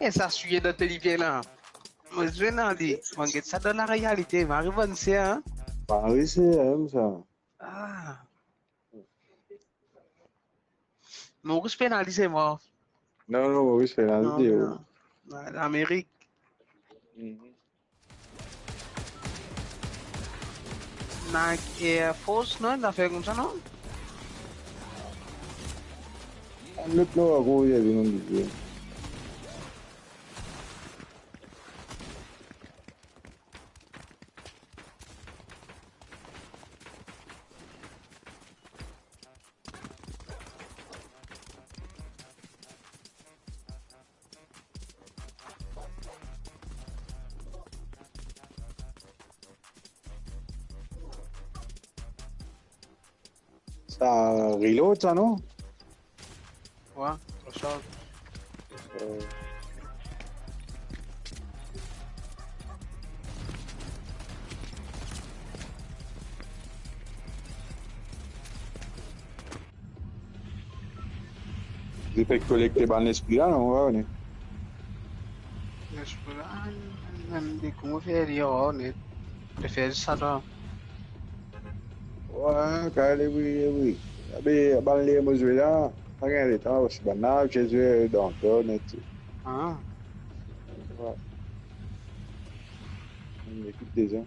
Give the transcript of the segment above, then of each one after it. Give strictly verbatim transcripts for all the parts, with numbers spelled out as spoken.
E sa swiye dan to lipie la. Mo zwe dan li. Mo get sa dan larealite. Mo ariv ann ser, hein. Paris, hein, sa. Ah. Maurice Penalty, se mor. Non, non, Maurice Penalty, non, oh. Non. Lamerik. Mhm. Nike Air Force, non? Zafer koumsa, non? Lot la, gro, il y a des noms de jeu. Sa reload sa, non? Wa, recharge. Euh. Li pe kolekte bann lespri la, non, wa, ne? Lespri la, mem de kouma fer li, wa, ne? Li fer sa, la. Wa, kale, wi, wi. Abe, bann ler mo zwe la, pa gagn letan, parski bann la, mo zwe dan to net. Ah. Wa. Mo ekip deza.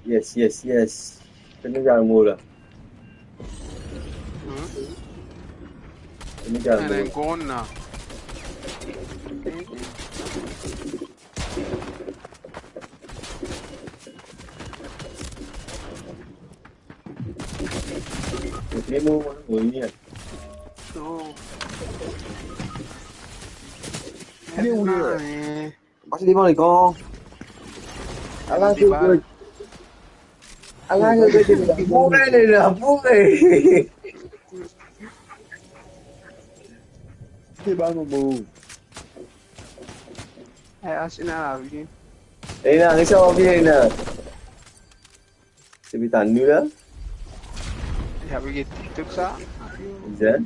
Yes, yes, yes. Senegal mo la. Hmm? Senegal mo la. Ena enn gonn la. Ena enn gonn la. Oh. Ena enn gonn la, eh. Pas devan lekran. Ala, ala, ala, ala, boure, li la, boure. Te bal mo bour. Eh, Asina la, vini. Ena, ena, sa va bien, ena. Se bitan nou la. Li ap get TikTok sa. Bien.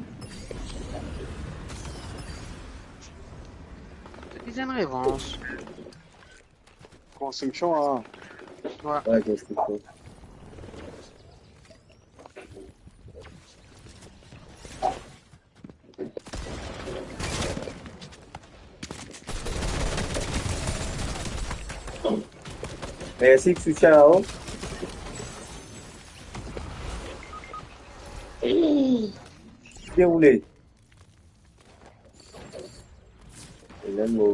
Li bizin revanz. Konstriksion, a. Wa. Wa, konstriksion. Mersi pou soutien la, oh. Deroule. E mem mo.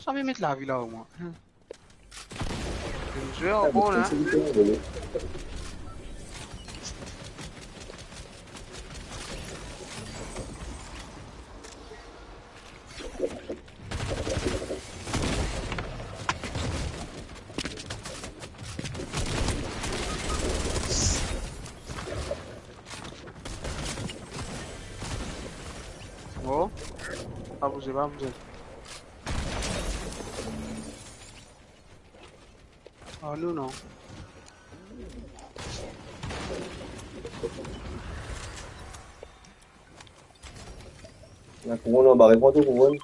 Sa pe met lavi la omwin. Hmm. Enn zwer ankor la. Oh, pa bouze, pa bouze. Oh, nou non. La kouronn anba, reponn to kouronn.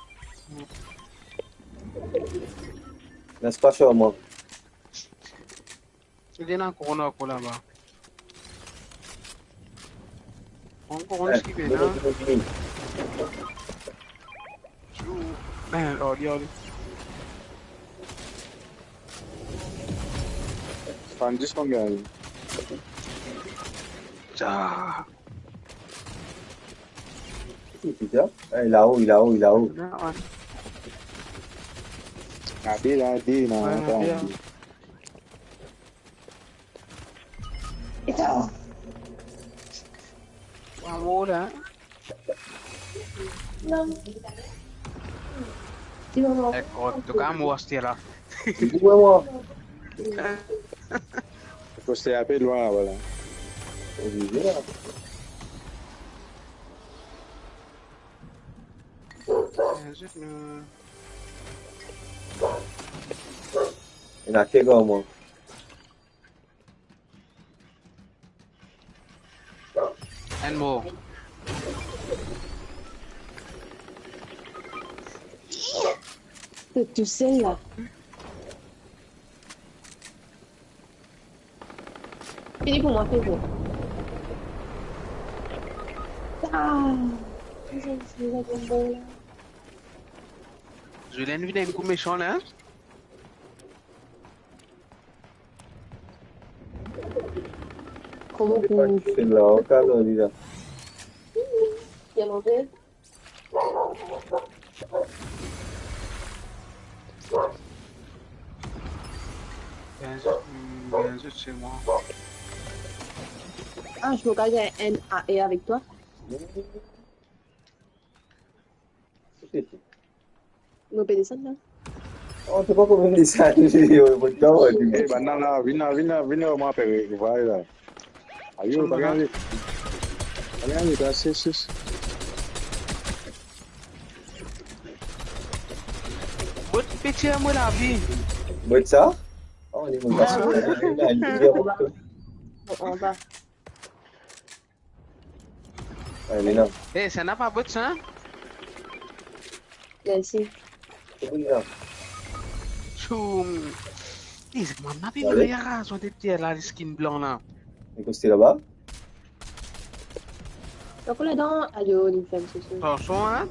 Las pa sirman. Li ena kouronn ankor laba. Enn kouronn, eh, ki pena. Vini, vini, vini. Chou. Ben, ali, ali. Fann zis mo gagn. Sa. Ki ti sa? Eh, lao, lao, lao. Non, ouais. Gade la, de, non, ouais, atann. Bien. Oh la. Ti mama. Eh, oh, to kan mor aster la. Ti mama. Koste ape lwin la, vwala. Oblize la. Eh, zot nou. Ena ke gran mwa. Enn mor. To tousel la. Fini pou mwa, fini pou mwa. Ah, Julienne vinn enn kou mesan la, hein? Kouma pou... Se la, o, kalan li la. Bien move. Bien zot, bien zot, se mwa. Ah, je me gagner un A E avec toi. Nou pe desann la. Oh, se pa kouma desann, yo, mo dan, wi. Eh, bann la, vinn la, vinn la, vinn la, mo apel, vwala la. Ayo, pa gagn, pa gagn, pa ses, ses. Bot pe tir mwa lavi. Bot sa? Oh, li mwa. Anba. Ay, li la. Eh, sa napa bot sa? Mersi. Li la. Tchoum. Eh, mwa, mwa pe... Ale. Raz, mwa, de pier la, li skin blan la. Li koste laba? Donk, ladan, ayo, li ferm sesi. Atansion, hein?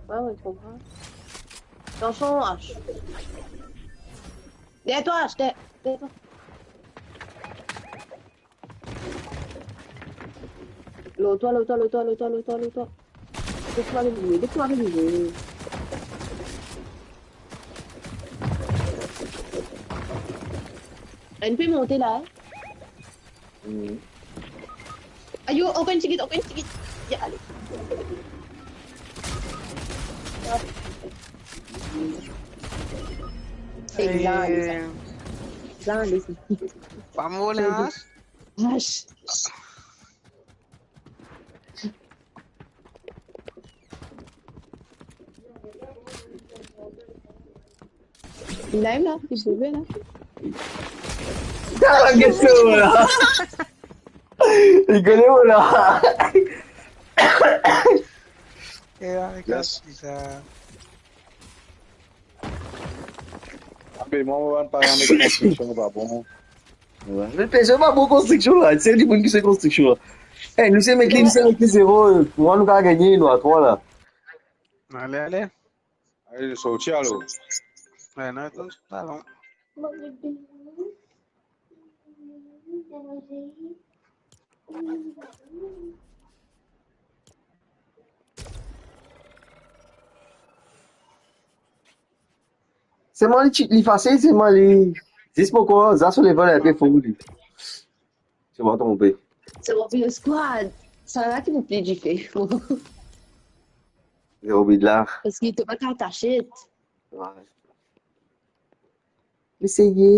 Ouais, ouais, je comprends. Atansion, H. Derrière toi, H, derrière, derrière toi. Lor twa, lor twa, lor twa, lor twa, lor twa, lor twa. Laisse-moi le jouer, laisse-moi le jouer. Enn pe monte la, hein? Mhm. Ayo, ankor enn tigit, ankor enn tigit. Ya, ale. Se la, ale sa. Eh. La, ale sa. Pa mor la, hein? Vache. Li la mem la, li bouge la. Ah, get so la. Li kone mwa la. Eh, avec la, yes. Sa. Ah, be mwa, mo bann paramet konstriksion pa bon. Ouais. Me personn pa bon konstriksion la. Se dimoun ki se konstriksion la. Eh, nou se met li, nou se met li zero. Mwa, nou kapav gagne, nou a trwa la. Ale, ale. Ale, sorti alor. Ouais, non, atann, pa bon. Selman li ti, li fasil, selman li, zis mo krwar, za so level inpe fou li. Si mo pa tronpe. Se Robin Squad. Sa la ki mo pli dife. Robin la. Paski to pa kapav tasiet. Ouais. Me seye,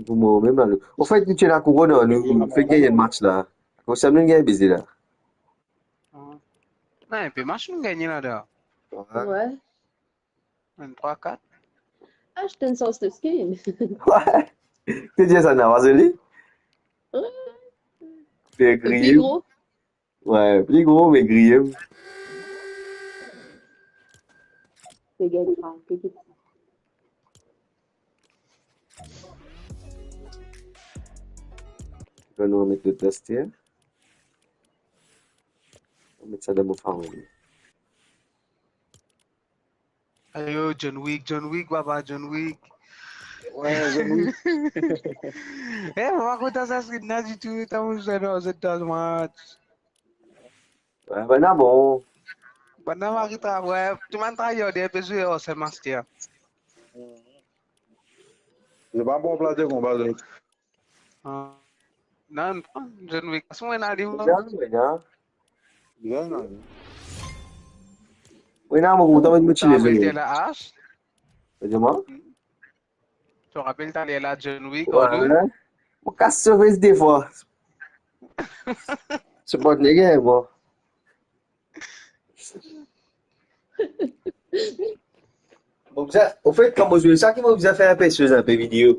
pou mwa mem la, nou. Anfet, nou ti ena kouronn, nou, nou fek gagn match la. Koumsa nou gagn beze la. Ah. Non, inpe match nou gagn la, da. Ouais. Ouais. Enn trwa, kat. Ah, je te sens de skin. Ouais. Te dir sa, non, pa zoli? Ouais. Te griye. Pli gro. Ouais, pli gro, me griye. Te gagn pa, te gagn pa. Bon, nou met lot aster. Nou met sa dan mo fawori. Ayo, John Wick, John Wick, baba, John Wick. Ouais, John Wick. Eh, mo pa kontan sa skin la ditou, tann mo zwe, non, zot dan match. Ouais, bann la bon. Bann la mari travay, tou bann travay, de pe zwe, oh, se master. Se pa bon plas de konba, zot. Ah. Non, non, John Wick. Sa mo ena li, mwa. Bien, bien. Bien, non. Wi, non, mo kontan met mo ti... To rapel taler la, Ash? Dis-moi. To rapel taler la, John Wick, ouais, Andrew? Mo kas so fes defwa. Se pa nege, bon. Bon, bizin, anfet, kan mo zwe sa, ki mo bizin fer inpe soz, inpe video.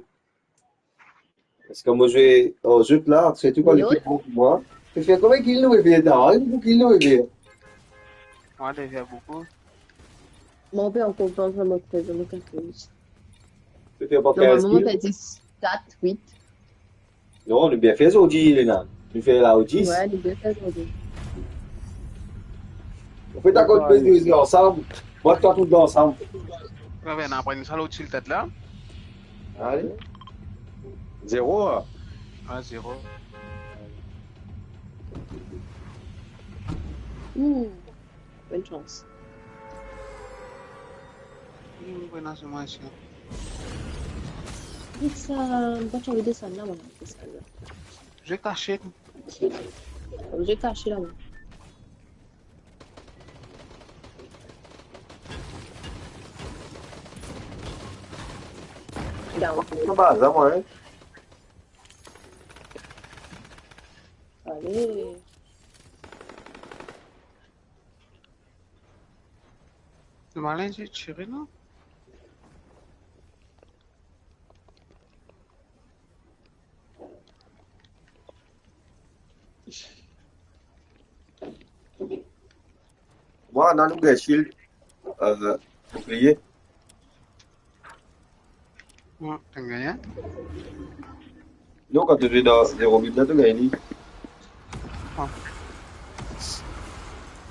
Parski mo zwe ar zot la, sirtou kan li pli bon ki mwa. Pe fer konbien kill nou pe fer, ta? Wi, boukou kill nou pe fer. Mwa, li fer boukou. Mwa, pe ankor pran, pran mo trezor, mo katorz. Pe fer pa kinz kill? Normalman, mo perdi kat, wit. Non, nou bien fer zordi, Lena. Nou fer la o dis. Wi, nou bien fer zordi. Anfet, akoz nou pe zwe ansam, mwa, twa, tou ansam. Wi, wi, nou pran sa lot tilted la. Ale. Zero, a? A, zero. Ouh, bonn sans. Ouh, bonn sans, mwa, isi. Vit sa, mo pa ti anvi desann la, mwa, desann la. Je kasiet. Je kasiet la, mwa. Down. Sa baz la, mwa, en. Ale. Malin, ti tire, non? Mwa, ena nou gagn shield, euh, bouclier. Wi, to gagn. Non, kan to zwe dan zero bit la, to gagn li. Ah.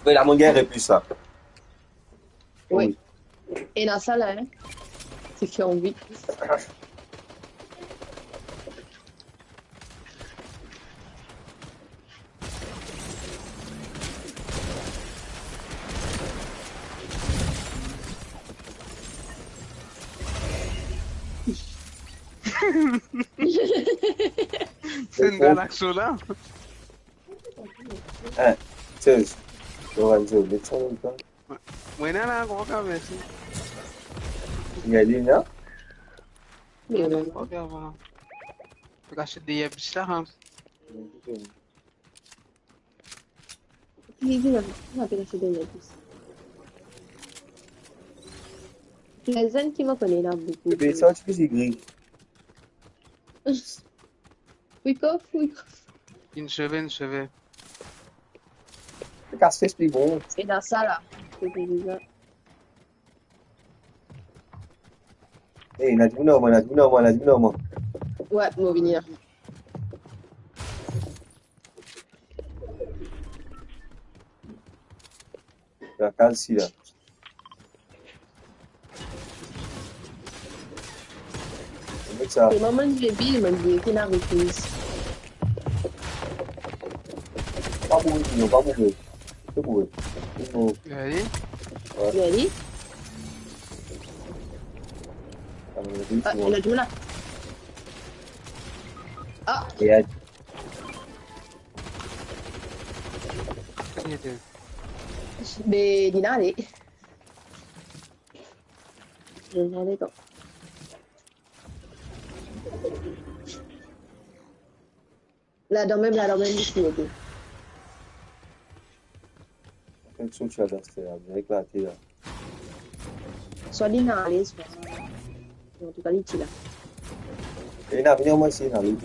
Wi, la, mo gagn replis sa. Wi. Wi. Ena sa la, en. Seki anvi. Sa enn galaxo la. En, sez. Lorenzo, met sa dan le kan. Mwa, ena la, gro ka, mersi. Li ale la? Li ale, gro ka, vwala. Fek aste deryer bis la, en. Li, li, li, li, li, li, li, li. Pleasant ki mo kone la boukou. Ebe, sa, ti pe gri. Wikof, wikof. Enn seve, enn seve. Kas fes pli bon. E dan sa la. Se pli bizar. Ey, ena dimoun ar mwa, ena dimoun ar mwa, ena dimoun ar mwa. Wi, mo vini la. La kaz si la. Met sa. Se moman de bil, mo dir ki ena repriz. Pa mouri, non, pa mouri. Tou mouri. Tou mouri. Gagn li? Wi. Gagn li? Ah, ena dimoun la. Ah. Ena. Be, li ena ale. Li ena ale, kan. Ladan mem, ladan mem, li ti ete. Fek sorti ladan, se la, direk la, te la. Swa li ena ale, swa, antouka, li ti la. E ena, vini, mwa, isi, ena, li.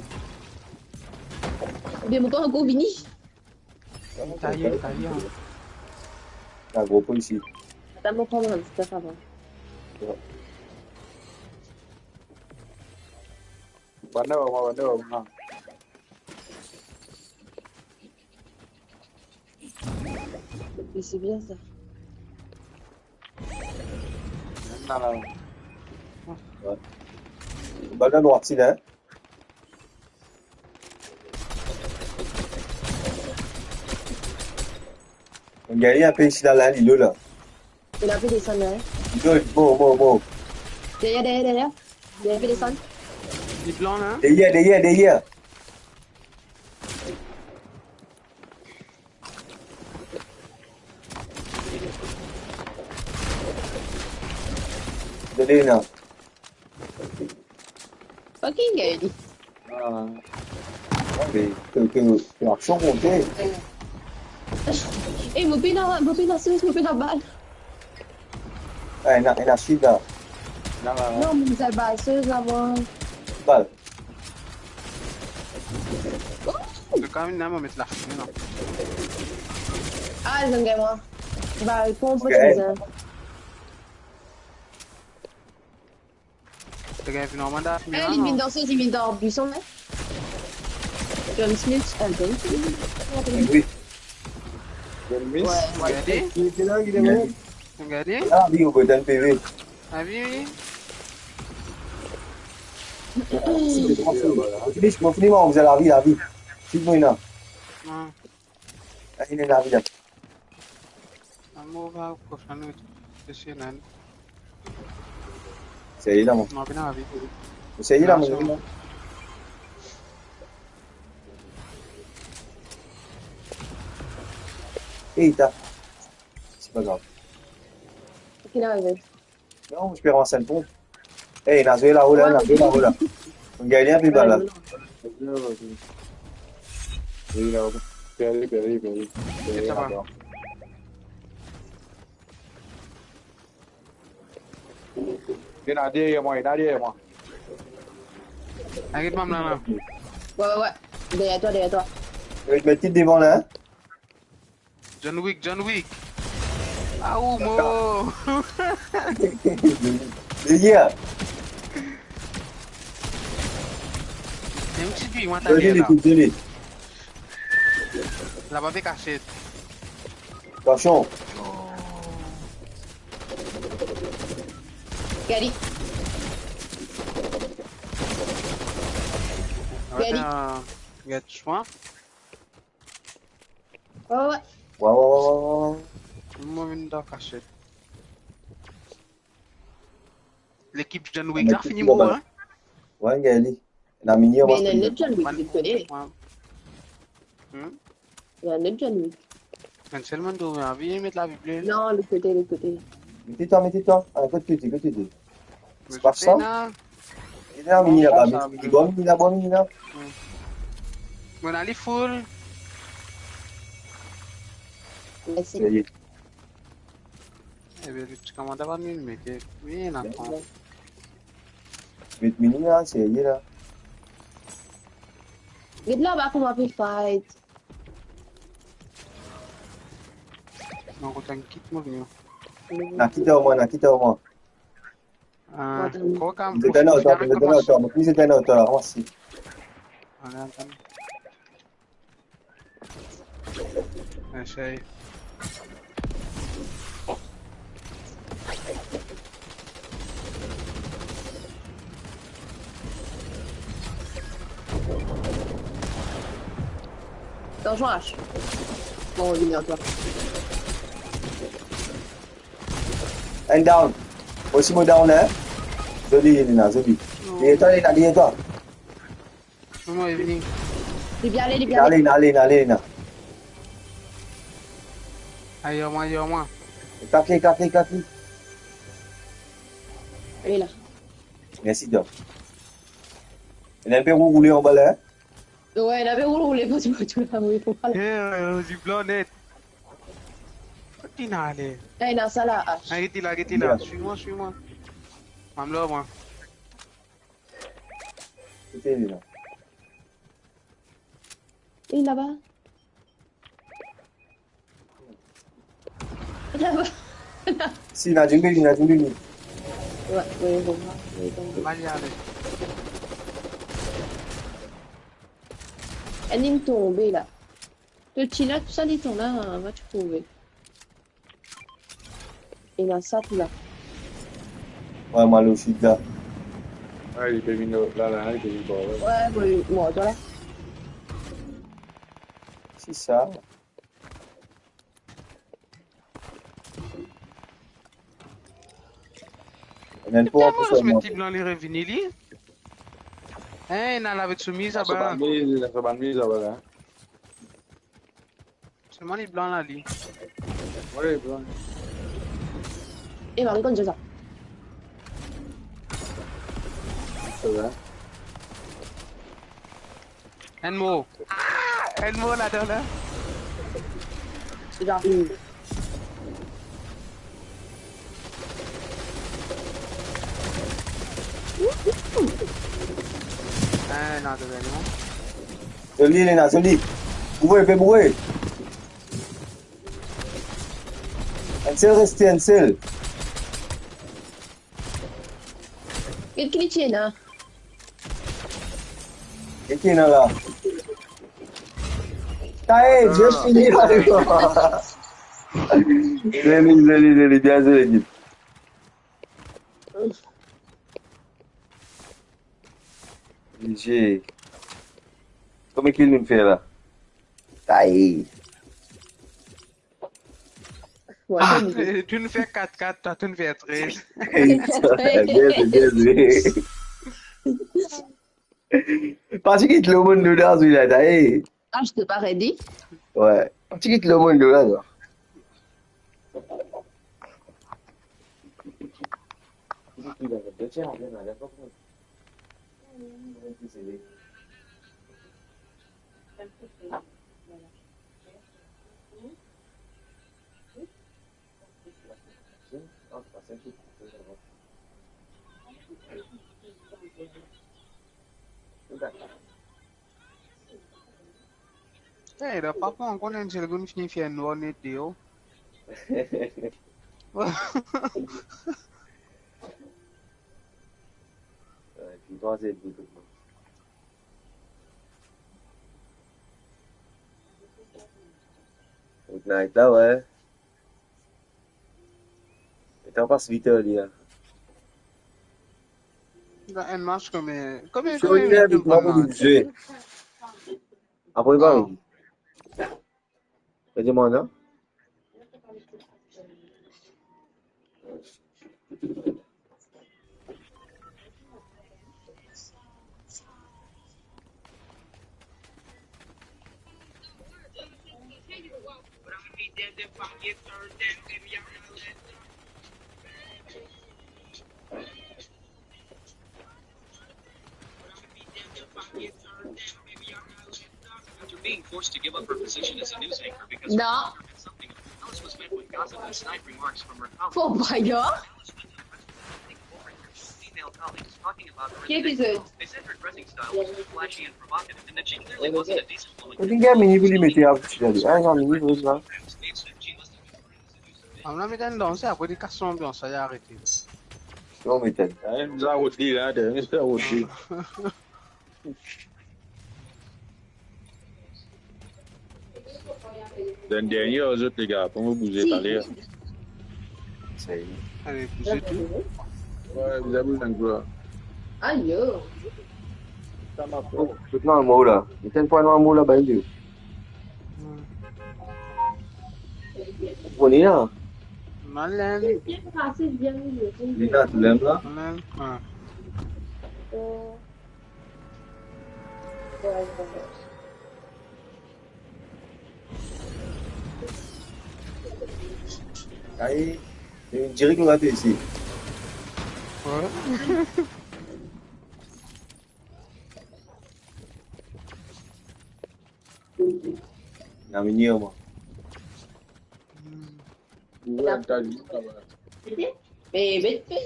Be, mo pa ankor vini. Taye, taye. Ena gro pon isi. Atann, mo pran mo zam, si sa, sa va. Wi. Bann la, bann la, bann la. Li, se bien sa. Bann la, la. Wi. Bann la, nwati la, en. Mo gagn li inpe isi la, la, li lo la. Li pe desann la, en. Li lo, mo, mo, mo. Deryer, deryer, deryer. Deryer, li pe desann. Li plan la. Deryer, deryer, deryer. Lena. Fucking gay li. Ah. Ok, ke, ke, ke aksion konte. Eh, mo pena, mo pena sos, mo pena bal. Ah, ena, ena sud la. La, la, la. Non, mo bizin bal, sos la, mwa. Bal. Ouh! Kan mem, mo met lafime, non. Ah, zot gagn mwa. Bal, konpran bizin. Sa gagn finn normal dan film la, non? Eh, li vinn dan, li vinn dan bison, hein. John Smith, euh, John Smith. Oui. John Smith? Ouais. Regardez. Il était là, il est mort. Regardez. Ah, oui, au bout d'un P V. Ah, oui, oui. Mo fini, mo fini, mwa, ou ena lavi, lavi. Swiv mwa, non? Ah. Ah, ena lavi la. Amour va au prochain autre. Sesi, nan. Seye la, mwa. Non, pena lavi. Seye la, mwa. Eh, ta. C'est pas grave. Ki la arive? Non, mo pe rans enn ponp. Eh, ena zwe la, oh la, ena zwe la, oh la. Mo gagn li enn pe bal la. Pe ale, pe ale, pe ale. Pe ale, sa va. Ena deryer mwa, ena deryer mwa. Aret mwa la, la. Ouais, ouais, ouais. Derrière toi, derrière toi. Eh, met li devan la, hein. John Wick, John Wick. Aou, mo. Deryer. Mem si li, mwa, ta deryer la. Zoli, zoli. Laba pe kasiet. Atansion. Gagn li. Gagn li. Gagn li. Ouais, ouais, ouais, ouais, ouais. Mwa, vinn dan kasiet. Lekip John Wick la fini mor, hein? Ouais, gagn li. Ena mini, me ena lot John Wick, lot kote. Hmm? Ena lot John Wick. Enn sel bann dimoun, anvi met lavi ble. Non, lot kote, lot kote. Met twa, met twa. Ah, kot kote, kot kote? C'est pas ça. Ena mini laba, mini laba, mini laba. Hmm. Bon, ale full. Mersi. Seye. Eh ben, le ti komandan pa vinn mete. Oui, ena pran. Met mini la, seye la. Get laba kouma pe fight. Non, kot enn kit, mo vini. Na kit ar mwa, na kit ar mwa. Ah, atann. Kouma, zet enn oto, zet enn oto, zet enn oto, ramas li. Ale, atann. Esey. Atann, Josh. Bon, vini ar twa. Enn down. Osi mo down, hein. Zoli, Lena, zoli. Non. Deryer twa, Lena, deryer twa. Non, non, li vini. Li pe ale, li pe ale. Ale, ale, ale, ale. Ayo, mwa, ayo, mwa. Kake, kake, kake. Li la. Mersi, Doc. Ena enn pe roule anba la, hein? Ouais, ena pe roule, roule, partou, partou, la, oui, pou pa la. Eh, euh, diblan net. Kot li ale? Eh, ena sa la, Ash. Aret li la, aret li la. Swiv mwa, swiv mwa. Mam la, mwa. Kote li la? Li laba. Laba. Si, ena dimoun, ena dimoun. Ouais, ouais, bon, ouais, bon. Mal li ale. Enn inn tonbe la. To ti la, tou sa li tonbe la, va ti trouve. Ena sa tou la. Ouais, mwa, le sud la. Ah, li pe vinn la, la, li pe vinn par la. Ouais, bon, mwa, twa la. Si sa. Ena enn pou anpes, met ti blan li revini li. Hein, ena lavet somiz laba. Sa bann miz laba la. Selman li blan la, li. Wi, li blan. E, mari konn dir sa. Enn mor. Ah, enn mor ladan la. Ah, non, non, non. Zoli, Elena, zoli. Boure, pe boure. Enn sel reste, enn sel. Get ki li ti ena. Get ki ena la. Tae, zoli, fini la. Zoli, zoli, zoli, bien zoli, Git. G G. Konbien kill nou fer la? Tae. Ah, eh, to'nn fer kat kat, twa to'nn fer trez. Bien zwe, bien zwe. Pa ti kit lomonn nou dan zwe la, tae. Ah, je t'ai pas ready. Ouais. Pa ti kit lomonn nou la, non. Eh, dan pa pou ankor enn sel kou nou fini fer nwar net deor. Ouais, pi panse pou tou. Fortnite la, ouais. Letan pas vit, li la. Dan enn match, konbien, konbien, so, konbien li a minit vit, mwa, pou zwe. Apre, pa vini. Pe demann, non? After being forced to give up her position as a news anchor because of... Non. Alice was met with gossip and snide remarks from her colleagues. Faux payeur. Female colleagues talking about her... Quel épisode? They said her dressing style was too flashy and provocative, and that she clearly wasn't a decent woman. Kot li gagn mini pou li mete a ti la li. Ah, li gagn mini pou li la. Amla met enn dans, apre li kas lanbians, sa li arete. Non, met enn. Ah, nou la rod li la, nou la rod li. Dan dernie, zot, lega, pou mo bouze, si, taler. Sa y est. Ale, bouze tou. Ouais, bizarre, bouz enn kou la. Ayo. Sa ma... Oh, zot la, mo la. Met enn pwa nwa mo la, ba, li. Hmm. Bon, li la. Malen. Li la, tou lem la. Malen, ah. Aye, direk nou rate isi. Ouais. Na mini, mwa. Hmm. Ou enn ta jou, sa va. Me, me, me.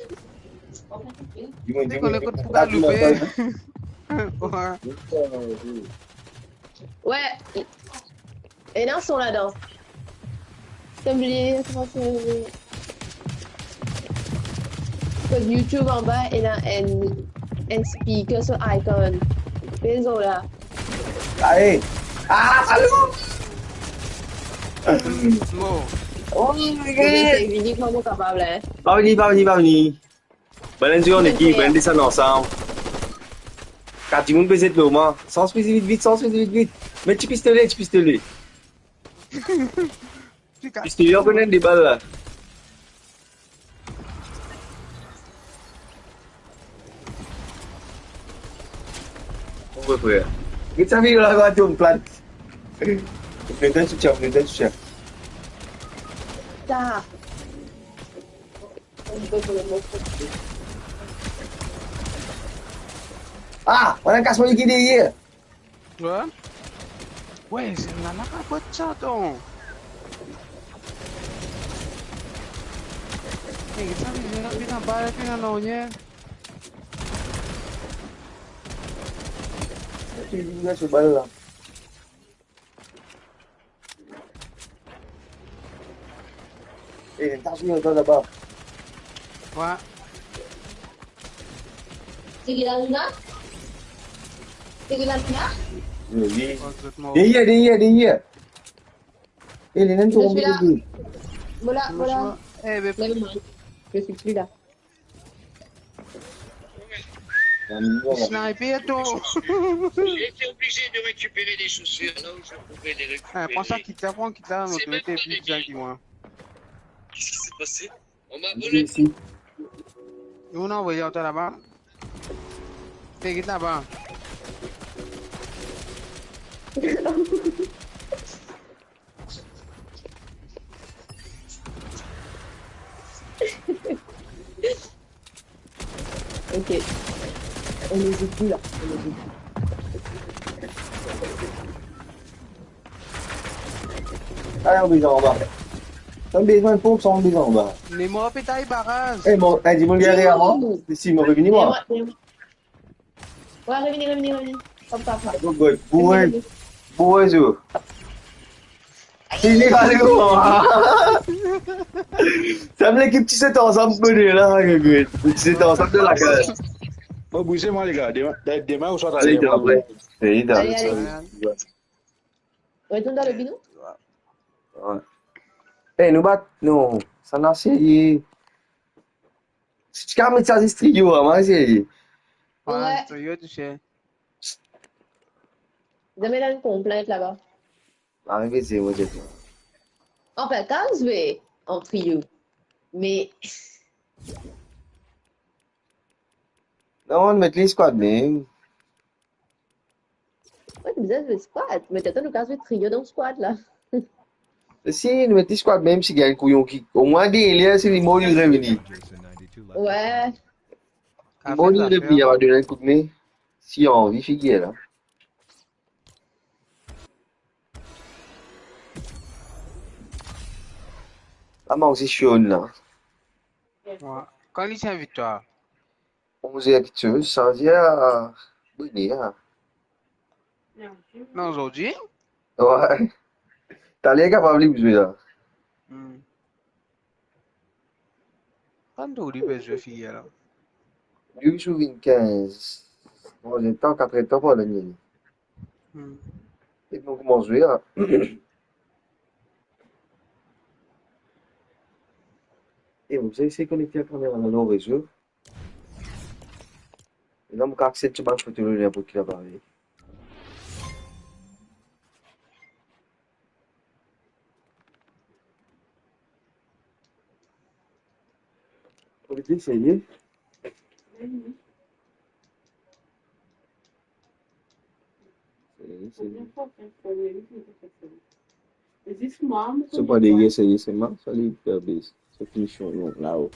Dimoun, dimoun, dimoun, kot pou galoupe. Ouais. Ena son ladan. Sa bliye, kouma se, kot YouTube anba, ena enn, enn speaker, so icon. Pe zwe la. Aye. Ah, salut! Mo. Oh my God! Vini, vini, kouma mo kapab la, hein? Pa vini, pa vini, pa vini. Bann enn zwe an ekip, bann enn desann ansam. Kat dimoun pe zet lor mwa. Sans fizi vit, vit, sans fizi vit, vit. Met ti pistole, ti pistole. Pistole, ou konn enn de bal la. Bon, frer. Get sa video la, va tom plat. Met dan soutien, met dan soutien. Ta. Ah, on a kas mo ki deryer. Quoi? Ouais, c'est la, la capote ça, ton. Hey, ça, mais il y a plus en bas, plus en arrière. Sa ti vinn se bal la. Eh, t'as vu, on est là-bas. Ouais. C'est qui là, là? C'est qui là, là? Oui, oui. Ouais, vous êtes mort. Deryer, deryer, deryer. Eh, les nains sont... Je suis là. Voilà, voilà. Eh, mais... Lève-moi. Je suis plus là. Sniper, toi. J'ai été obligé de récupérer des chaussures là où je pouvais les récupérer. Ah, prends ça, quitte là, prends, quitte là, on peut mettre plus bien que moi. Qu'est-ce qui s'est passé? On m'a volé. Ici, ici. Nous, on a envoyé autant là-bas. Fais, quitte là-bas. Ok. On n'hésite plus là. On n'hésite plus. Allez, on descend en bas. On a besoin de pompe, ça, on descend en bas. Les morts, pétaille, barrage. Eh, bon, eh, dis-moi, le gars derrière moi. Si, moi, revenu, moi. Ouais, revini, revini, revini. Hop, hop, hop. Boure, boure, zo. Fini, ale, oh. Sa lekip ti set ansam, bone la, Gregor. Ti set ansam dan lakaz. Bon, bouz mwa, lega. Demin, demin ou swa... Allez, allez, allez. Allez, allez. Retourne dans le bidon. Ouais. Eh, nou bat, non. Sa la, serye. Si ti kapav met sa zis trio, a, mwa, serye. Ouais, ouais. Trio touche. Zame ena enn konplint laba. Arive, se mo, se twa. Anfin, kan zwe an trio, me... Non, nou met li squad mem. Wi, bizin zwe squad, me tonton, nou kapav zwe trio dan squad la. Si nou met li squad mem, si gagn kouyon ki, omwin dernie, si li mor, li revini. Wi. Li mor, li revini, ava donn enn kout me. Si anvi, figir la. La, mwa osi, Sion la. Wi. Kan li ti envit twa? Onz er kiksoz, sanz er, bone er. Non, zordi? Wi. Taler kapav li pou zwe la. Hmm. Kan tou li pe zwe, figir la? Li sou vinn kinz. Bon, letan, kat er tan pou al gagn li. Hmm. E bon, kouma zwe la? E bon, sa, se konekte kamera la lor rezo. E la, mo kapav aksepte bann foto lor ninport ki lapareil. Ou pe eseye? Eseye, eseye. Se pa de yes, yes, yes, man. Sa li pe bes. Se finision, non, la, oh.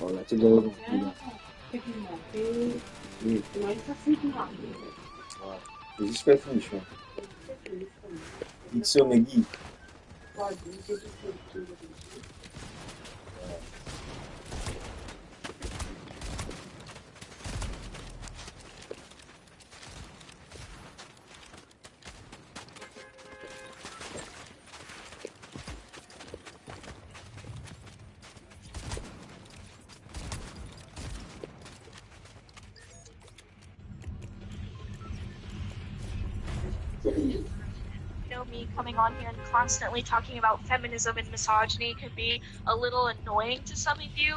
Oh, la, ti gagn. Wi. Zis fer finision. X O Megi. You know, me coming on here and constantly talking about feminism and misogyny can be a little annoying to some of you,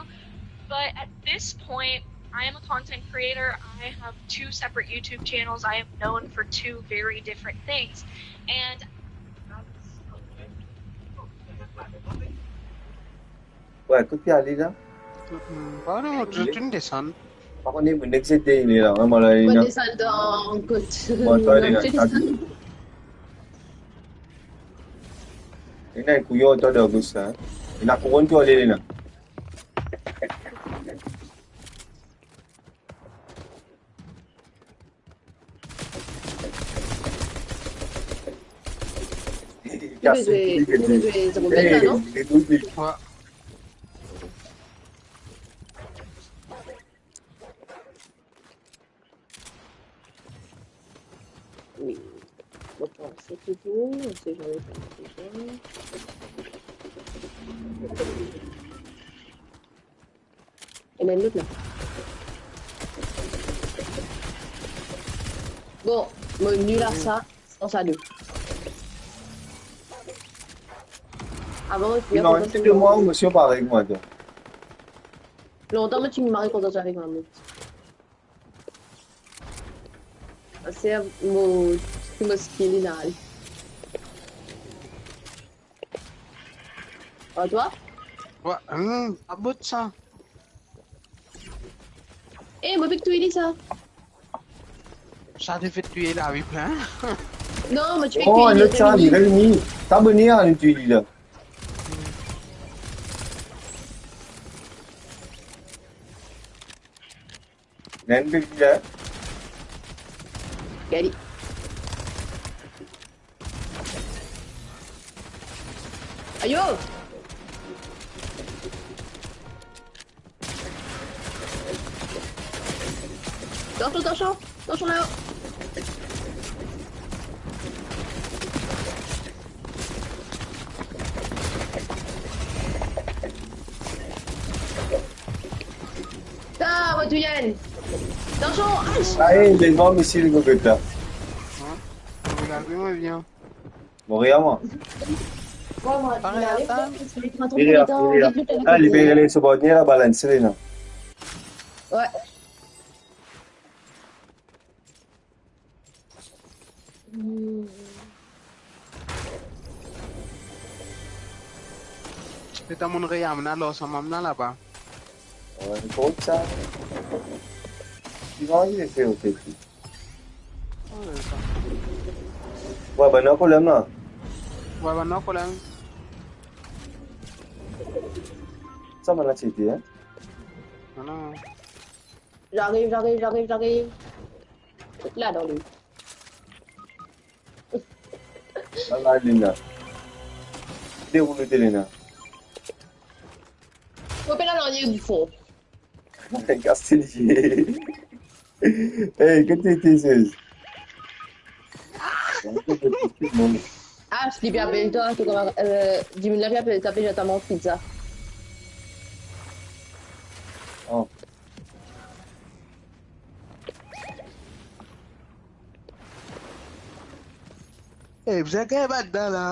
but at this point, I am a content creator. I have two separate YouTube channels. I am known for two very different things. And Wi, kot ki ale la? Hmm, pa kone, mo touzour desann. Pa kone, mo nek se te ine la, mwa la, ine la. Desann dan kot? Mwa, sa, ine la. Ine la, kouyon, to, dan gos la. Ine la, kouyon, to, ale, ine la. Li pe zwe, li pe zwe Zero Beta, non? Li pe zwe. Wa. Wi. Bon, bon, se tou, on sait jamais comment c'est ça. Ena enn lot la. Bon, mo nil a sa, san sa de. Avan, mo ti... Non, kontan ti mwa, mo ti parey mwa, to. Lontan, mo ti mari kontan ti avek mwa, mo. Ase mo, ti mo skill li la. A twa? Wa, hmm, about sa. Eh, mo fek touy li sa. Sa te fek touy la, wi, plen. Non, mo ti fek touy li, lot sa, li revni. Sa bone a, li touy li la. Ena enn bebe la. Gade. Ayo! Atansion, atansion! Atansion la! Sa, mo touy enn. Atansion, ais! Aye, devan misil, mo get la. Hein? Vous l'avez, moi, bien. Moria, mwa. Parey, atann. Li la, li la. Ah, li pe rele so partner la, balans li, non? Wi. Ti pe tann monn Reyam la, lor sa mam la, laba. Wi, kot sa? Ki va arive fer, oke, oke. Wi, bann la problem la. Wi, bann la problem. Sa bann la ti ete, hein? Non, non. J'arrive, j'arrive, j'arrive, j'arrive. La dan li. Ala, Lena. Deroul ou, Lena. Mo pena nanye, bouffon. Kas li. Ey, kot to ete, Sez? Ah, si li pe apel twa, to kouma, euh, dimoun la pe apel twa, pe zot amour pizza. Oh. Ey, bizin gagn bann dan la.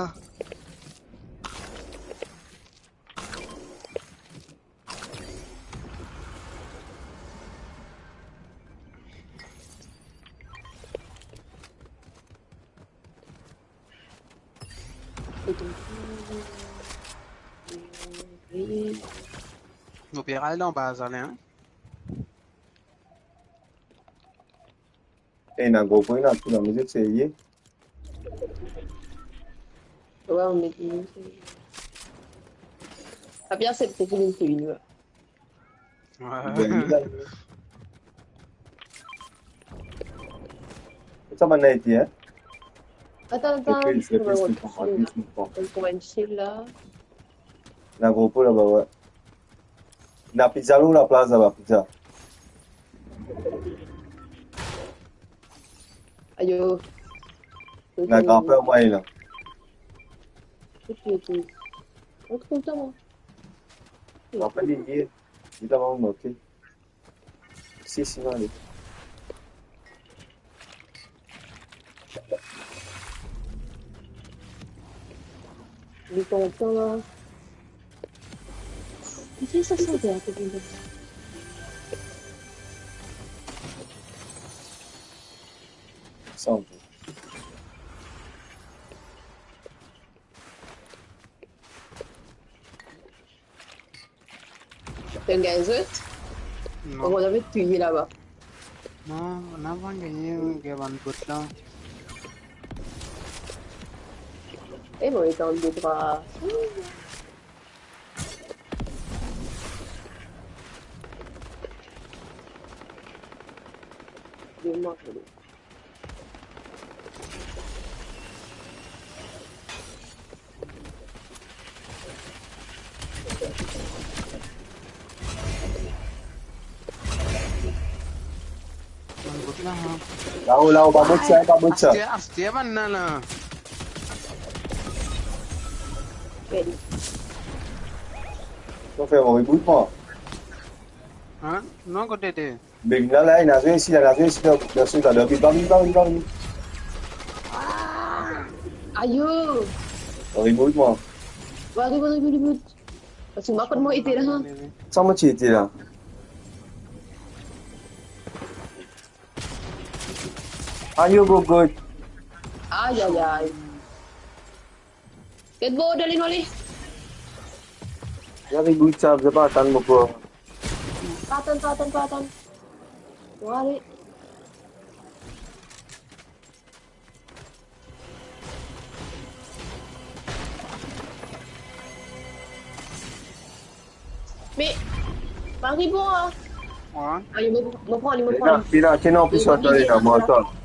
Nou pe al dan baz ale, hein? Ena gro pwin la, tou la mizik serye. Wi, on met mizik serye. Fabien, se pou vinn fini, wi. Wi. Sa bann la ete, hein? Atann, atann, mo trouv enn sel la. Ena gro pwin laba, wi. Ena pizza lor laplas laba, pizza. Ayo. Ena granper mwaye la. Ok, ok. Mo kontan, mwa. Granper li, li, li laba, ok. Si, si, va ale. Li kontan la. Ki sa, sa, sa? Sa, on pe. To'nn gagn zot? Non. Ou ena pe touye laba? Non, nou pa'nn gagne, gagn bann bot la. E bon, li tann de trwa. Donn mwa, donn mwa. Lao, lao, pa mont sa, pa mont sa. Aster, aster, bann la. Sa fer mwa reboot mwa. Hein? Non, kote te? Beng la, la, ena zwe isi, la, ena zwe isi, dan, dan sa la, dan, pa vini, pa vini, pa vini. Ayo! Reboot mwa. Wa, reboot, reboot, reboot. Parski mwa, kot mwa ete la. Sa mwa ti ete la. Ayo, gogod. Ay, ay, ay. Get bo, dale, nou ale. Zame bout sa, zame pa atann mo kor. Pa atann, pa atann, pa atann. Nou ale. Me, pa ribon, hein. Ouais. Ayo, mo, mo pran li, mo pran li. Pena, pena, pena, anplis, atann, ena, mo atann.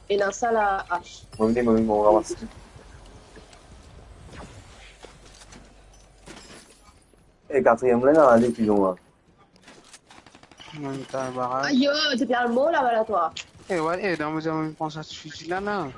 Ena sa la, ach. Mo vini, mo vini, mo ramas. E, katriyem la, ale pli lwin la. Monn kay baraz. Ayo, to pe al mor laba la, twa. E, ouais, e, dan mo, dan mo pran sa ti fizi la, la.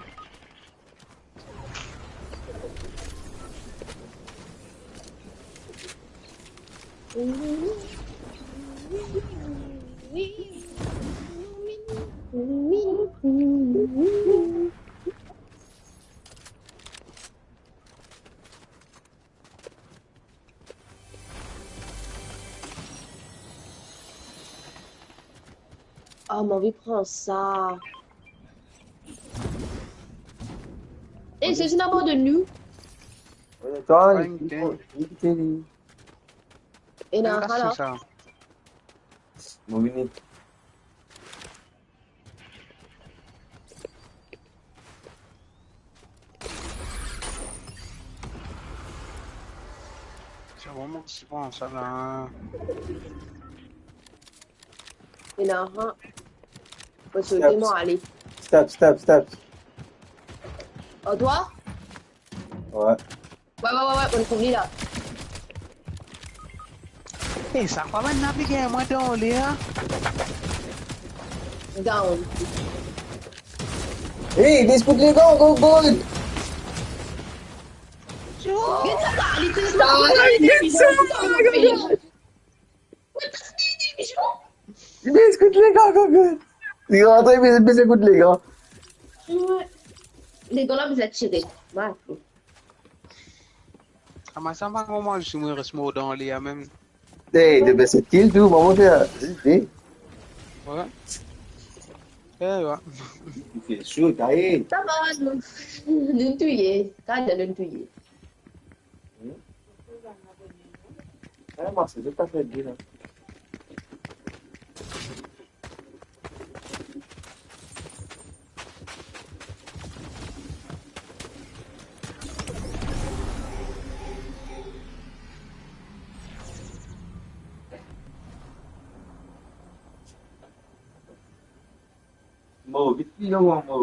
Ah, mo anvi pran sa. E, Zezi, ena mor de nou. Wi, twa, li, li, li, li, li. Ena sa la. Mo vini. Sa vremem sipan sa la. Ena, hein. Mo sote, mo ale. Step, step, step. Oh, twa? Ouais. Ouais, ouais, ouais, ouais, mo trouv li la. E, sa pa bann la pe gagn mwa dan le, hein? Down. Hey, dis kout legan, go, go! Get sa, li ti... Ah, get sa! Dis kout legan, go, go! Li rantre, me, me dis kout legan. Legan la bizin tire. Mal. Ama sa, pa kouma zis mo res mor dan le la mem. Hey, de best kill tou, maman fer. Hey. Ouais. Eh, ouais. Li fer so, ta, hey. Sa va, nou, nou touye. Kan nou touye. Hmm? Ah, mwa, se sa fer bien la. Mo, vit li, non, mo.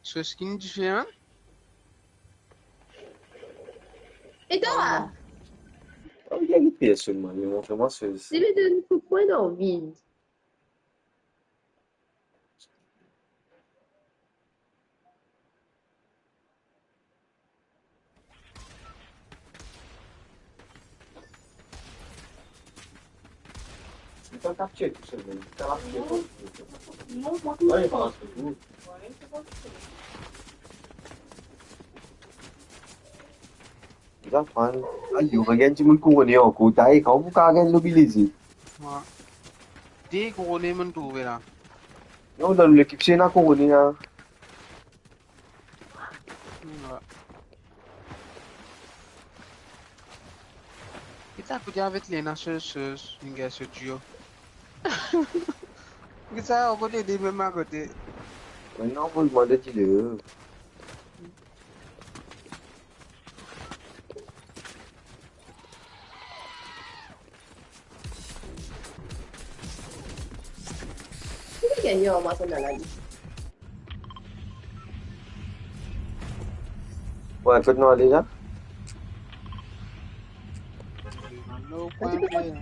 So skin diferan? E twa? Oh, li a personn, man, li montre mwa so, so. Li donn kout pwin dan vid. Li pa kaptir tousel, li pa kaptir tousel. Non, mwa, non. Zafran, ayo, pa gagn dimoun kourone ankor, ta, e, kouma pou kapav gagn lobi leze? Mwa. De kourone monn trouve la. Non, dan lekip, se ena kourone la. Hmm, ouais. Ki ta koute avek Lena so, so, so, so duo. Ki sa, ou kote de mem akote. Mintnan, pou demande ki le. Seigneur, mwa, sa dan lali. Bon, kot nou ale la?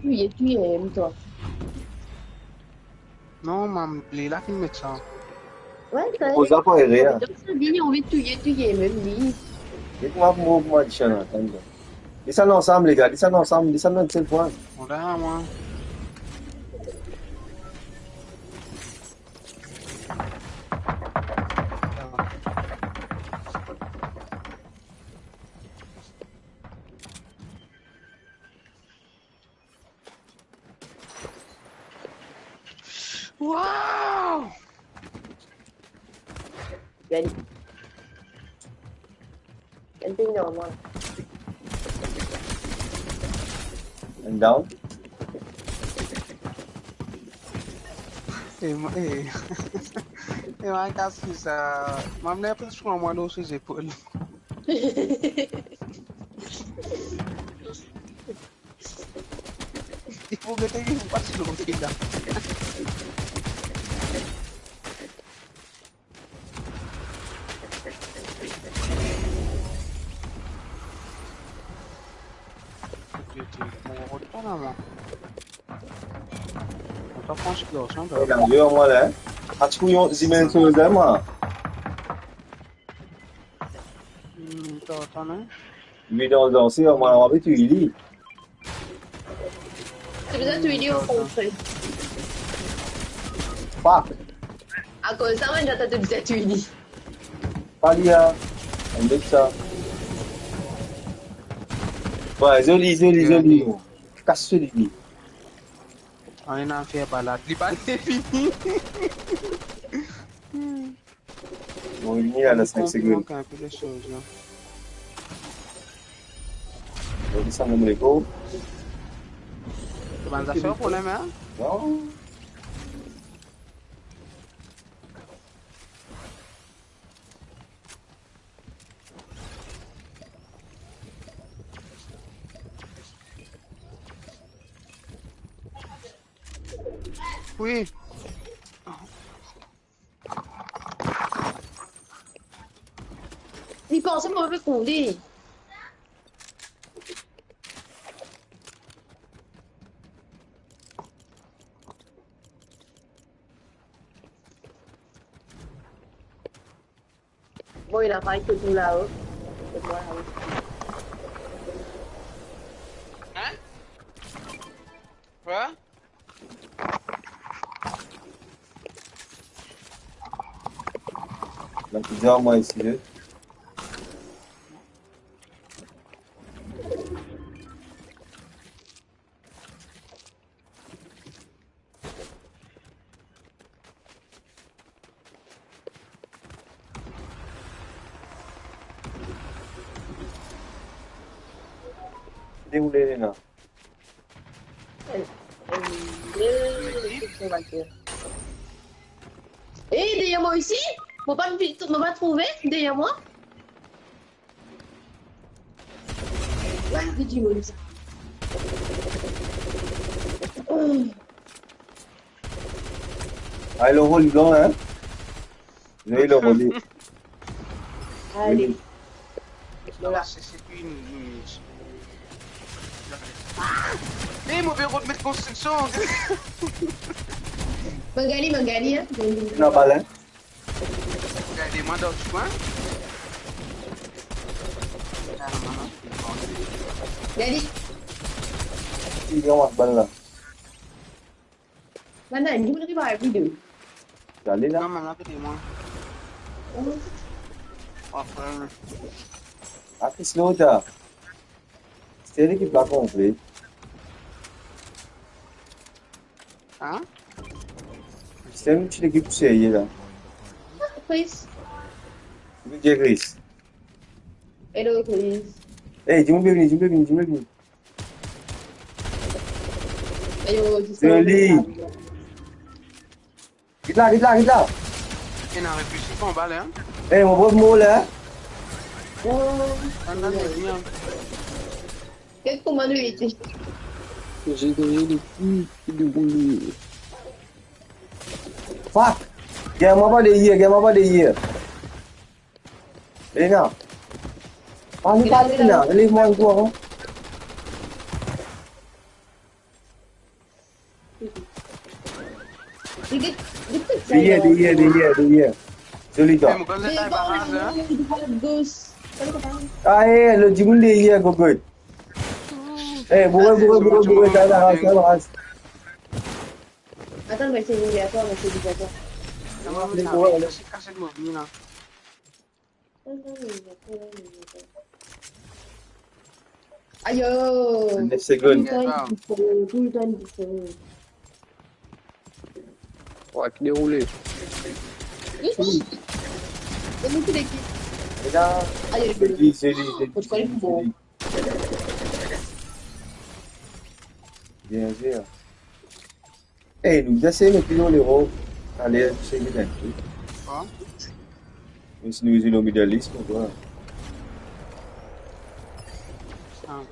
Touye, touye, mem twa. Non, mam, li la ki met sa. Wi, sa. Poz la pou ere, an. Donk, sa vini, anvi touye, touye, mem li. Li kouma pou mor, kouma disann, atann. Desann ansam, lega, desann ansam, desann dan sel pwin. Bon, la, mwa. Wow! Gagn. Gagn, se normal. And down. E mwa, e, e mwa, kas ki sa. Mwa, mem pa pran mwa lor so zepol. Li pou gete, li pou pas lor ki la. Bon, rod pa la, mwa. Mo pa pran garson, la. Gagn, mwa, la, en. Atik ou, zime so, mwa. Hmm, atann, atann, en. Li dan, dan, se, mwa, mwa, pe touy li. Ti bizin touy li, okontre. Fuck. Akoz sa, mwa, to bizin touy li. Pa li, a. Enn lot sa. Wi, zoli, zoli, zoli. Kas so li. Ann ena fer balad. Li pa fini. Bon, li vini la, dan sink segonn. Konpran enpe lesoz la. Bon, sa mem lekor. Sa bann zafer problem, en? Non. Wi. Li panse mo pe kouri. Bon, li la pa ete tou lao. Hein? Quoi? Donk, bizin mwa isi, wi. Deroule, Lena. Eh, deryer mwa isi? Mo pa, mo pa trouve deryer mwa. Wah, li dimoun sa. Oh. Ah, li anvoy li blan, hein? Li anvoy li. Ale. Voilà. Eh, mo pe remet konstriksion. Magali, Magali, hein? Non, pas là. Gade mwa dan ti kwin. Gade. Li anvoy bal la. Nana, nou rive a video. Gade la. Non, mama, kote mwa? Oh. Oh, frère. Ah, Chris Lota. Se li ki pa konpli. Hein? Se enn ti lekip serye la. Chris. Wi, Chris. Hello, Chris. Hey, dimoun pe vini, dimoun pe vini, dimoun pe vini. Ayo, zoli. Get la, get la, get la. Ena refizi pran bal, hein? Eh, mo prof mor la, hein? Oh, ann, ann, ann. Get kouma nou ete. J'ai gagné le plus de roues. Fuck! Gagn mwa pa deryer, gagn mwa pa deryer. Lena. Ale, ale, Lena, lev mwa enn kou avan. Deryer, deryer, deryer, deryer. Zoli, twa. Eh, mo konn sa, gos. Ah, eh, lot dimoun deryer, gogot. Eh, boure, boure, boure, boure, sa, sa, sa, sa. Atann, mo ese vinn deryer twa, mo ese vinn deryer twa. Ayo! Nef segonn. Toultan enn difo, toultan enn difo. Wa, ki deroule. Ih! E nou ki lekip? E la, ayo, zoli, zoli, zoli, zoli. Bien zwe. Eh, nou bizin sey met li lor lero. Taler, sey met enn kou. Kwa? Me si nou vinn lor middle list, mon frere. Ah.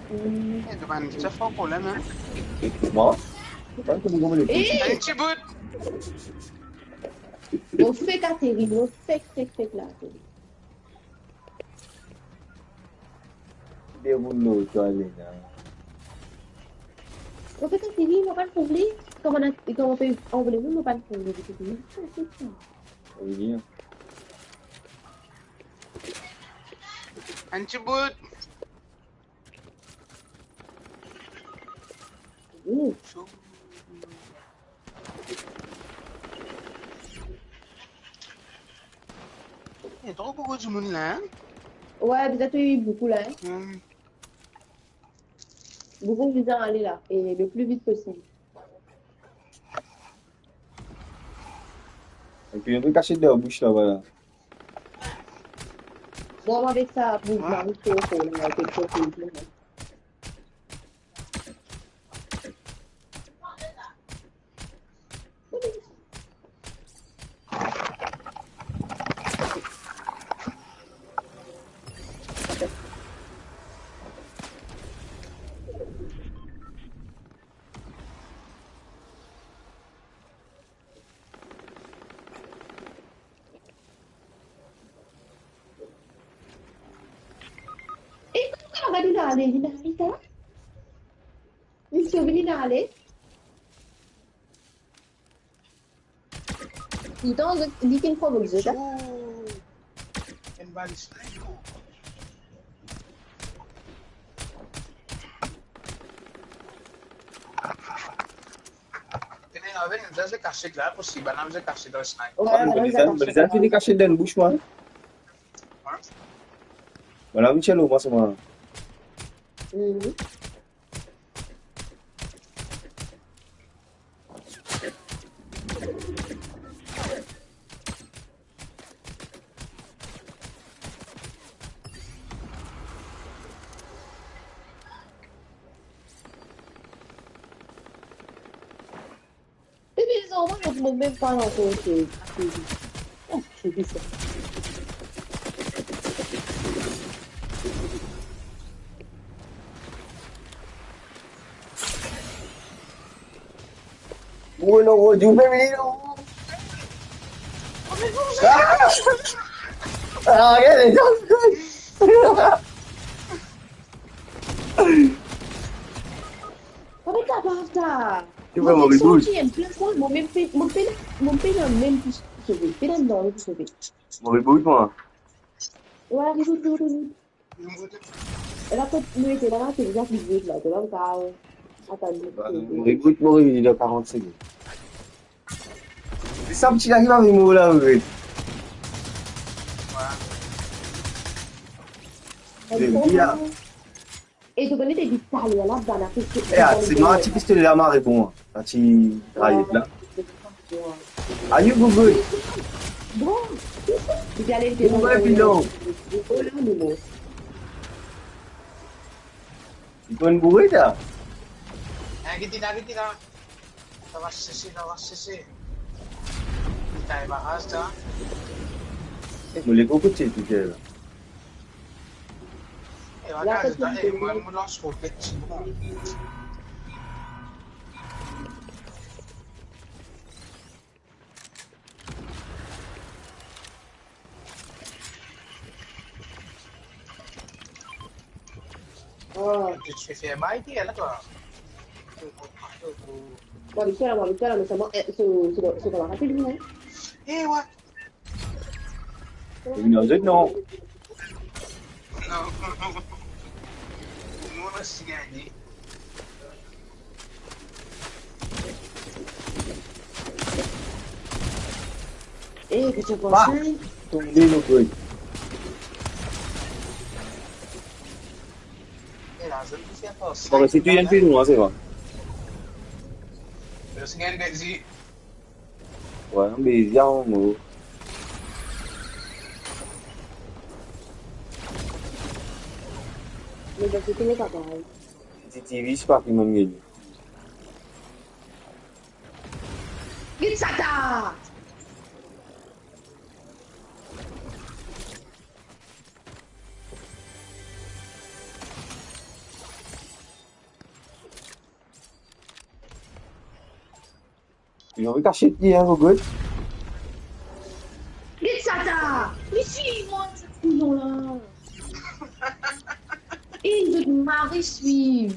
Hmm. Eh, to bann, sa fer problem, hein? Mwa? Mo pa konn kouma le... Eh! Enn ti bout! Mo fek ateri, mo fek, fek, fek la ateri. Deroul lor twa, Lena. Mo fek ateri, mo pann trouv li. Kouma, kouma pe anvole, mo pann trouv li, li pe vini. Sa, se sa. Vini, hein. Enn ti bout. Ouh. Eh, tro boukou dimoun la, hein? Ouais, bizin trouv boukou la, hein? Hmm. Boukou bizin ale la, e le pli vit posib. Epi, nou pe kasiet dan bouch laba la. Bon, avek sa, bouz, ah, mari, fo, fo, la, fo, fo, fo. E kouma kamarad ou la ale, li la ale ta? Li sove, li la ale. Pourtan, zot, li finn provok zot, hein? Enn bal sniper. Tene, avek nou, sa se kasiet la, posib, bann la se kasiet dan sniper. Ouais, bann la, bann la se kasiet. Bann la fini kasiet dan bouch, mwa. Hein? Bann la, Michel, ou pas, mwa. Mhm. Epi zanfan, mo mem pa ankor se, oh, se ki sa? Ou non, ou di ou mem li non. Ah! Ah, gade, gade. Kouma kapav sa? Ti vremem reboot. Mo mem pe, mo pe, mo pe dan mem pou sove. Pe dan, non, pou sove. Mo reboot, mwa. Ouais, reboot, reboot, reboot. E la kot nou ete la, se deza ki reboot la, to pa kapav atann. Mo reboot, mo revini dan karant segond. Se sa, piti la ki pa vinn mor la, wi. Bien. E to kone depi taler la, bann la... Eh, ah, se mwa ti pistole la, mare bon, hein. Sa ti rayet la. Ayo, Google. Bon. Li ale, li te... Google, pilon. Oh la, nou mor. Li konn boure, sa. Eh, gete la, gete la. Sa va sese, sa va sese. Li kay baraz, sa. Eh, mo lekor kot ti, ti, la. Eh, la, regarde, sa, eh, mo, mo lans roket, bon. Oh. Tu te fais faire mal, t'es là, toi. Bon, victoire, bon, victoire, mais seulement, eh, c'est, c'est, c'est dans la rapide, hein. Eh, ouais. Ou vinn ar zot, non? Non. Nou, nou osi gagn. Eh, que tu as pensé? Tonbe, nou gagn. Eh, la zone qui fait force. Bon, ben, si tu gagnes plus, moi, c'est bon. Parce qu'il y a une belle Ouais, on bezi a mo. Me zot fini pa parey. Ti T V, se pa ki mo gagne. Get sata! Li anvi kasiet li, hein, Gogo. Get sata! Li swiv mwa, sa kouyon la. E zot mari swiv.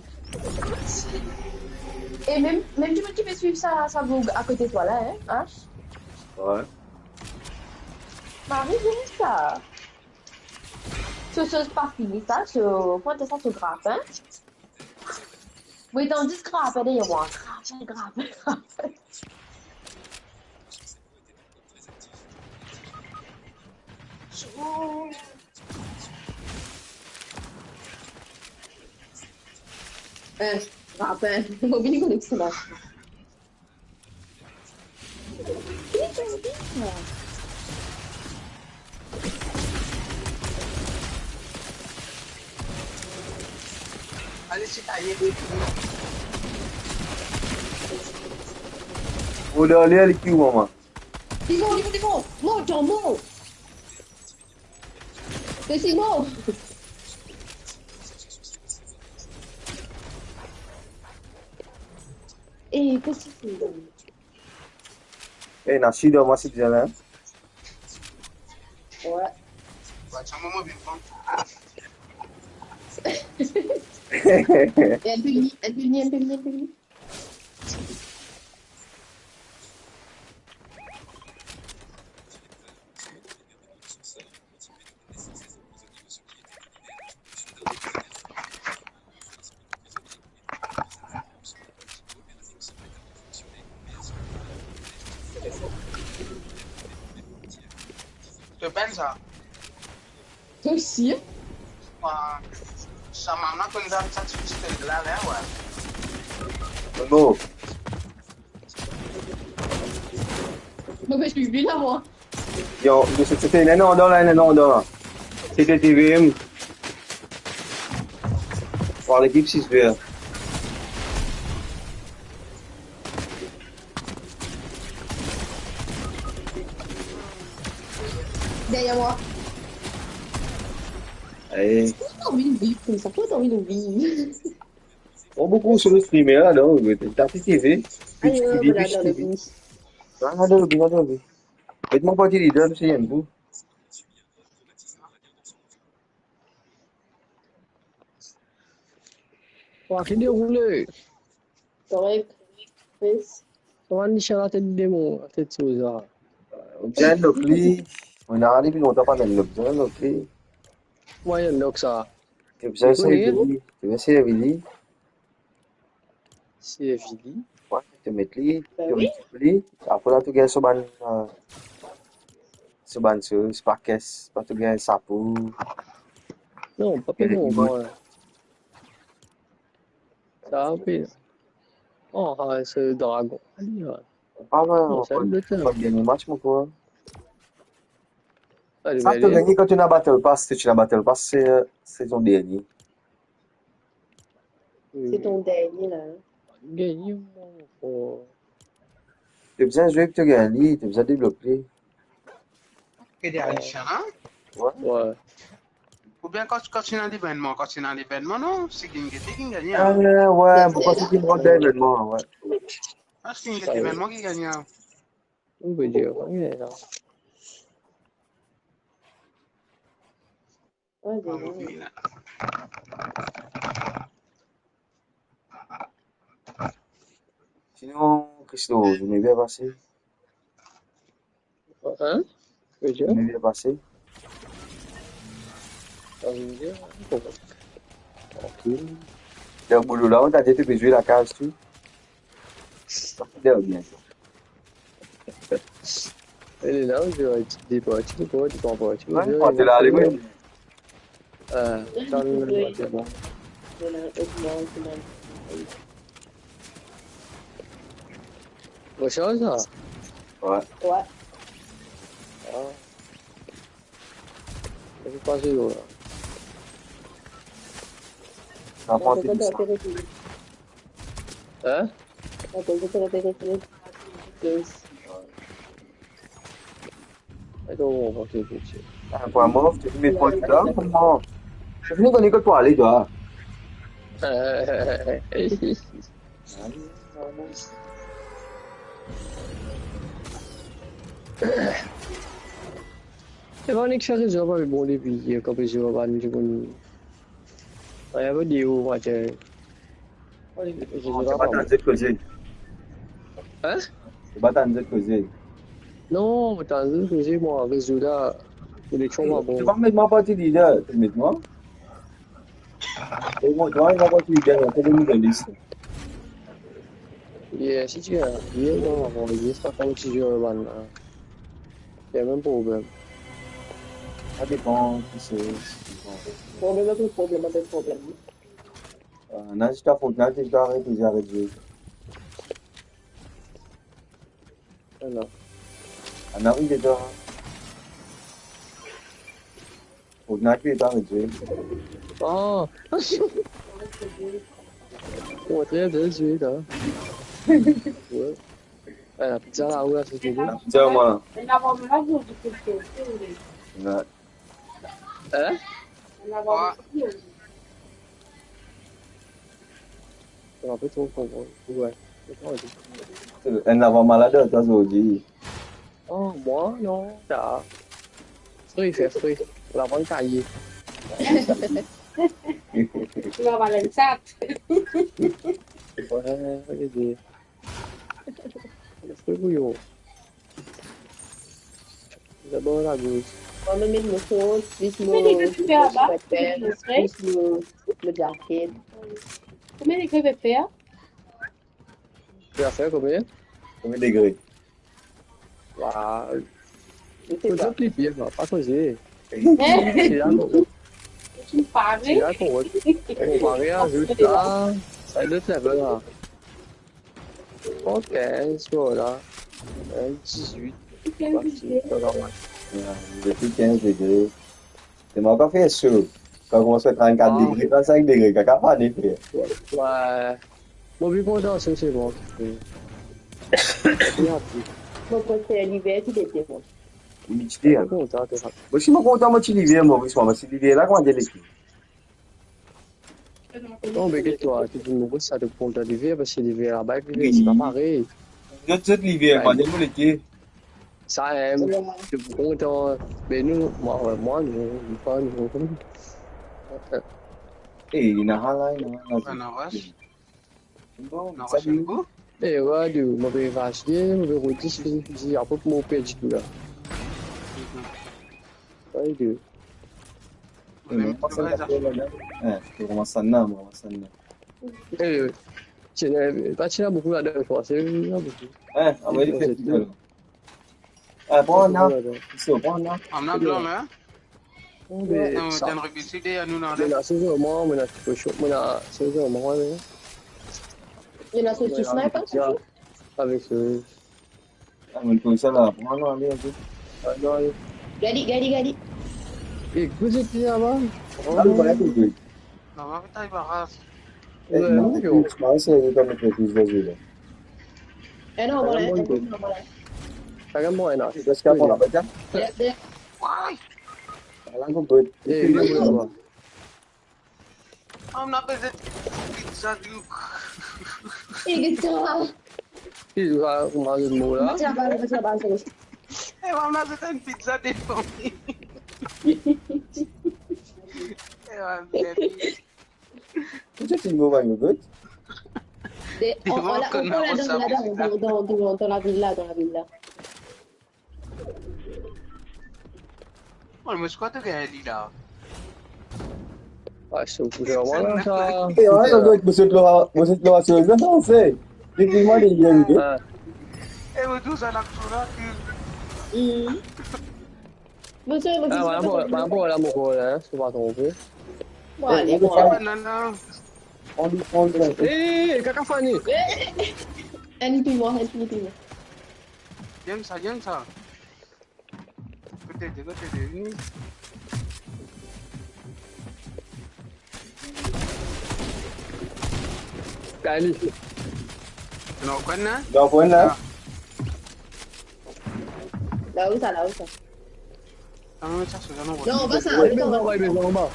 E mem, mem dimoun ki pe swiv sa, sa boug akote twa la, hein, Ash? Ouais. Mari, vini sa. So, so, pa fini sa, so, pwint sa, so grap, hein? Wi, tandis grap deryer mwa. Grap, grap, grap. Eh, grap, hein. Mo vini konek sila. Ale, ti taye, wi. Mo dan ler, li ki ou, mama? Li mor, li mor, li mor. Mor, dan mor. Mesi mor. Eh, kosa se la? Eh, ena sida, mwa, si bizin la, hein? Ouais. Ouais, tiens, maman, viens prendre. Eh, elle peut venir, elle peut venir, elle peut venir, elle peut venir. To pena sa? To sir? Sa mama konn sa, sa ti pistol la, la, ouais. Bon. Mo pe swiv li la, mwa. Yo, yo, se, se, se, non, non, non, non, non. C'était T V M. Par l'équipe six V. Derrière moi. Allez. Pourquoi t'as envie de vivre comme ça? Pourquoi t'as envie de vivre? Bon, boukou sou le streamer la, donk, ta ti T V, Twitch T V, Twitch T V. Non, non, non, non, non. Met mwa parti leader, se enn boug. Wa ki deroule. Korek. Yes. Kouma li ti latet demon, latet soz la. Ou bizin unlock li. Mo ena li depi lontan pa unlock, bizin unlock li. Kouma unlock sa? Ou bizin save li, ou bizin save li. Save li. Wi, to met li, to met li. Apre la, to gagn so bann, euh, so bann soz, pa kes, pa to gagn sapo. Non, pa pe bon, bon. Sa pe. Oh, ah, se dragon. Ali, ouais. Pa mal, non, sa, le dernier match, mon frère. Sa, to gagne kan to ena Battle Pass, si to ena Battle Pass, se, se ton dernier. Se ton dernier la. Gagne, mon frère. To bizin zwe pou to gagn li, to bizin deblok li. Ke dernier la? Wi. Wi. Oubien kan, kan ti ena levennman, kan ti ena levennman, non, si gagn gete, gagn gagne, hein. Ah, wi, bon, kan ti gagn levennman, wi. Ah, si gagn levennman, gagn gagne, hein. Ou pe dir, wi, non. Ah, pa move la. Sinon, Christo, journée bien passée? Hein? Journée bien passée? Journée bien, correct. Tranquille. Dan boulo la, on t'a dit tu peux jouer la case, tu? Sa fidel bien, sa. Ele la, ou dir, ti departi, ou dir, ti pran parti, ou dir, ti la ale, wi. Ah, sa, nou, nou, bon. Recharge, sa? Ouais. Ouais. Ah. Sa pran plis. Hein? Atann, mo pe refer. Atann, mo pe refer. Ah, pou mor, tu peux mettre point là, pou mor. Tu finis ton école pour aller, toi. E bann nek sa rezon pa bon depi, eh, kan pe zwe bann dimoun. Aya, pa dir ou, atann. Mo pa tann zot koze. Hein? Mo pa tann zot koze. Non, mo tann zot koze, mwa, rezo la, koneksion pa bon. Tu vas mettre moi partie leader, tu mets moi. E mo, mwa, mwa, partie leader, la, tu mets dans la liste. Yeah, si ti, yeah, non, non, non, zis pa konn ti zwe bann la. Y a mem problem. Sa depan ki se, ki se. Problem apre problem apre problem. Ah, non, ziska Fortnite, ziska aret, ziska aret zwe. Ala. Ana, wi, deza. Fortnite, wi, aret zwe. Oh. Fortnite, bien zwe, la. Ouais. Eh, la pizza la, ou la, se bon. La pizza, mwa. Ouais. Hein? Ou la pe tro konpran. Ouais. Enn lavan malad, twa, zordi. Oh, mwa, non, sa. Fri, fer fri. Lavan kaye. Lavan lenn sat. Ouais, ok. Fri bouyon. Dabor lagous. Mwa, mo met mo short, plis mo, mo sweatpants, plis mo, mo jaket. Komie degre fer? Fer komie? Komie degre? Waw. Mo pa koze. Hein? Ou pare? Konpare a zot la, sa lot level la. Bon, kinz, vwala. Enn dizuit. Kinz degre. Ya, depi kinz degre. Se mwa ki fer so. Kan koumans fer trannkat degre, trannsenk degre, kaka fane, frer. Ouais. Mo pli kontan so, se bon. Mo kontan liver ki lete, mwa. Wi, ti bien. Kontan, to. Mo si mo kontan, mo ti liver, mwa, mwa, si liver la, kouma dir lete? Non, me get twa, to dimoun, sa to kontan liver, parski liver laba ek liver, se pa parey. Zot, zot liver, mwa, dir mo lete. Sa, em, to pou kontan, me nou, mwa, mwa, nou, nou pa, nou. Eh, ena la, ena la. Ena la. Bon, non, sa, Rachel, go. Eh, ouais, de, mo pe vache, mo pe rod dis, dis, dis, apre mo perdi tou la. Mhm. Ouais, de. Eh, mem pa sa, la. Eh, kouma sa, non, kouma sa, non. Eh, ti ena, pa ti ena boukou ladan, fwa, ti ena boukou. Eh, anvoy li fer tou. Ah, pran la. Pran la. Ann pran la. Non, me sa, tann rebisi de anou la. Mo ena sezon mwa, mo ena ti koson, mo ena sezon mwa, me. Mo ena sezon sniper, ya, avek, euh, ah, mo trouv sa la, pran la, ale, ale. Ah, non, ale. Gadi, gadi, gadi. Eh, koze ki laba? Ah, non, non, non. Non, non, non, non. Eh, non, non, yo. Mwa, se li ki met le plis de zile. Eh, non, voilà, eh, non, voilà. Sa gagn mwa, non. Est-ce qu'il y a pour la bataille? Eh, eh. Why? Ala, konpran. Eh, non, non, non. Ah, on a besoin de pizza, Duke. Eh, get sa. Ki va manz mo la? Met la bal, met la bal, se bon. Eh, on a besoin de pizza de famille. Kouma ti mo bann yo, good? De, on, on, on, on, la, dan, dan, dan, dan, dan lavil la, dan lavil la. Oh, mo krwar to gagn li la. Ah, so pou dir mwa la, sa. Eh, ouais, on doit, mo sot lor, mo sot lor, sa, sa, sa, se. Depi mwa, li vinn, hein. Ah. Eh, mo tou sa, la, tou la, ki... Hmm. Mo sot, mo sot, mo sot. Ah, voilà, mo sot, voilà, mo sot, hein, si mo pa tronpe. Bon, ale, eh, bon. Banana. On li pran, on li pran. Eh, kaka Fanny. Eh, eh, eh. Enn pli mwa, enn pli mwa. Bien sa, bien sa. Kote de, kote de, vini. Kali. Non, ou konn la? Non, ou konn la? Ah. La ou sa, la ou sa? Ah, non, sa, se non. Non, anba sa, ouais, anba, anba, anba.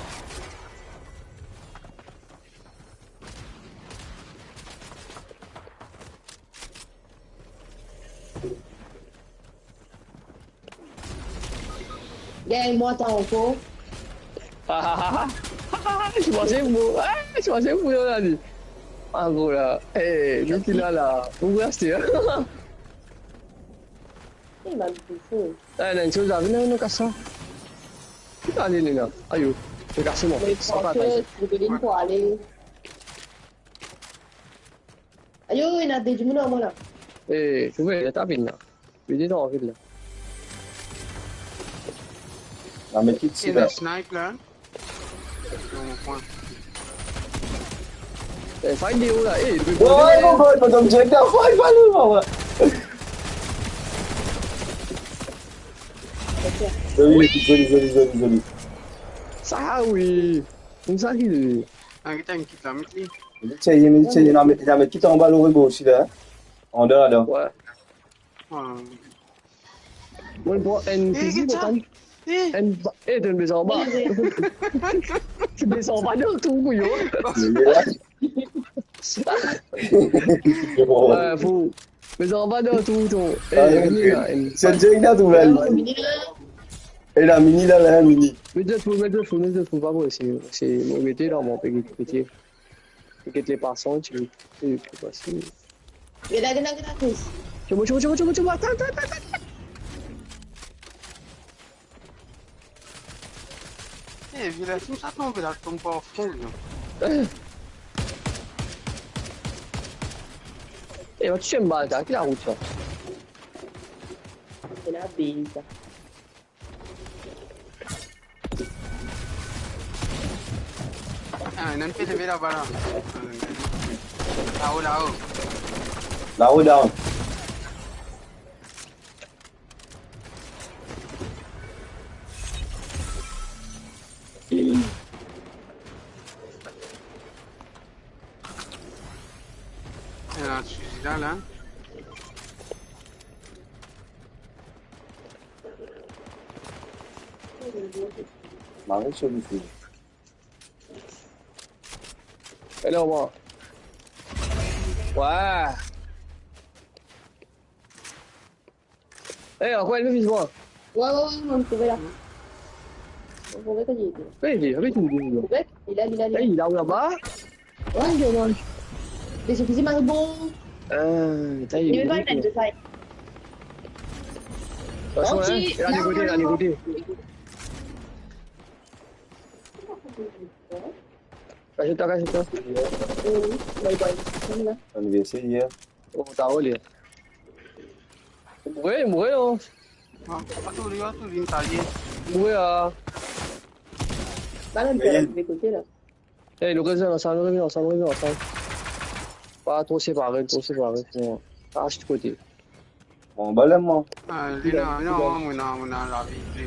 Gagn mwa tan ankor. Ah, ah, ah, ah. Ah, ah, ah, ti panse pou, ah, ti panse pou la, li. Ah, gro la. Eh, nou ki la, la. Ou pou aste, hein? Eh, mal pou fou. Eh, la, enn soz, vinn, nou kas sa. Ki ale, li la? Ayo, mo kas mwa. Mo pran sa, mo vinn pou ale. Ayo, ena de dimoun ar mwa la. Eh, trouve, li ta vinn la. Li dedan vinn la. La, me ki ti la. Ena snipe la. Non, mo pran. Eh, fight de ou la. Eh, li pe... Ouais, mon gars, mo tom direk dan fight, ale, mwa. Ok. Zoli, zoli, zoli, zoli, zoli. Sa, wi. Koumsa ki li. Ah, gete, enn kit la, met li. Li ti, li ti, li la met, li la met kit anba lor rebo osi la, hein. Andan, andan. Ouais. Ah. Mwa, mo pran enn fizi, mo pran enn ba-, eh, to bezwen anba. To bezwen anba dan trou, kouyon. Ouais, fou. Bezwen anba dan trou, to. Eh, ah, vini la, enn... Se direk dan trou la, li. E la, mini la, la, mini. Met zot fou, met zot fou, met zot fou, pa pou esi. Se, mo mete la, mo pe gete, gete. Get le pasan, ti, ti, ti pase. Geta, geta, geta, Chris. Choma, choma, choma, choma, choma. Atann, atann, atann, atann. Eh, vila, si sa tonbe la, tonbe par fon, non. Eh, va touche enn bal, sa, ki larout, sa? Se la beza. Ah, ena enn pe leve laba la. Lao, lao. Lao, lao. Ena enn fizi la, la. Mari solusi. Hello, mwa. Wah. Eh, ankor enn fizi, mwa. Ouais, ouais, ouais, mo trouve la. Mo trouve kot li ete. Kot li ete? Kot li ete? Trouve? Li la, li la, li la. Eh, li la, ou laba? Ouais, je vois. Des officiers maribonds. Euh, ça y est, il est pas là, il est pas là. Attention, hein. Là, de côté, là, de côté. Cache-toi, cache-toi. Anniversaire hier. Oh, t'as volé. Mouri, mouri, non? Ah, pa tou, li, pa tou, vinn taye. Mouri, ah. Ba, la, nou pe arive kote la. Eh, nou revien ansanm, nou revien ansanm, nou revien ansanm. Pa tro separe, tro separe, non. Pas kote. Bon, ba, la, mwa. Ah, li la, li la, mwa, mwa, mwa, lavi, li.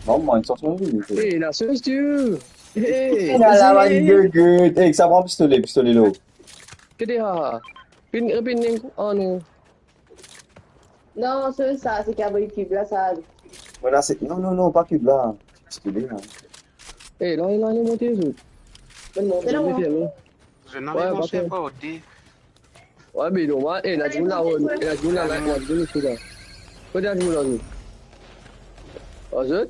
Bon, mwa, enn sans, mwa, li, li. Eh, la sos, tu. Eh, la, la, good, good. Eh, sa pran pistole, pistole, lo. Ki de, ha, ha. Pin, pin, ning, oh, non. Non, se sa, se ki avoy kib la, sa. Voilà, se, non, non, non, pa kib la. Pistole, la. Eh, la, la, la, monte, zot. Monte, la, mwa. Zot ena... Ouais, monte, pa pè. Oke. Ouais, be normal. Eh, ena dimoun la, ouais, ena dimoun la, la, ena dimoun la. Kote ena dimoun la, zot? Ah, zot?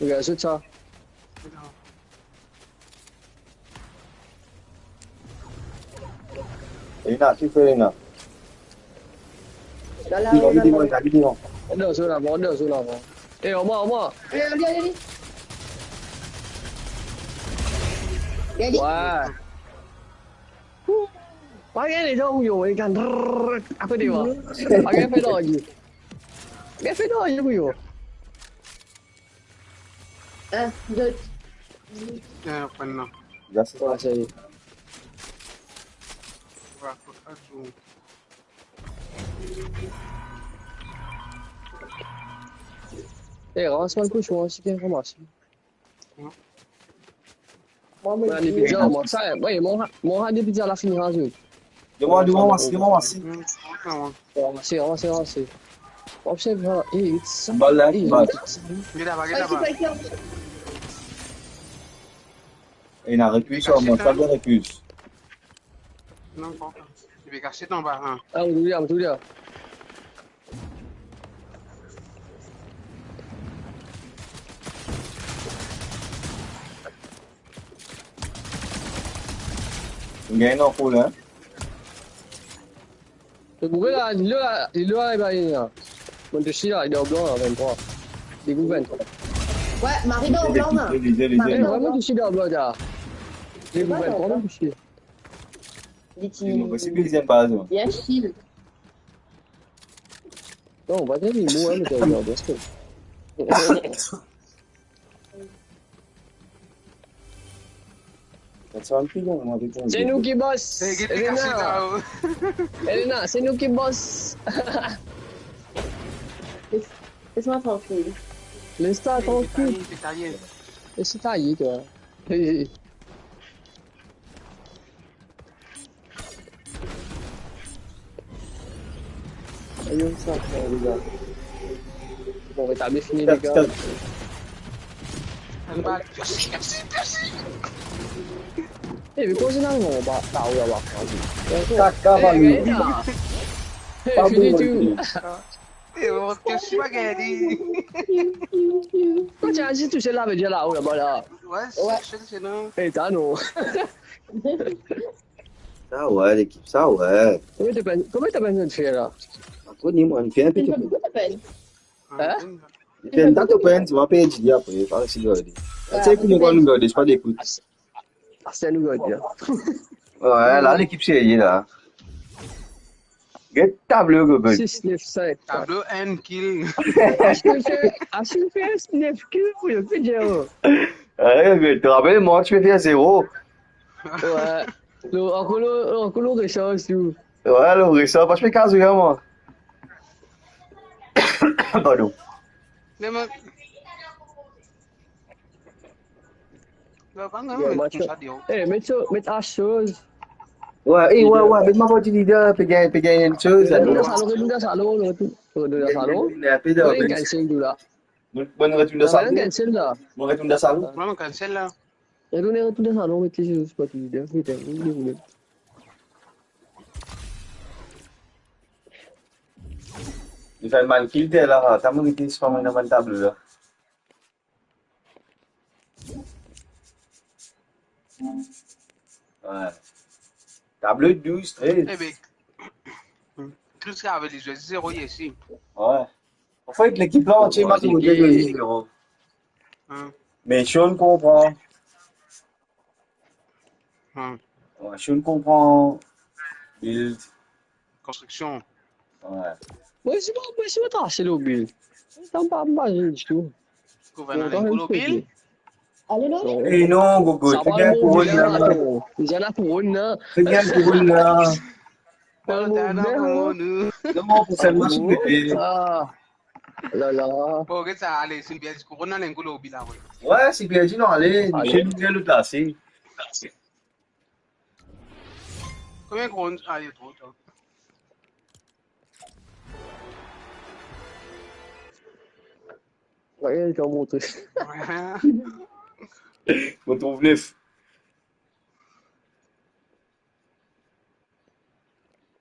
Regarde sa. Ena, ki fer Ena? La, la, la, la. Ena, so la, bon, Ena, so la, bon. Eh, Omar, Omar. Allez, allez, allez. Allez. Ouais. Pa gagn letan, yo, e kan, apre devan. Pa gagn fer lage. Pa gagn fer lage, yo. Un, deux. Tiens, maintenant. Là, c'est ça. Ouais, ça y est. Ouais, faut pas tout. Eh, ramasse-moi le cochon, hein, si quelqu'un ramasse. Mwa, mwa, li pizza, mwa. Sa, wi, mwa, mwa, de pizza la fini razout. Devan, devan, mwa, devan, mwa. Ranmase, ranmase, ranmase. Observe, hein, eh, it's... Bal la, eh, bal. Get laba, get laba. Ena, rekil sa, mwa, sa bien rekil. Non, pa ankor. Li pe kasiet anba, hein. Ah, ou touya, ou touya. Gagn anfo la. Li boure la, li la, li la, li la, li la. Monn tousi la, li dan blan la, venntrwa. Li boure venntrwa. Ouais, Marie dan blan la. Li, li, li, li, li. Marie dan blan. Monn tousi dan blan la. Li boure venntrwa, monn tousi. Li ti... Li ti bien chill. Non, pa gagn mo, hein, mo gagn mo, bien sûr. Se nou ki boss. Hey, get li kasiet la, oh. Elena, se nou ki boss. Les, laisse-moi tranquille. Laisse-toi tranquille. Hey, taye, taye. Laisse tailler, toi. Hey, hey. Ayo, sa, sa, les gars. Bon, retabli fini, les gars. Stop, stop. Eh, me koz ena, non, ba, ta, wi, ba, vas-y. Kaka, eh, va, eh, wi. Eh, pa fini bon, tou. Wi. Eh, bon, ke si pa gagn li. Kan ti a di tou sel la, ve dir la, wi, ba la. Wi, wi. Se, se, se, non. Eh, ta, non. Sa wi, lekip, sa wi. Komie to pe, komie to pe fer la? Pa kone mwa, fer inpe to pe. Hein? Fer inpe to pe, ti va perdi apre, pa resi gade. Wi. Ti kouma nou gade, pa dekout. As-, aster nou gade, hein. Wi, la, lekip serye la. Get tablo, Gobel. Sis, nef, senk. Tablo, enn kill. Aster fer, aster fer nef kill pou le video. Ey, Gobel, to rapel mwa, ti pe fer zero. Wi. Lo, ankor lo, ankor lo resars tou. Wi, lo resars, pa ti pe kaz, wi, mwa. Pardon. Leman. Yo, pa nanye, met koumsa deor. Eh, met so, met asoz. Wi, eh, wi, wi, met mwa parti lider, pe gagn, pe gagn enn soz. Retourn dan salon, retourn dan salon, retourn, retourn dan salon. Wi, gagn sel tou la. Bon, retourn dan salon. Gagn sel la. Bon, retourn dan salon. Wi, gagn sel la. Retourn, retourn dan salon, met li so parti lider. Vit, vit, vit. Li fer mal kill la, ta mo gete si pa mwa dan bann tablo la. Wi. Tablo douz, trez. Eh ben, Chris avek li zero isi. Wi. Anfet, lekip la antie, match nou gagn zero. Hein. Me si nou konpran. Hmm. Wi, si nou konpran build. Konstriksion. Wi. Mwa, si mwa, mwa, si mwa trase lo build. Sa pa, pa mal ditou. Kouronn, ale, enn kou lo build. Ale, non? Eh non, Gogo, sa pa gagn kouronn la. Li gagn kouronn la. Li gagn kouronn la. Non, pou selman si bebe. Ah. La la. Bon, get sa, ale, si li perdi kouronn la, enn kou lo build la, wi. Wi, si perdi, non, ale, ale. Michel, nou gagn lot la, si. Konbien kouronn? Ah, li tro tar. Wi, li montre. Mo trouv nef.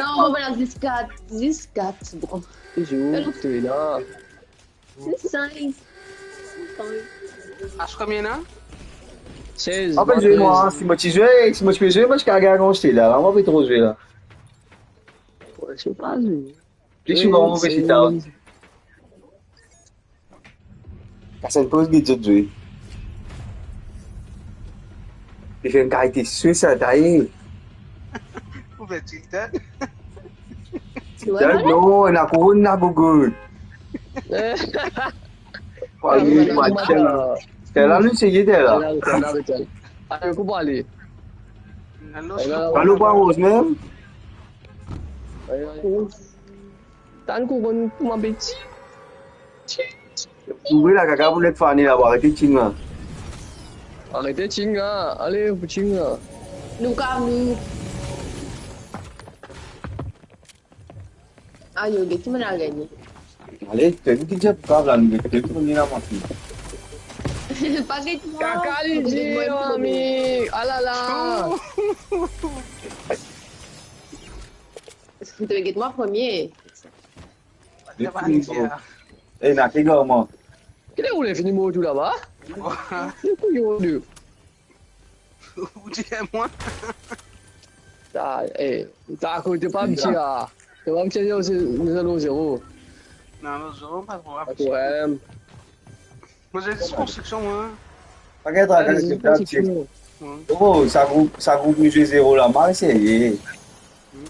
Non, mo pe la zis kat, zis kat, bon. Zour, to la. Six, cinq. Ash konbien la? Seize. An fet, zwe mwa, si mo ti zwe, si mo ti pe zwe, mo ti kapav gagn aste la, mo pa pe tro zwe la. Mo pa zwe. Pli souvan mo pe sit out. Kas enn poz, get zot zwe. Li fer enn kalite swe sa, taye. Ou fer tilted? Tilted, non, ena kouronn, ena gougout. Ayo, match la. Tela nou seye, tela. Ayo, pou ale. Balo pa roz mem. Tann kouronn pou mwa, beti. Ti, ti. Ou trouve la, kaka pou net fane la, pou arete ting la. Arete ting la, ale pou ting la. Nou kav nou. Ayo, get ki mo'nn al gagne. Ale, to ki dir pou kav la, nou get ki mo'nn la, ma fille. Pa get mwa. Kaka li dir, mami. Alala. To get mwa premie. Get fini mo. Eh, ena ki gar mwa. Kiler ou le fini mo tou laba? Ki kouyon de. Ou dir mwa. Ta, eh, ta kote pa miti la. To pa miti, nou zero zero. Non, nou zero, pa tro. Pa tro, eh. Mo zis konstriksion, mwa. Pa get, pa get, pa get. Oh, sa group, sa group nou zwe zero la, mal serye. Hmm.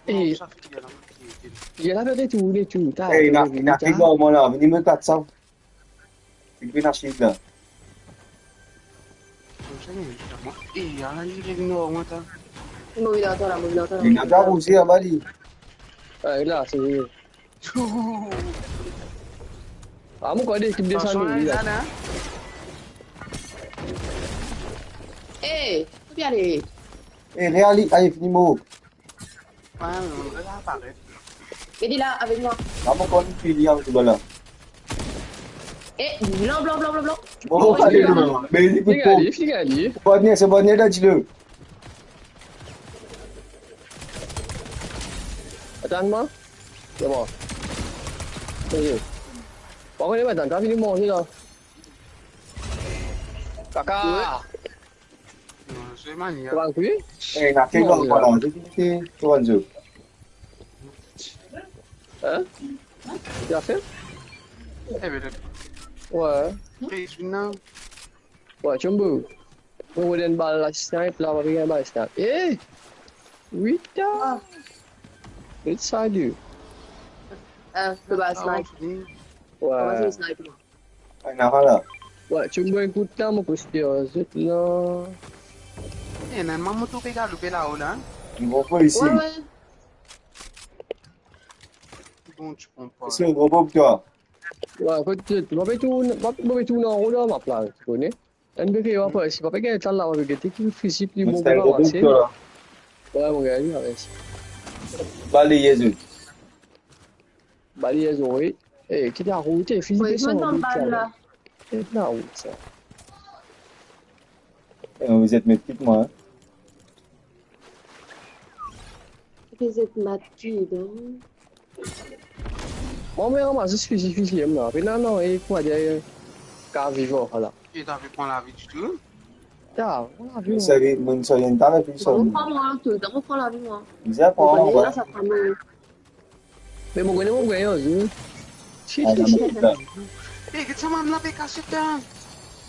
Eh, non, sa fini la, non. Li la pe retourne tou, ta. Eh, ena, ena ki gar mwa la, vini met kat san. Li vinn aste la. Konmsa, li vinn aste la. Eh, ala li vinn aste la. Mo vinn aste la, mo vinn aste la. Li la, ta, ou si, anba li. Ah, la, se li. Ah, mo krwar ekip desann, wi, la. Eh, kote ale? Eh, Reali, ale, fini mo. Wi, wi, wi, la, paret. Get li la, avek mwa. La, mo konn fini avek li la. Eh, blan, blan, blan, blan, blan. Bon, ale, non, non. Me li kout pom. Fini, fini, fini. Bonne, se bonne, la, dis-le. Atann mwa. Se bon. Serye. Par kont, atann, ta fini manze la. Kaka. Non, se mania. Ou pa kwi? Eh, ena ki gar mwa la, se ki, ki, ki, ki, ki, Hein? Ki afer? Eh, ben, le... Ouais. Prise, non. Ouais, Chumbo. Mo rod enn bal la, snipe la, mo pe gagn bal snipe. Eh! Wita! It's side you. Ah, le bal snipe. Ouais. Kouma sa, snipe la? Ay, napa la. Ouais, Chumbo, ekout la, mo koste ar zot la. Eh, normalman, mo trouve galoupe lao la. Li bon pou isi. Ouais, ouais. Bon, ti konpran. Se gro pou twa. Ouais, kot, mo pe tourn, mo, mo pe tourn anro dan map la, ti kone. Enn bebe, mo pa, si pa pe gagn tan la, mo pe gete ki fizik li bon pou ravase. Ouais, mo gagn, ravase. Bale, Yezu. Bale, Yezu, wi. Eh, ki larout, eh, fizik. Wi, desann, zwenn dan bal la. Ki larout, sa. Eh, vous êtes mes petites, moi, hein. Ki zot mat ki, donk? Mwa, mo ramas zis fizi, fizi, mwa. Pena, non, e kwa, deryer, ka vivan, vwala. E ta pe pran lavi ditou? Ta, pran lavi, mwa. Sa, li, mo, sa, li, ta pe pran lavi. Mo pran mwa, toultan, mo pran lavi, mwa. Bizin pran, mwa. Sa, sa pran, mwa. Me mo kone mo gagn, wi. Si, si, si. Ah, non, non. Eh, get sa, mann la pe kase, ta.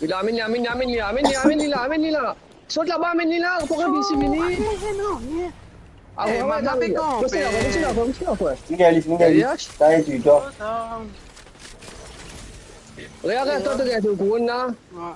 Li la, amenn li, amenn li, amenn li, amenn li, amenn li la, amenn li la. Sot laba, amenn li la, pou rann isi vini. Ah, eh, mann la pe kanpe. Kontign la, kontign la, kontign la, frè. Fini, fini, fini. Sa e, twa. Regarde, atann, regarde, o kouronn la. Ouais.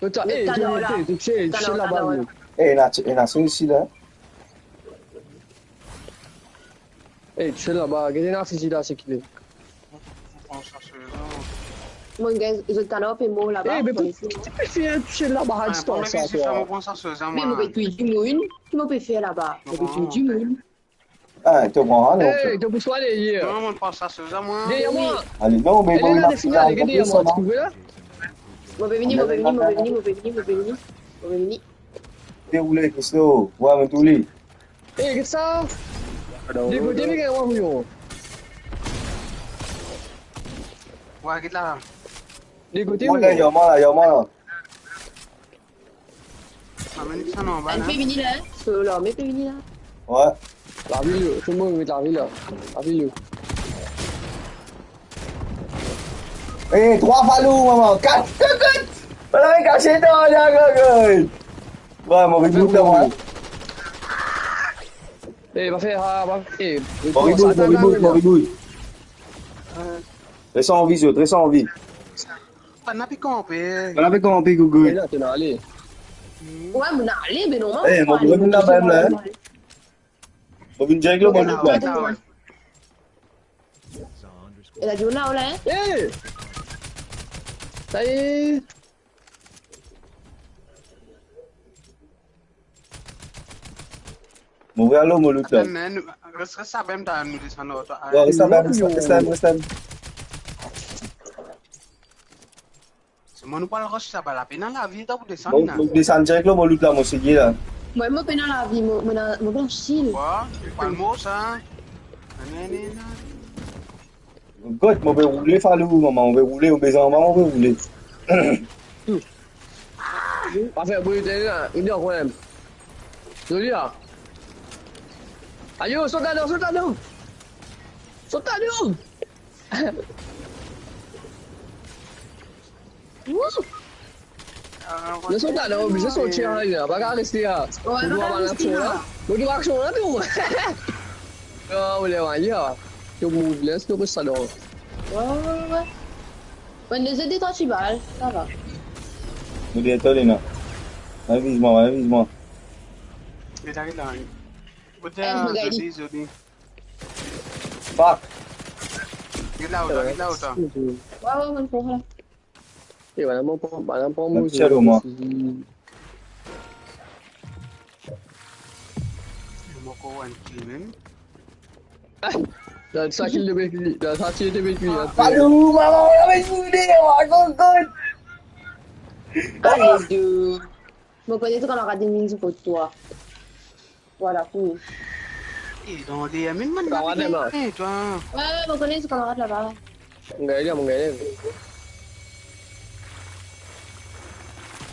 Zot la, eh, zot la, zot la, zot la, zot la, zot la. Eh, ena, ena isi la. Eh, zot la, gete ena isi la, sekirite. Mo pran sa sezon. Mo gagn, zot talor pe mor laba. Eh, me pou, ti pe fer touye laba a distans sa, twa. Mo pran sa sezon, mwa. Me mo pe touy dimoun, ki mo pe fer laba? Mo pe touy dimoun. Ah, to pran, non? Eh, to pou swale, ye. Non, mo pran sa sezon, mwa. Deryer mwa. Ale, non, me... Mo pe vini, mo pe vini, mo pe vini, mo pe vini, mo pe vini. Deroule, Christo. Wa, mo touy li. Eh, get sa. De kote, me gagn wan, yo. Wa, get la. De kote, yo. Yo, mwa la, yo, mwa la. Amenn sa non, anba la. Pe vini la, hein. So, larme pe vini la. Wa. Lavil, yo. Tou dimoun met lavil la. Lavil, yo. Eh, trwa falou, mama. Kat, kat, kat. Bann la kase dan, dan, dan, dan. Wa, mo reboot la, mwa. Eh, pa fer, ah, pa, eh, mo reboot, mo reboot, mo reboot. Res anvi, zot, res anvi. Bann la pe kanpe. Bann la pe kanpe, Gougou. Eh, la, to ale. Wa, mo ale, me normal. Eh, mo reboot la, mem la, hein. Mo vinn direk la, mo loot la. Ena dimoun la, hein? Eh! Sa ye! Mo vinn la, mo loot la. Atann, res, res sa mem, ta nou desann, to. Wa, res sa mem, res sa mem, res sa mem. Mo, nou pral rush sa, pa lapena lavi, ta pou desann la. Mo desann direk la, mo loot la, mo seye la. Mwa, mo pena lavi, mo, mo ena, mo pena shield. Wa, pa le mo sa. Ane, ane, ane. God, mo pe roule, falou, mama, mo pe roule, mo bezwen anba, mo pe roule. Pa fer bri, tene la, li ankor mem. Zoli la. Ayo, sot ladan, sot ladan. Sot ladan. Wouh! Zot la, non, oblize sorti la, pa kav reste la. Wa, nou pa kav reste la. Mo trouv aksion la, tou. Ah, ou le, wa, ya. To move, les to res sa dan. Wa, wa, wa, wa. Bann de zot de trwa ti bal, sa va. Mo deryer twa, Lena. Bann viz mwa, bann viz mwa. Get la, get la. Kote, eh, ah, zoli, zoli. Fuck. Get la, ota, get la, ota. Ouais, ouais, ouais, pour là. Eh, bann la pran, bann la pran mo, mo. Mo ankor enn kill mem. Ah, dan sa kill de Bekli, dan sa kill de Bekli, apre. Ayo, mama, on avait une idée, on raconte. Ayo, Dieu. Mo kone to kamarad inn vinn kot twa. Voilà, fini. Eh, dan deryer, mem bann kamarad laba. Eh, twa. Ouais, ouais, mo kone to kamarad laba. Mo gagn, mo gagn.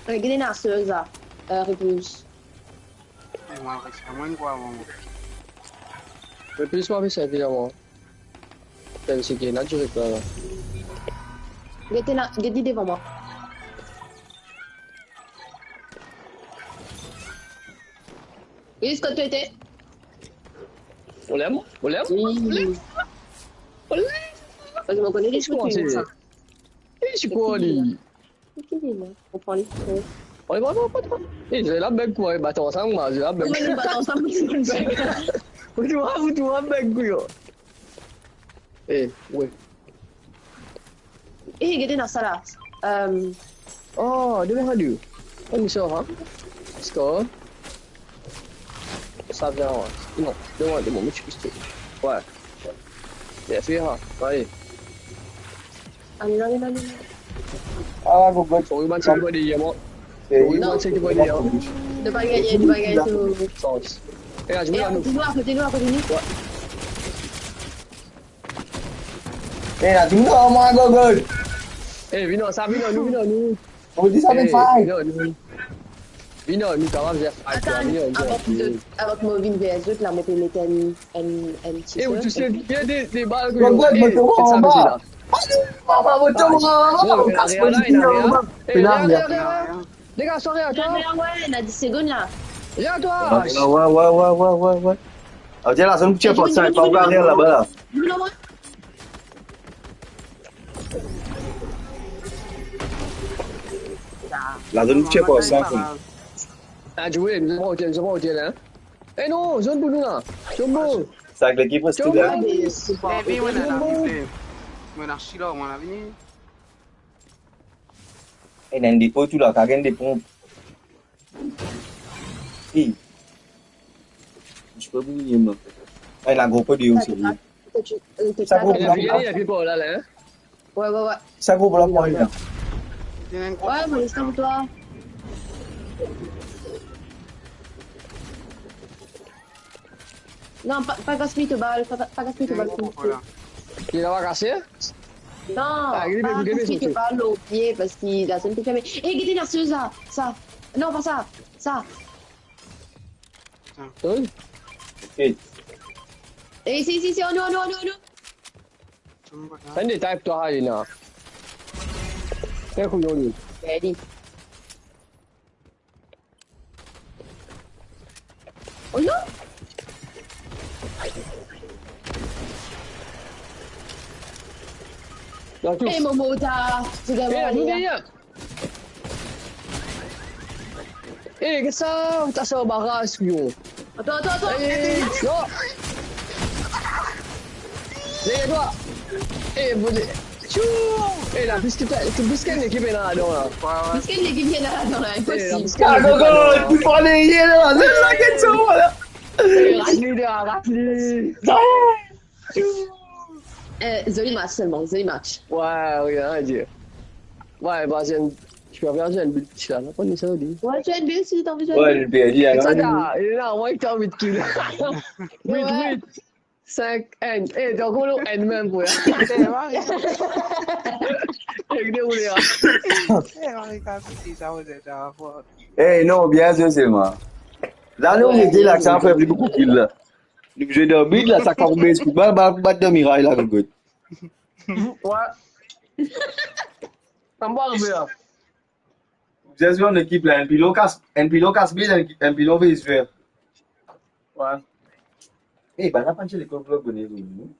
Eh, gagn ena seza, euh, réponse. Eh, mwa, res pa mwa enn kwa avan mwa. Réponse mwa, pe servi la, mwa. Tel se ki ena direk la, la. Gete la, get li devan mwa. Lis kot to ete? Olem, olem, olem, olem. Parski mo kone li. Ki koumans li? Ki koumans li? Ki li la? Mo pran li. Olem, olem, olem, olem. Eh, zot la beg kwa, bat ansam, mwa, zot la beg. Kouma nou bat ansam, nou beg. Ou twa, ou twa beg, kouyon. Eh, ouais. Eh, gete dan sa la. Euh, oh, devan radio. On sort, hein? Score. Ça vient, ouais. Non, devan, devan, mo ti piste. Ouais. Bien fait, hein. Allez. Allez, allez, allez, allez. Ah, go, go. Sorry, man, c'est pas des diamants. Sorry, man, c'est pas des diamants. De pa gagne, de pa gagne, c'est bon. Chance. Eh, là, je... Eh, à côté de nous, à côté de nous, à côté de nous. Ouais. Eh, la dimoun, oh my God, God. Eh, vinn sa, vinn nou, vinn nou. Mo dir sa, vinn fight. Vinn nou. Vinn nou, kapav fer fight. Atann, vinn nou, avan de, avan mo vinn ver zot la, mo pe met enn, enn, enn ti... Eh, ou tou sel, bien de, de bal, God, God, mo tonbe anba. Mama, mo tonbe anba. Pena rien, pena rien. Pena rien. Dégage-toi, Réa, toi. Là, là, ouais, on a dix secondes, là. Réa, toi. Ouais, ouais, ouais, ouais, ouais. Ah, tiens, la zone qui est... Eh, je veux, je veux, je veux, je veux. Pas ouvert rien là-bas, là. Je veux, non, moi. La zone qui est pas cinq. Ah, tu vois, nous avons, nous avons, hein. Eh non, zone pour nous, là. Jumbo. C'est avec l'équipe, c'est tout, là. Jumbo. Eh, viens, on a la, viens. On a Sheila, on a venu. Ena enn depo tou la, kapav gagn de ponp. Hey. Je peux oublier, moi. Ah, ena gro po de osi. Sa gro po la, hein? Ouais, ouais, ouais. Sa gro po la, moi, là. Ouais, moi, je suis comme toi. Non, pa, pa gaspiy to bal, pa, pa gaspiy to bal. Li la pa kase? Non, pa gaspiy to bal lor pie, parski la zone pe ferme. Eh, gete la, sa, sa. Non, pa sa, sa. Wi. Ok. Eh, isi, isi, isi, oh non, non, non, non. Sa enn detay pou twa, Alina. Enn kouyon, li. Ready. Oh non! Dans tous. Eh, Momo, t'as, tu dois aller là. Eh, derrière. Eh, qu'est-ce que ça? T'as ça au barrage, yo. Attends, attends, attends. Eh, non. Derrière toi. Eh, bon, tchou. Eh, la, plis ki, plis ki enn lekip ena ladan la. Plis ki enn lekip ena ladan la, inposib. Ah, non, non, écoute, faut aller hier, là. C'est ça qui est chaud, là. Eh, ras li, ras li. Eh, zoli match selman, zoli match. Ouais, rien à dire. Ouais, bah, j'ai une, je peux faire, j'ai une build, là. Comment ça, on dit? Ouais, tu as une build si t'as envie de jouer. Ouais, j'ai perdu, hein. C'est ça, là, moi, il t'a envie de kill. Ouais. Vite, vite. Cinq, un. Eh, donc, on a un même, ouais. Eh, Marie. Eh, gete, ou la. Eh, Marie, t'as dit ça, vous êtes à la fois. Eh, non, bien sûr, c'est moi. Là, nous, on est là, ça fait plus beaucoup de kills, là. Nou zwe dan mid la, sa kan bes pou bal, bal pou bat dan miray la, kot. Ouais. Sa pa arive la. Zis zwe an ekip la, enn pilon kas, enn pilon kas mid, enn, enn pilon vey zwer. Ouais. Eh, bann la pa ti lekol pou bone, nou.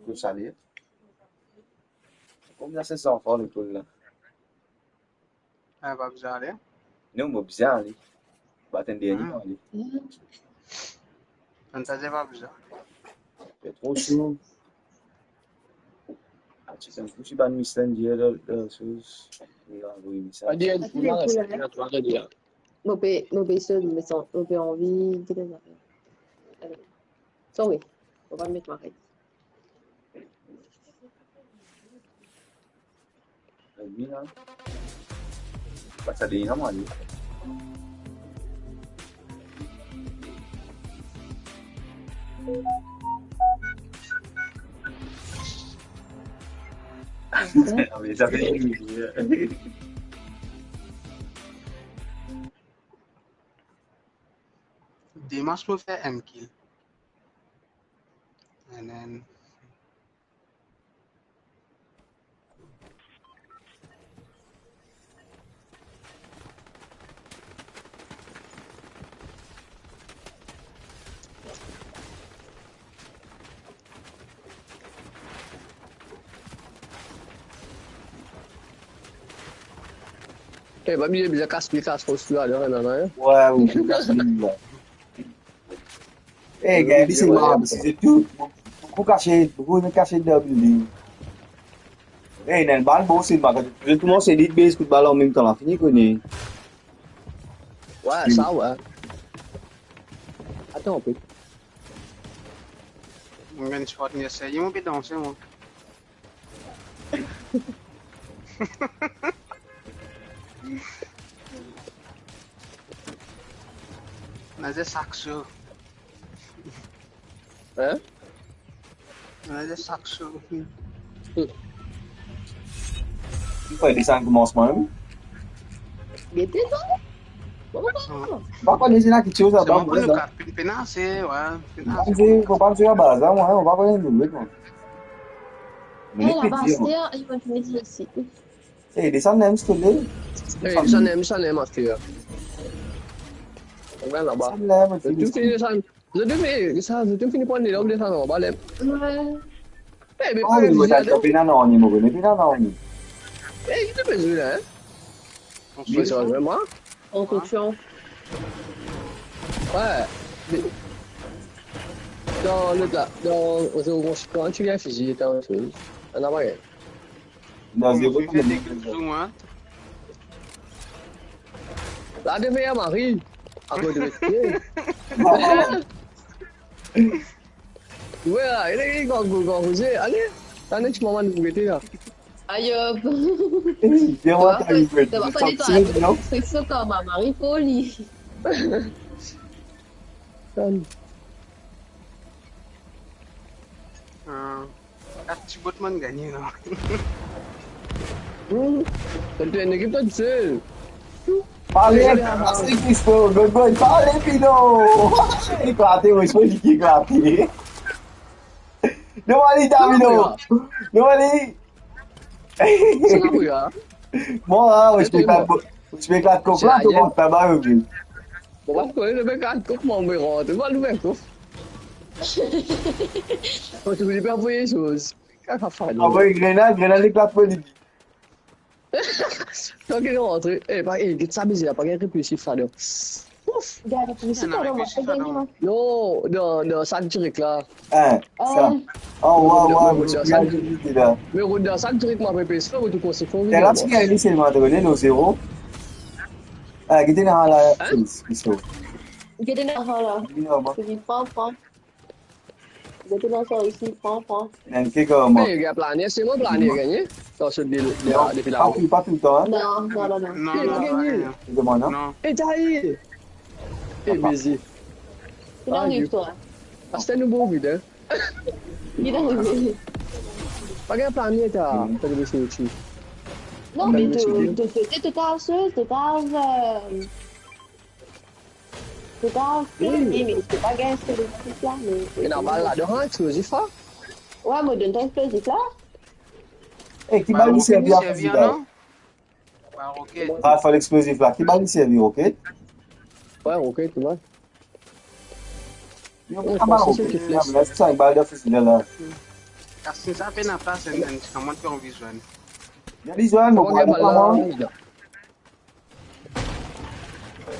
Pou sale. Konbien se zanfan lekol la? Ah, pa bizin ale. Non, mo bizin ale. Mo pa tann dernie mo ale. Tann sa, pa bizin. Fer tro so. Ah, ti tann pou ti bann mistèr dir dan, dan soz. Li anvoy mesaz. Adi, adi, adi, adi, adi. Mo pe, mo pe so, mo pe san-, mo pe anvi gete zafer. Ale. Sorry. Mo pa met marey. Demas pou fer enn kill. And then Eh, pa bliye, bizin kas, kas fos la, non, non, non, hein? Ouais, oui, kas la. Eh, gagn li, se mal, se tou. Boukou kasiet, boukou inn kasiet dan building. Eh, ena enn bal, bon, se mal. Tou le mond se li baz, kout bal an mem tan la, fini kone. Ouais, sa, ouais. Atann, pe. Mo gagn spot, ni serye, mo pe danse, mo. Naze sakso. Hein? Naze sakso. Ki fer desann koumansman mem? Gete sa. Mo pa kone si ena kiksoz laba. Mo pa kone, mo pa kone. Mo pa kone, mo pa kone. Eh, laba, aster, li pa fini dir osi. Eh, desann la, mem, siouple. Eh, desann la, desann la, aster. Gagn laba. Desann la, mem, zot tou fini desann. Zot tou fini, sa, zot tou fini pran ledam, desann anba, le. Ouais. Eh, me pa gagn, mo pena nanye, mo pena nanye. Eh, ki to pe zwe la, hein? Konstriksyon. Konstriksyon. Ouais. Dan lot la, dan, dan konstriksyon, ti gagn fizi, tan, ena pa gagn. Non, zero. Mo fini fer de kill, plis ou mwin. La, de fer mari. Akoz de reste. Ouais, la, li, li, gran, gran, gran koze. Ale, la, nou ti moman nou gete la. Ayo. Vinn, to pa kone, to pa kone, twa, non? Se so kan ma mari foli. Tan. Ah. Kat ti bot mo'nn gagne, non? Hmm. T'as une équipe toi tout seul. Pale, pase Christo, good boy, pale, Pino. Eklate, wi, so li ki eklate. Devan li, Davino. Devan li. Sa la, wi, la. Bon, ah, wi, ti pe eklat, ti pe eklat kok la, to kont laba, wi. Mo pa kone, nou pe eklat kok, mo, mo rant, mo pa ouvrir kok. Mo ti pe avoy soz. Kaka fado. Avoy grenad, grenad eklat pou li. Kan ki nou rantre, eh, pa, eh, get sa bizar, pa gagn represif fado. Ouf. Gagn represif fado, mo pa gagn, non. Non, non, sa direk la. Hein, sa. Oh, waw, waw, mo ti gagn la. Me rod dan sa direk, mo pe pes, mo tou konse fo. Te la, ti gagn li selman, to kone, nou zero. Ah, gete la, la, hein? Gete la, la. Pran, pran. Gete dan sa osi, pran, pran. Ena enn ki koman? Eh, gagn plane, se mo plane gagne. Dan so de, de, non, depi pa la-o. Tou, pa toultan, hein? Non, non, non, non. Non, non, non, non. Demann, non? Non. Eh, Taï! Eh, beze. Ki ariv, twa? Aster nou bon vid, hein? Ki ariv? Pa gagn plane, ta. Hmm. Pa gagn sorti. Non, me to, to fete, to ta, to ta, euh, Wi. Wi, me to pa gagn eksplozif la, me... Ena bal ladan, hein, eksplozif la? Wi, mo donn twa eksplozif la. Eh, ki bal li servi a, non? Ba, roket. Ah, fale eksplozif la. Ki bal li servi, roket? Wi, roket, wi. Yo, wi, pa mal, roket. Sa, bal dan fizi la. Kasi sa pena plas, enn, enn, kouma to anvi zwenn? Li anvi zwenn, mo, kouma li anvi zwenn?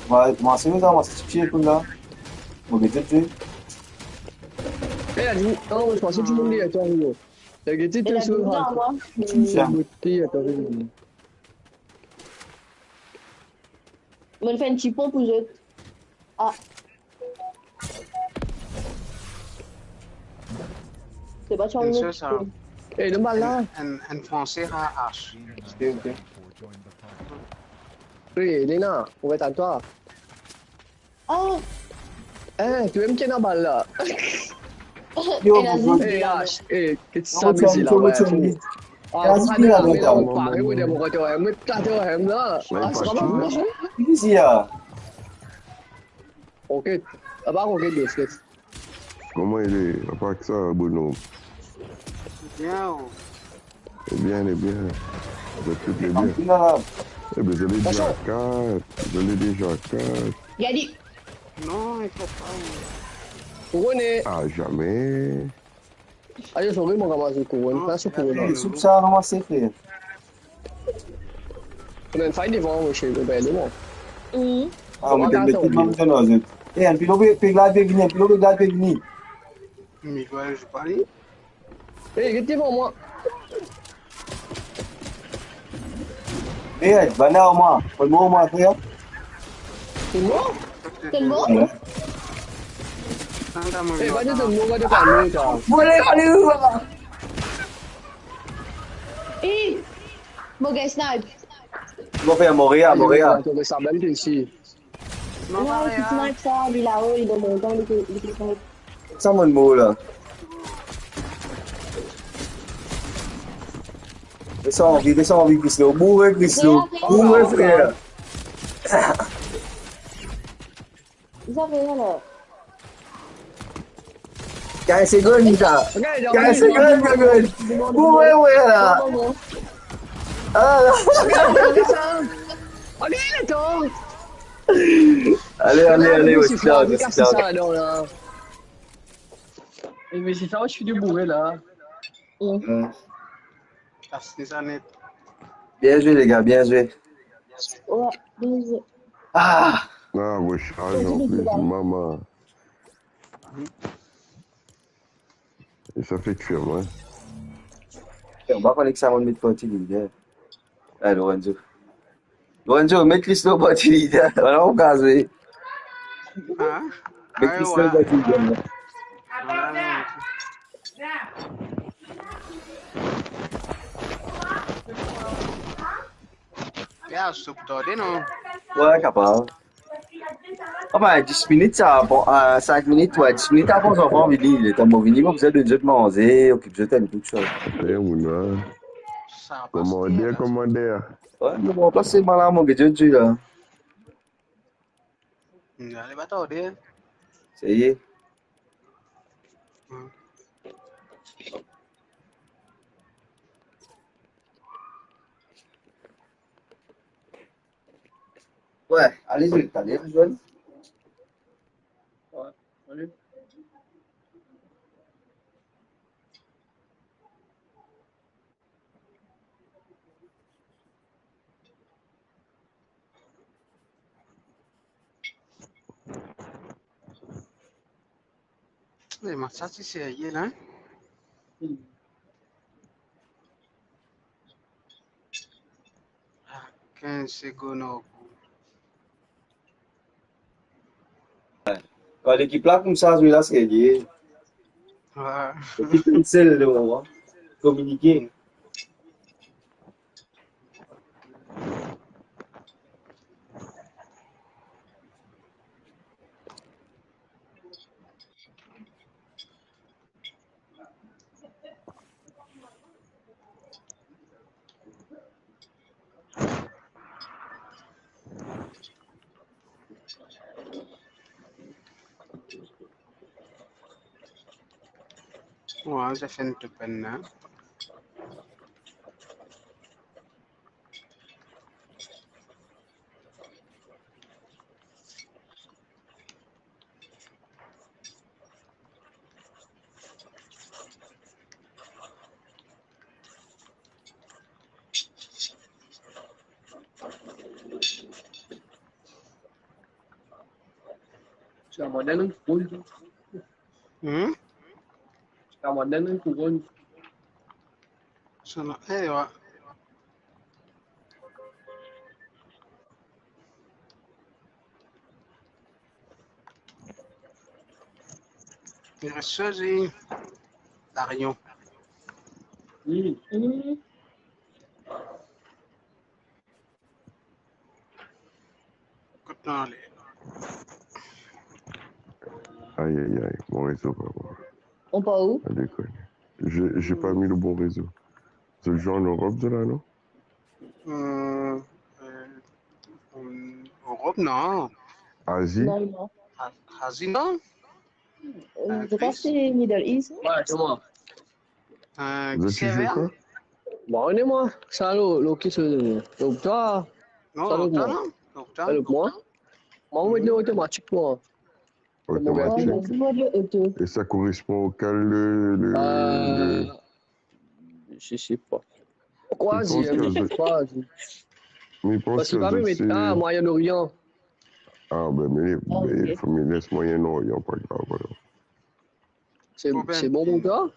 Mwa, mwa, se sa, mwa, se ti pie kounla. Mo gete ti. Eh, la di, oh, je pensais que tout le monde était arrivé. La gete ti, tout le monde. Tiens. Monn fer enn ti pon pou zot. Ah. Se pa sa. Eh, le mal la. Enn, enn, enn Franse, ah, ah. Ok, ok. Oui, Lena, on va être à toi. Oh. Eh, to mem ki ena bal la. Yo, eh, Ash, eh, ki ti sa, mesi la, ouais. Ah, pare, pare, pare, ouais, mon kote, ouais. Mwa, pare, ouais, la. Ah, se pa mal. Izi, ah. Ok. Apa, ok, ok. Kouma li ye? Apa ki sa, bonom? Bien, oh. Li bien, li bien. Zot tou bien? Bien. Eh ben, zot ena deza kat. Zot ena deza kat. Gade. Non, il faut pas. Kouronn. Ah, zame. Ayo, sori, mo ramas kouronn. Non, pa so kouronn. Soup sa, ramas, frer. Ou ena enn fay devan, mo seri, mo bel, mo. Mhm. Ah, mo te met li, mo te met li. Eh, enn pilo pe, pe glad pe vini, enn pilo pe glad pe vini. Mi, je vois pas li. Eh, get devan mwa. Eh, bann la, mwa. Pran mwa, mwa, frer. Li mor? Li mor? Ouais. Eh, bann la, mwa, mwa, mwa, mwa. Vole, vole, ou, papa. Eh, mo gagn snipe. Mo fer Moria, Moria. Sa mem isi. Non, non, pare, ti snipe sa, li lao, li dan montan, li, li, li snipe. Sa mo mor la. Desann anvi, desann anvi, Krislo. Boure, Krislo. Boure, frer. Zot ena la. Kinz segonn, sa. Kinz segonn, segonn. Boure, frer, la. Ah, la. Ale, ale, ale, ouais, c'est clair, c'est clair. Eh, mais c'est ça, je suis debout, là. Ouais. Kas sa net. Bien zwe, les gars, bien zwe. Ouais, bien zwe. Ah! Ah, recharge en plus, maman. E sa fer kwi, hein. Eh, on va konek sa, on met parti leader. Eh, Lorenzo. Lorenzo, met Krislo parti leader. Voilà, on gaz, oui. Hein? Met Krislo parti leader. Ya, so pou tarde, non? Ouais, kapav. Anfin, dis minit sa, bon, euh, sink minit, ouais, dis minit avan zanfan vini, letan mo vini, mo bizin donn zot manze, okip zot enn tou, sa. Eh, ou la. Komander, komander. Ouais, mo ranplas selman la, mo gete zot la. Hmm, ale pa tarde, hein. Sa y est. Hmm. Ouais, ale zwe, ale zwe. Ouais, ale. Eh, match sa ti serye la, hein? Hmm. Ah, kinz segonn ankor. Kan lekip la koumsa zwe la, serye. Ouais. Lekip enn sel, le moman. Kominike. Wa, zafenn to pann la. Sa mwa dan enn kouronn. Hmm? Sa mwa dan enn kouronn. Sa la, eh, wa. Li res sezi. Larion. Hmm. Hmm. Kot nou ale? Aïe, aïe, aïe, mon réseau, papa. On pa ou? Ah, déconne. J'ai, j'ai pas mis le bon réseau. C'est genre en Europe, de là, non? Euh, euh, Europe, non. Asie? Non, non. A-, Asie, non? Euh, je pense que c'est Middle East. Ouais, c'est moi. Euh, Vous êtes qui qui joue quoi? Bon, on est moi. Salut, Loki, c'est Loki. Non, Salut, Loki, moi. Non, Loki, Salut, moi. Moi, on met automatique, moi. Automatique. Mon gars. Et ça correspond auquel le, le, euh, le... Je sais pas. Troisième, troisième. Mais parce que je sais. Ah, Moyen-Orient. Ah, ben, mais, ah, mais, ok. Mais laisse Moyen-Orient, pas grave, alors. C'est, c'est bon pour toi?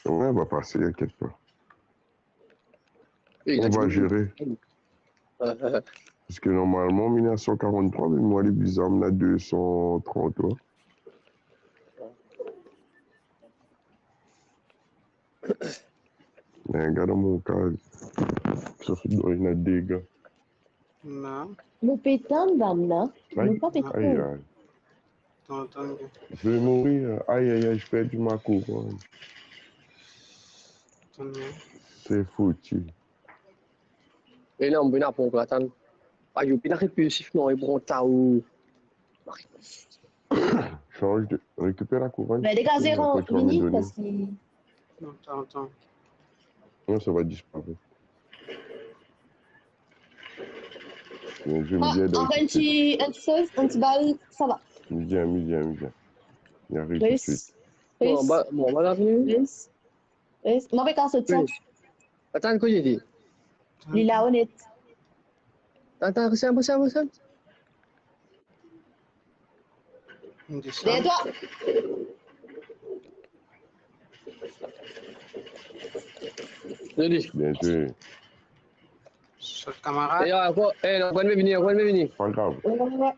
Ouais, va passer, inquiète pas. On va gérer. Parce que normalement, mille neuf cent quarante-trois, mais moi, les bizarres, on a deux cent trente, ouais. Mais regarde mon cas, ça fait dans une dégâts. Non. Nou pe tann dam la. Aïe, nou pa pe aïe, aïe. Tann, tann. Je vais mourir. Aïe, aïe, aïe, j'ai perdu ma couronne. Tann. C'est foutu. E non, mo pena pran, atann. Ayo, pena répulsif non, e pran ta ou. Change de, récupère la couronne. Mais dégagez en minute parce que... Non, attends, attends. Non, ça va disparaître. Mon Dieu, ah, envoie un petit, un petit sauce, un petit bal, ça va. Mi vien, mi vien, mi vien. Il arrive tout de suite. Bon, bah, bon, voilà, venu. Yes. Mo pe kas sot sa. Atann, kot li? Li la, onet. Atann, resann, resann, resann. Derrière toi. Bien joué. Sot kamarad. E ankor, e, ankor enn pe vini, ankor enn pe vini. Pa grav. Ouais, ouais, ouais.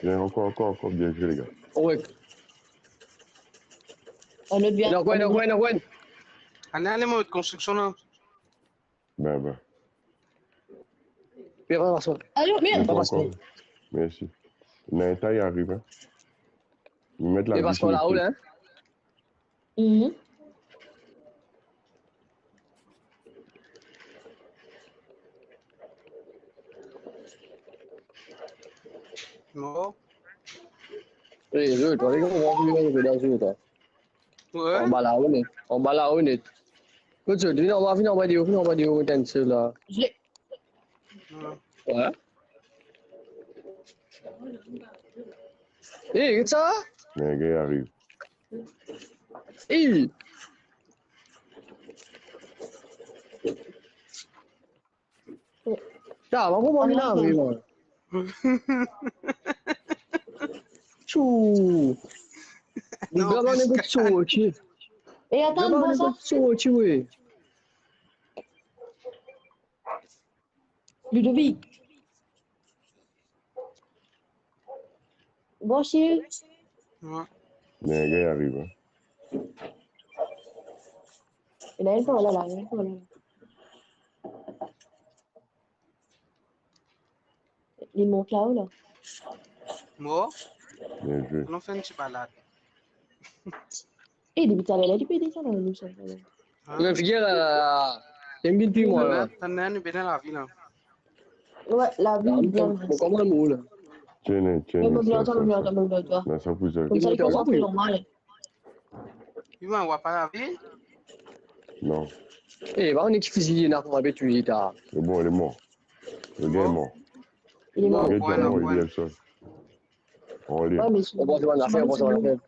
Bien, ankor, ankor, ankor, bien joué, les gars. Ouais. On est bien. Non, ouais, non, ouais, non, ouais. Ann ale mo konstriksion la. Ben, ben. Pera, pase. Ayo, merde. Ankor, ankor. Merci. Neta, il arrive, hein. Il met la vis sur le feu. Mhm. Non. Eh, zot, ale, kouma ou vinn dan zot, hein? Ouais. Anba la, onet. Anba la, onet. Kot zot, vinn anba, vinn anba deor, vinn anba deor, mo tann sela. Je l'ai. Ouais. Eh, get sa? Nèg ariv. Eh. Sa, mo pou mwa la, wi, mwa. Tchou. Non, li gagn tchou, ok. E atann, li gagn tchou, ok, wi. Ludovic. Bon, chéri. Ouais. Nèg ariv, hein. Ena enn par la, la, enn par la. Li mont lao, la. Mo? Bien joué. Nou fer enn ti balad. E depi taler la, li pe desann, nou sa. Hein? Figir, euh, li vinn pi mwa, la. Tann, tann, nou bien dan lavi, la. Ouais, lavi, bien. Kouma nou la? Tiens, tiens, tiens, tiens. Koumsa, li koumans apel normal. Li, mwa, ou pa lavi? Non. Eh, ba, nou ki fiziye, ena kouma bet li, ta. C'est bon, il est mort. Le gars est mort. Li mor. Le gars est mort, il est seul. On va aller. Ouais, mais on pense à l'affaire, on pense à l'affaire.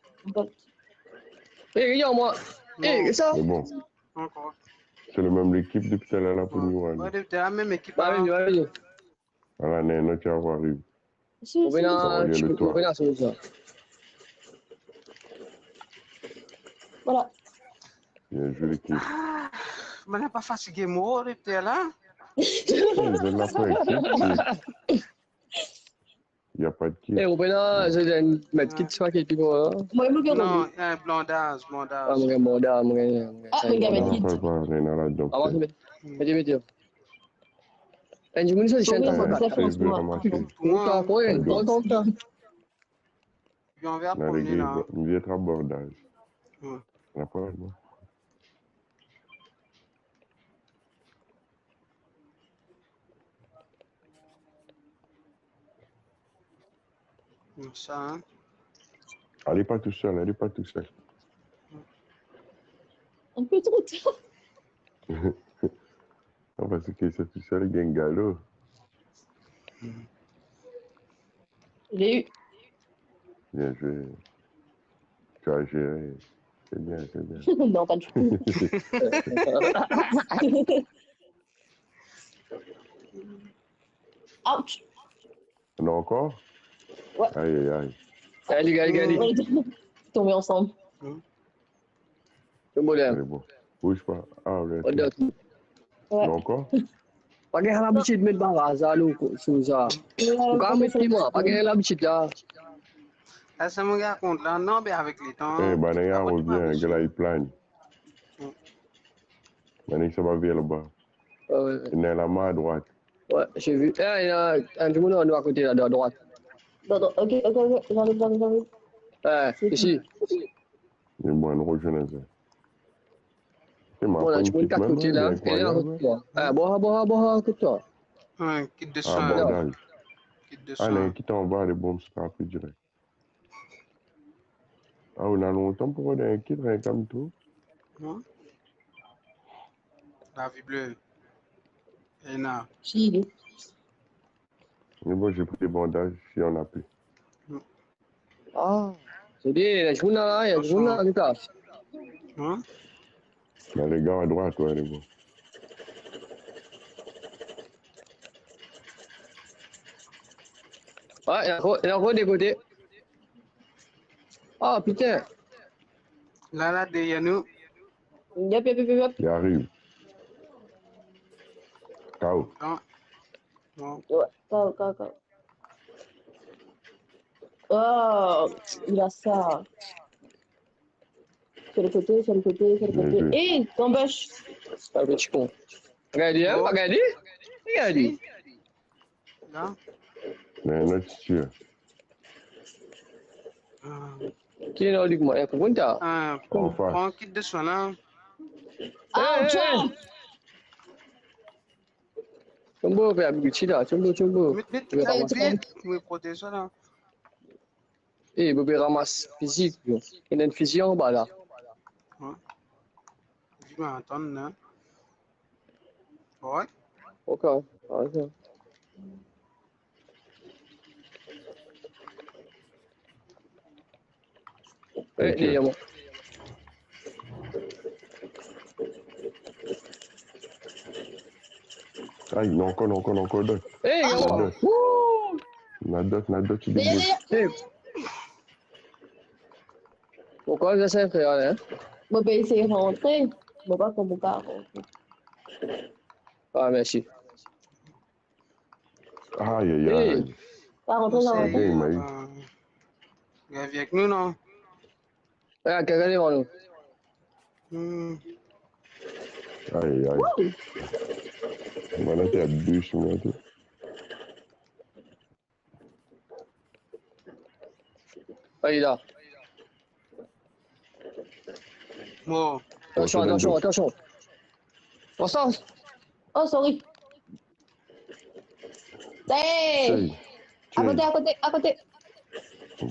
Eh, regarde, mwa. Eh, sa? C'est bon. Ankor. C'est le même équipe depuis tout à l'heure, la, pour nous, hein. Ouais, depi talèr, mem ekip, hein. Ba, wi, wi, wi. Voilà, non, non, tu vas voir, arrive. Si, si. Ou pena, ou pena sa. Voilà. Bien zwe, lekip. Ah, mo pa fatige mo, lepte la. Zot la pou ekip. Y a pas de kit. Eh, ou pena, zot inn met kit swa ki pli bon, hein. Mwa, mo bien konpran. Non, eh, blondaz, blondaz. Ah, mo gagn blondaz, mo gagn, mo gagn. Ah, mo gagn met kit. Non, pa, pa, rien à la, donc. Ah, ouais, mais, mais, mais, mais. Eh, dimoun, sa, so, wi, sa, sa, fransman. Kontan, kontan, kontan. Li anvi aprann li la. Li anvi aprann li la. Hmm. Aprann, non. Sa, hein? Allez pas tout seul, allez pas tout seul. Un peu trop tard. Non, parce que c'est tout seul, il gagne galop. J'ai eu. Bien joué. Tu as géré. C'est bien, c'est bien. Non, pas du tout. Ouch. Non, encore? Ouais. Aïe, aïe, aïe. Allez, allez, allez. On est tombés ensemble. Tonbo la. Allez, bon. Bouge pas. Ah, ouais. Ouais. Non, encore? Pa gagn labitid met baraz, alor, sou sa. Ou kapav met pli mwa, pa gagn labitid la. Sa, sa mo rakont la, non, be avek letan. Eh, bann-la revien, gars-la, li plane. Hmm. Bann-la, sa va vinn laba. Ah, ouais, ouais. Il y en a là-bas à droite. Ouais, j'ai vu. Eh, il y a un dimoun à côté, là, à droite. Non, non, ok, ok, ok, j'arrive, j'arrive, j'arrive. Eh, ici. E mwa, nou rod zwenn sa. E mwa, bon, la, ti pran kit mem, kote la, li inkroyab, wi. Ah, bon, bon, bon, kote la. Wi, kit de swan. Ah, bon, dal. Kit de swan. Ah, non, kit anba, le bon, se pa pli direk. Ah, ou ena lontan pou rod enn kit, rien comme tout. Non. La vie bleue. Ena. Si. Mais bon, j'ai pris des bandages, il y en a plus. Non. Ah, c'est bien, il y a du monde là, il y a du monde là, Lucas. Hein? Il y a les gars à droite, ouais, les gars. Ah, il y a encore, il y a encore des côtés. Ah, putain. La, la, deryer nou. Yep, yep, yep, yep, yep. Il arrive. K O. Non. Non. Ouais, K O, K O, K O. Oh, il a ça. Sur le côté, sur le côté, sur le côté. Bien joué. Eh, ton bêche. C'est pas un petit con. Regarde, hein, regarde. Regarde. Non. Mais notre sûr. Ah. Qui est là, Luc, moi? Eh, pourquoi t'as... Ah, en face. Pran kit de swan la. Ah, eh, eh, jump. Tonbo, pe abitid la, tonbo, tonbo. Met, met, met, met, met, protez sa la. Eh, mo pe ramas fizi, yo. Ena enn fizi anba la. Wi. Viv atann, la. Wi. Ok, ok. Eh, deryer mwa. Ay, non, ankor, non, ankor, non, ankor dot. Eh, ankor dot. Wouh! Ena dot, ena dot, ti debout. Eh. Pourquoi ça s'est fait, hein? Mo pe esey rantre, mo pa konn mo kapav rantre. Ah, merci. Ay, ay, ay. Eh. Pa rantre dan la... Ey, Maï. Vinn avek nou, non? Ah, kaka devan nou. Hmm. Ay, ay. Wouh! Bann-la ti abis, mwa, tou. Ayi la. Bon. Atansion, atansion, atansion. Atansion. Oh, sorry. Hey! Hey! Akote, akote, akote.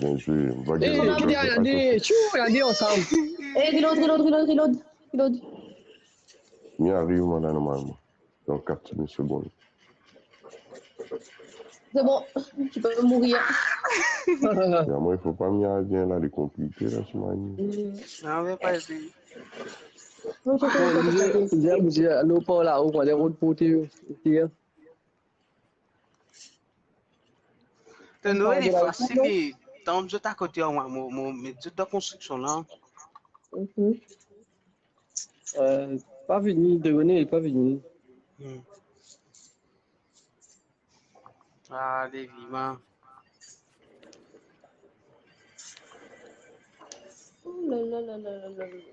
Bien zwe. Hey, bien zwe, bien zwe. Hey, reload, reload, reload, reload, reload. Mi ariv, mwa, la, normalman. Dan kat segonn. C'est bon, tu peux mourir. Ya, mwa, fo pa mi al vinn la, li konplike la, ti mari. Non, vinn pa isi. Non, je... Bon, je dis, je dis, je dis, alor, par la, ou pran les routes pour te, te, hein. To Noel li fasil, li tann zot akote, mwa, mo, mo met zot dan konstriksion la. Mhm. Euh, pa vini, Denis, li pa vini. Hmm. Ale, viv, man. Oh là là là là là là là.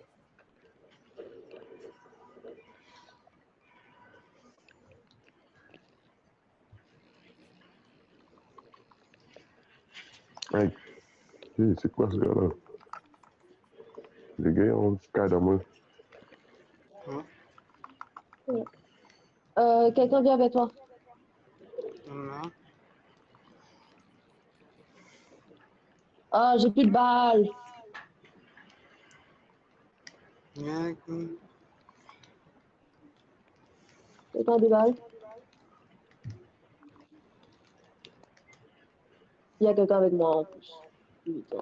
Hey, hey, c'est quoi ce gars-là? Le gars est en cadre, moi. Euh, quelqu'un vient avec toi. Non. Ah, j'ai plus de balles. Rien que Autant de balles. Il y a quelqu'un avec moi en plus. Putain.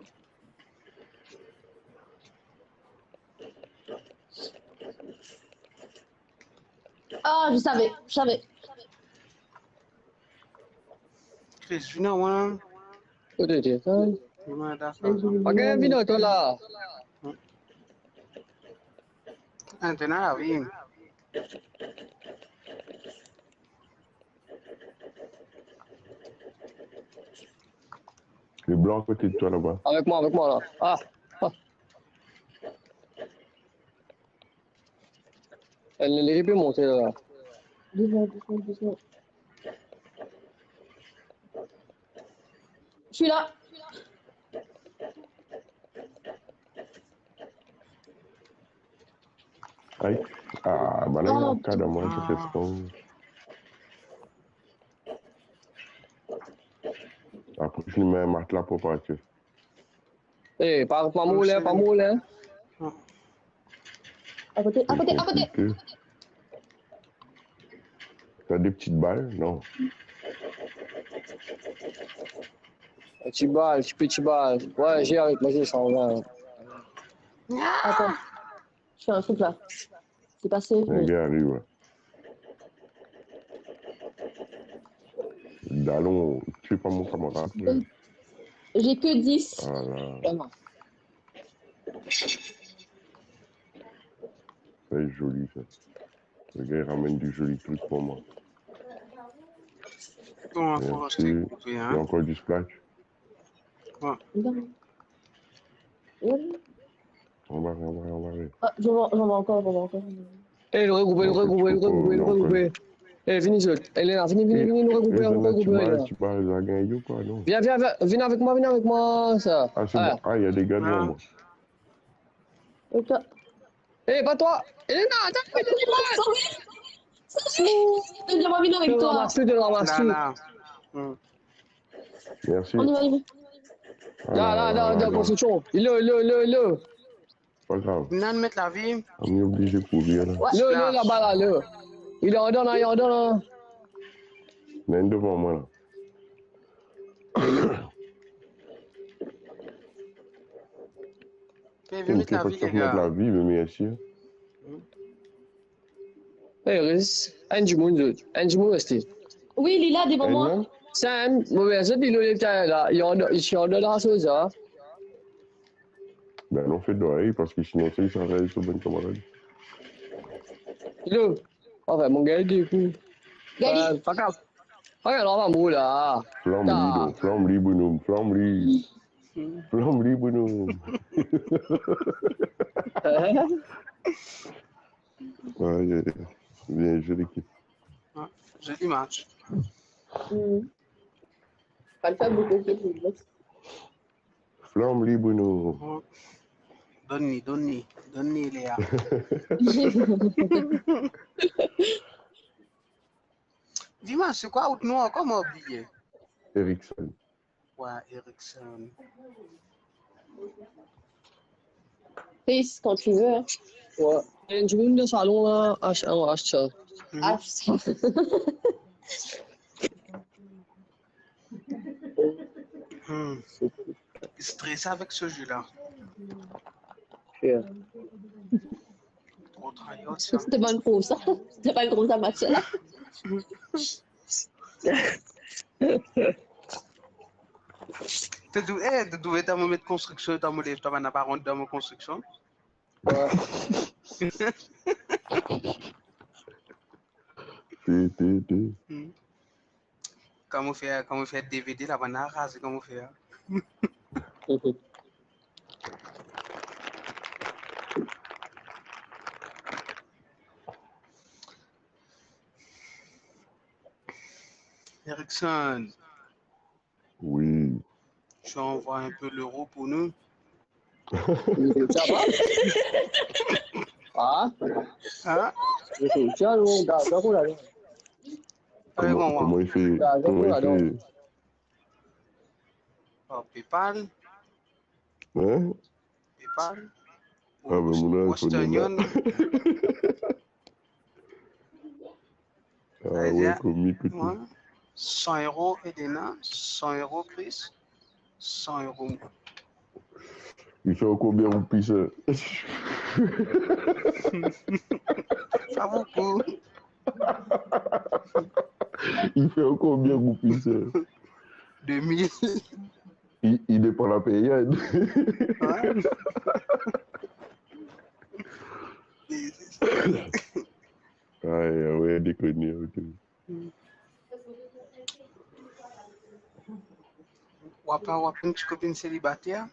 Ah, je savais, je savais. Chris, vinn, ouais. Kote to ye sa? Vinn, dakor. Pa gagn vinn, to la. Ah, to ena lavi. Le blanc à côté de toi là-bas. Avec moi, avec moi là. Ah, ah. Elle ne les peut monter là. Doucement, doucement, doucement. Je suis là. Ay, ah, bann la, oh, ena kad an mwa, sa fer spor. Apre, finn met matla pou parti. Eh, pa, pa mol, hein, pa mol, hein. Akote, akote, akote. T'as des petites balles? Non. Ti bal, ti peti bal. Ouais, j'ai avec moi, j'ai ça, on va. Attends. Je fais un truc là. C'est pas safe, mais... Gars arrive, ouais. Dalon, tue pas mon camarade, frère. J'ai que dix. Voilà. Vraiment. Ça, c'est joli, ça. Le gars, il ramène du joli truc pour moi. Bon, faut acheter, hein. Il y a encore du splash. Ouais. On va, on va, on va aller. Ah, j'en vois, j'en vois encore, j'en vois encore. Eh, nou rekoupe, nou rekoupe, nou rekoupe, nou rekoupe. Eh, vini zot. Elena, vini, vini, vini, nou rekoupe, nou rekoupe, Elena. Viens, viens, viens, viens avec moi, viens avec moi, ça. Ah, c'est bon. Ah, il y a des gars devant moi. Ok. Eh, pas toi. Elena, attends, Elena, sorry. Sorry. Je viens avec toi. Merci. On y va, on y va. Merci. La, la, la, la, konstriksion. Il est là, il est là, il est là. Pa grav. Ena enn met lavi. On est obligé de courir, là. Là, là, là-bas, là, là. Il est en dedans, là, il est en dedans, là. Il y en a un devant moi, là. Finn met lavi, les gars. Finn met lavi, mais merci, hein. Eh, reste. Enn dimoun, zot. Enn dimoun reste. Oui, li la devan mwa. Enn la? Sa, enn, mo, zot, li lor letan la. Li an, li ti an dan la, sa, sa. Ben, nou fer dwa, parski sinon, sa, li travay so bann kamarad. Hello. Anfin, mo gagn de kou. Gagn. Euh, pa grav. Pa grav, nou ava mor la. Flanm li, non. Flanm li, Bruno. Flanm li. Flanm li, Bruno. Aïe, aïe, aïe. Bien joué, l'équipe. Ouais, joli match. Hmm. Fallait faire beaucoup plus de... Flanm li, Bruno. Oh. Donn li, donn li, donn li, Léa. Dis-moi, c'est quoi votre nom encore, moi, oublié? Erickson. Ouais, Erickson. Chris, quand tu veux, hein. Ouais. Il y a une semaine de salon, là, à, à, à ça. Mhm. Ah, ça. Hmm. Stressé avec ce jeu-là. Yeah. Contre Ajax, hein. C'était pas un gros ça. C'était pas un gros match, là. Doudou, eh, Doudou, eta mo met konstriksion, eta mo lev, ta bann pa rant dan mo konstriksion. Ouais. Ti, ti, ti. Hmm. Kouma fer, kouma fer D V D la, bann araz, kouma fer? Erickson. Oui. Tu envoies un peu l'euro pour nous? Sa va? Ah? Hein? Sa, nou, da, da, pou la, la. Kouma, kouma i fer? Da, da, pou la, la. Par PayPal? Hein? PayPal? Ah, ben, mon âge, Western Union. Ah, ouais, komik, ouais. San euro Edena, san euro Chris, san euro mwa. I fer konbien roupi sa? Pa boukou. I fer konbien roupi sa? De mil. I, i depann la period. Ouais. Ay, ah ouais, dekone, ok. Wa pa, wa pa enn ti kopinn selibater?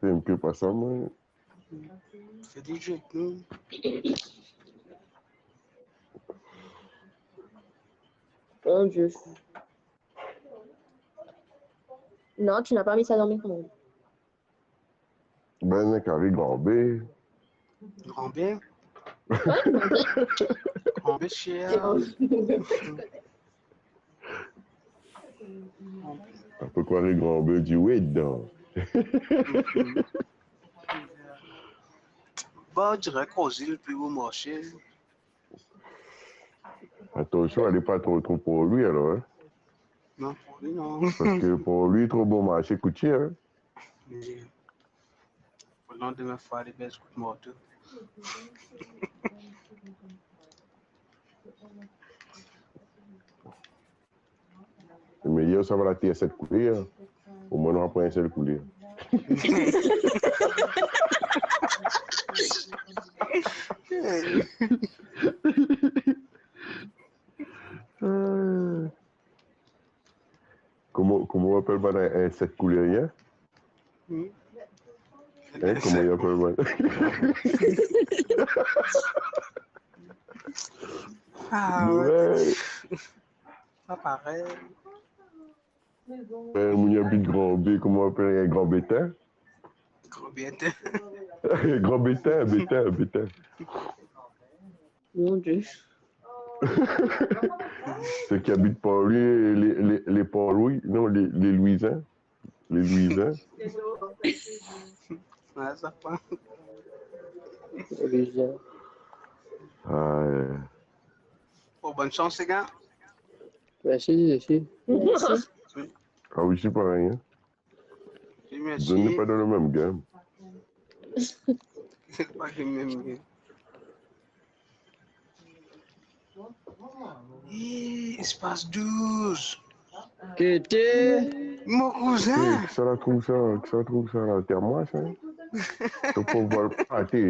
Finn ke pa sa, mwa. Fer DJ ek nou. Oh Dieu. Non, tu n'as pas mis ça dans mes commandes. Ben, nek ale Grand Baie. Grand Baie? Grand Baie, cher. Ape krwar Grand Baie, dir wi dan. Ba, on dirait Crozil, pli bon marse. Atansion, ale pa tro, tro Port-Louis alor, hein? Non, Port-Louis, non. Parski Port-Louis, tro bon marse kout ser, hein? Mem. Pou landime, fwa, li bes kout marto. Meyer, sa va later set kouler. Omwin, nou pran enn sel kouler. Kouma, kouma ou apel bann, eh, set kouler, hein? Hmm. Hein, kouma ou apel bann? Ah, ouais. Ouais. Pa parey. Eh, moun ki abit Grand Baie, kouma ou apel, eh, Grand Betin? Grand Betin. Grand Betin, Betin, Betin. Mon Dieu. Seki abit Port-Louis, le, le, le Port-Louis, non, le, le Louisin. Le Louisin. Ouais, sa pa. Louisin. Ah, ouais. Bon, bonne chance, les gars. Merci, merci. Merci. Ah oui, c'est pareil, hein. Merci. Zot pa dan le mem game. C'est pas le même game. Eh, espace douze. Kete. Mon kouzin. Eh, kisa la trouv sa, kisa la trouv sa la, ti a mwa sa. To pou vol pate.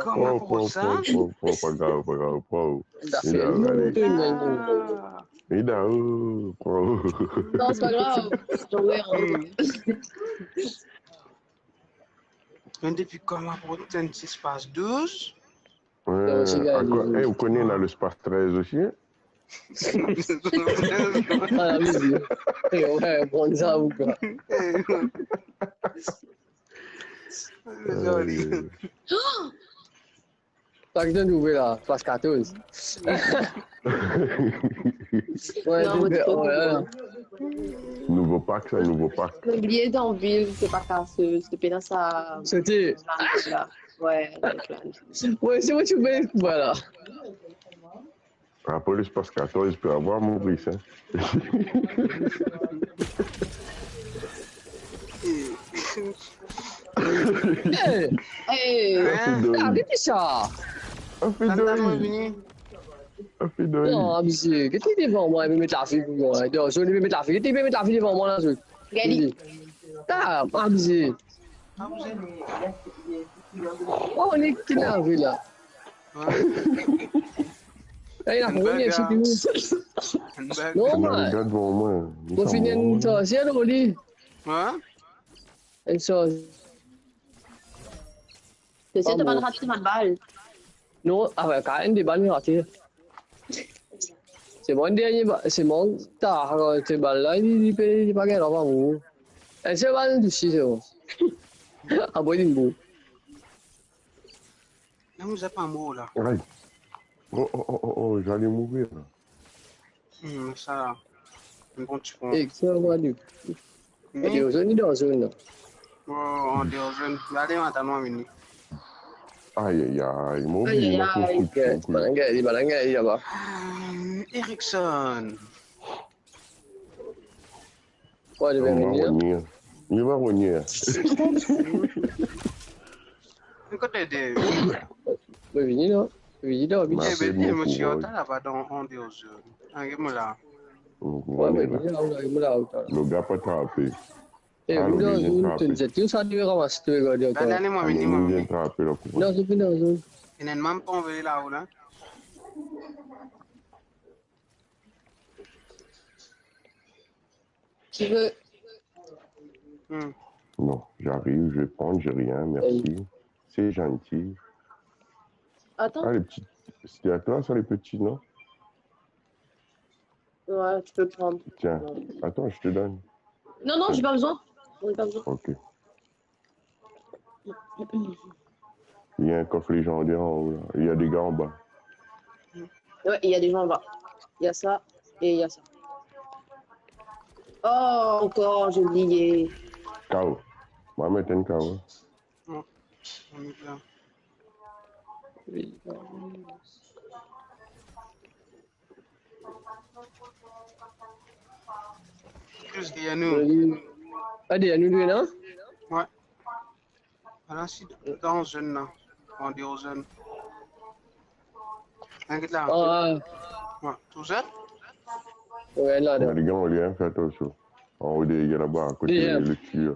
Koman pou sa? Pran, pran, pran, pran, pa grav, pa grav, pran. Li la, ale. Ah. Li la, oh, pran. Non, c'est pas grave. Ouais, hein. Depi kouma pou tann ti espace douze? Eh, ou kone ena le espace treize aussi, hein? Ah, oui, oui. Eh, ouais, bon, ça, ou quoi? Désolé. Aïe. Sa ki zot trouve la, pas quatorze. Ouais, non, ouais, ouais. Nouvo pak sa, nouvo pak. Mo bliye dan vil, se pa sa, se, se pena sa. Sete. Ouais, ouais, se mo ti pe, voilà. Apre, les pas quatorze, pe avoir mon pri, hein. Eh, eh, hein? Arete sa. Tann la, mo vini. Non, abize. Ki ti devan mwa, li pe met lafi pou mwa. Li pe met lafi, ki ti pe met lafi devan mwa la, zot. Gadi. Ta, abize. Oh, li ki lavi la. Ey, la première, c'est tout. Non, man. Regarde devant moi. Pou fini, enn sorsier, non, li. Hein? Enn sorsier. Se sir to bann rat, to bann bal. Non, ah ouais, karenn de bal, rate. Se mwa dernie ba-, se mwa ta, se bal la, li, li pe, li pa gagn, pa bon. Enn sel bal tousi, se bon. Apre, li bon. Non, vous êtes pas mort, là. Ay. Oh, oh, oh, oh, oh, j'allais mourir, là. Hmm, sa, enn bon ti pran. Ek sa, Guadeloupe. Li andeor zone, li dan zone la. Oh, andeor zone. Gade, mwa, tann mwa vini. Ay, ay, ay, mo vini, mo trouv kout, kout. Balanga, li balanga, li laba. Ah, Erickson. Kwa, li va vini, hein? Li va vini. Kot Ede? Mo vini la. Mo vini la, vini. Eh ben, mo ti antan laba dan andeor zone. Ah, get mwa la. Mo la, mo la, mo la. Lo ga pa trape. Eh, ah, lo ga vinn trape. Tout sa, li ramas, tou, regarde ankor. Done mwa, done mwa. Non, se fini, non. Ena enn mam pa anvoye la ou la. Tu veux? Hmm. Non, j'arrive, je vais prendre, j'ai rien, merci. C'est gentil. Attends. Ah, les petits. C'était à toi, ça, les petits, non? Ouais, tu peux prendre. Tiens, attends, je te donne. Non, non, j'ai pas besoin. J'ai pas besoin. Ok. Il y a un coffre légendaire en haut, là. Il y a des gars en bas. Ouais, il y a des gens en bas. Il y a ça et il y a ça. Oh, encore, j'ai oublié. K O. Mohamed, t'as une K O, hein? Non, on est bien. Just derrière nous. Ah, derrière nous, lui, là? Ouais. Ala si dan zone la, andeor zone. Inkiet la. Ah, ah. Ouais, tou sel? Ouais, la, la. Ena legan, li, hein, fer atansion. Anwo deryer laba, akote le tir.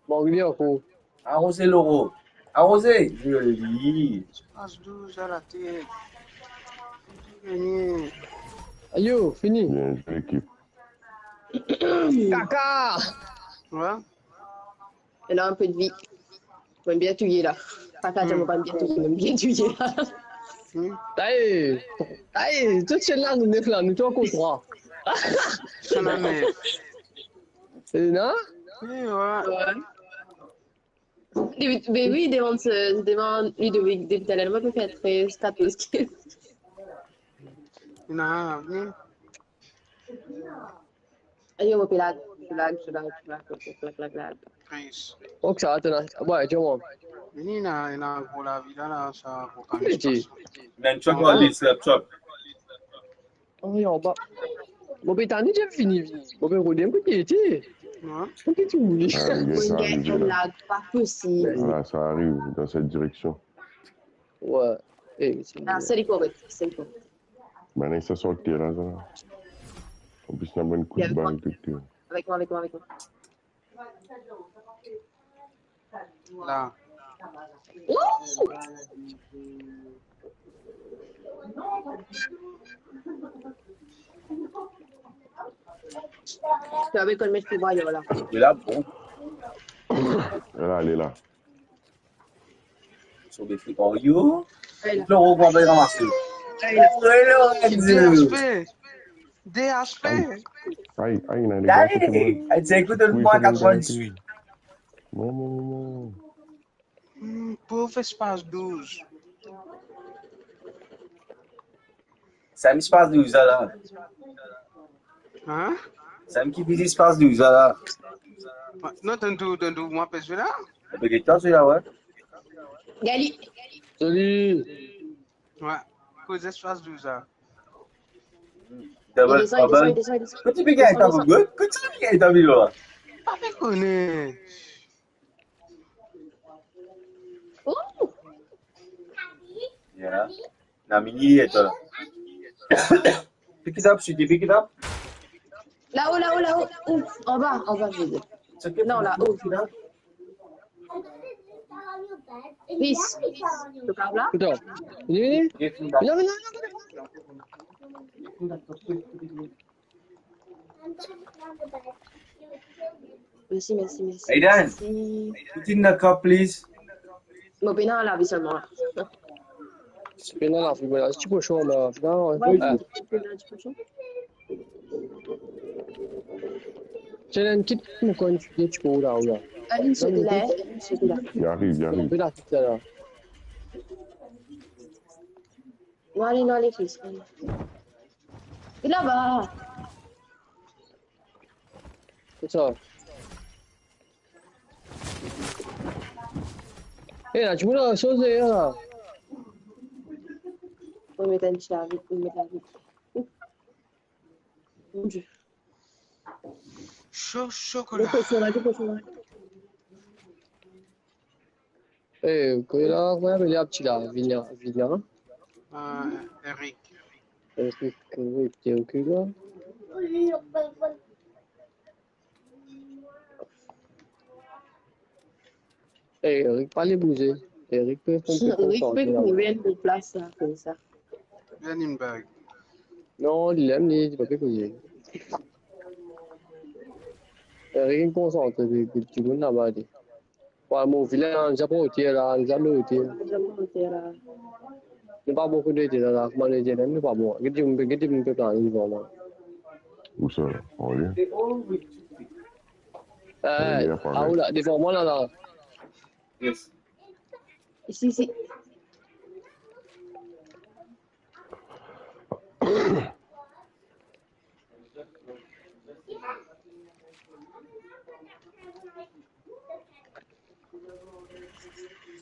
Bon, li ankor. Aroze, Loro. Aroze. Zoli. Pas douz a la tet. Ayo, fini. Bien zwe, lekip. Kaka! Ouais. Ena inpe de vi. Mo bien touye la. Kaka, mo pa bien touye, mo bien touye la. Hmm. Aye, aye, tou sel la, nou nef la, nou tou ankor trwa. Sa la nef. Eh, non? Oui, ouais. Ouais. Depi, be oui, devan se, devan Ludovic, depi taler, mo pe fer trez, katorz, kinz. Non, non. Ayo, mo pe lag, pe lag, pe lag, pe lag, pe lag, pe lag, pe lag. Trez. Ok, sa va, to ena, ouais, di mwa. Vini, ena, ena gro lavi la, la, sa, gro kamis. Ki ti? Ena enn truck, ouais. Ena enn truck. Oh, anba. Mo pe tann li, li fini, fini. Mo pe rode, mo pe gete. Ouais. Mo pe tourne. Ah, li arive la. Lag, pa posib. Voilà, ça arrive dans cette direction. Ouais. Eh, c'est... Ah, c'est correct, c'est correct. Bann la sort teran sa. An plis, ena bann kout bal tou. Avec moi, avec moi, avec moi. La. Ouh! Tu avais connu mes pouvoirs, là. Et là, bon. Ala, li la. Sur des trucs en Rio. Hey, là. Loro, on va ramasser. Hey, là. Hey, Lorenzo. D H P. D H P. Aïe, aïe, aïe, aïe, aïe, aïe, aïe, aïe, aïe, aïe. Bon, bon, bon, bon. Hmm, pov Espace douz. Sami Espace douz la. Hein? Sami ki viz Espace douz la. Non, tann tou, tann tou, mwa pe zwe la. Pe get twa zwe la, ouais. Gali. Salut. Ouais. Koz Espace douz la. Double, double. Kot ti pe gagn ta, kot ti pe gagn ta, Milo? Pa pe kone. Oh! Yeah. Na mini li etan la. Pick it up, sweetie, pick it up. Lao, lao, lao. Ou, anba, anba, je veux dire. Non, lao. Plis. To kav la? Vini, vini. Vini, vini, vini. Mersi, mersi, mersi. Aidan, mersi. Put in the cup, please. Mo pena lavi selman la. Ti pena lavi, mo la, ti koson la. Non, ouais, ah. Ti pena ti koson. Tiens, kit mo konn ti koson la, ou la. Allez, c'est là, c'est là. Il arrive, il arrive. Mo pena ti la. Non, ale, non, ale, fils, ale. Li laba. Kosa? Eh, la, ti pou la soze, la. Mo met enn ti lavi, mo met lavi. Mon Dieu. Cho, chokola. Li koson la, li koson la. Eh, kouma li apel la, ti la, Vilia, Vilia. Ah, Eric. Eric, Eric, t'es ok, là? Eh, Eric, pa le bouze. Eric pe, Eric pe trouve enn plas la, koumsa. Bien une bague. Non, li lem, li, li pa pe koze. Eric konsantre, li, li, li, li, laba, li. Wa, mo vilin la, nou pa oter la, nou pa oter. Nou pa bon kot nou ete la, la, kouma nou ete la, nou pa bon. Get dimoun, get dimoun pe plane devan mwa. Ousa? Anle? Eh, ah, ou la, devan mwa la, la. Isi, isi.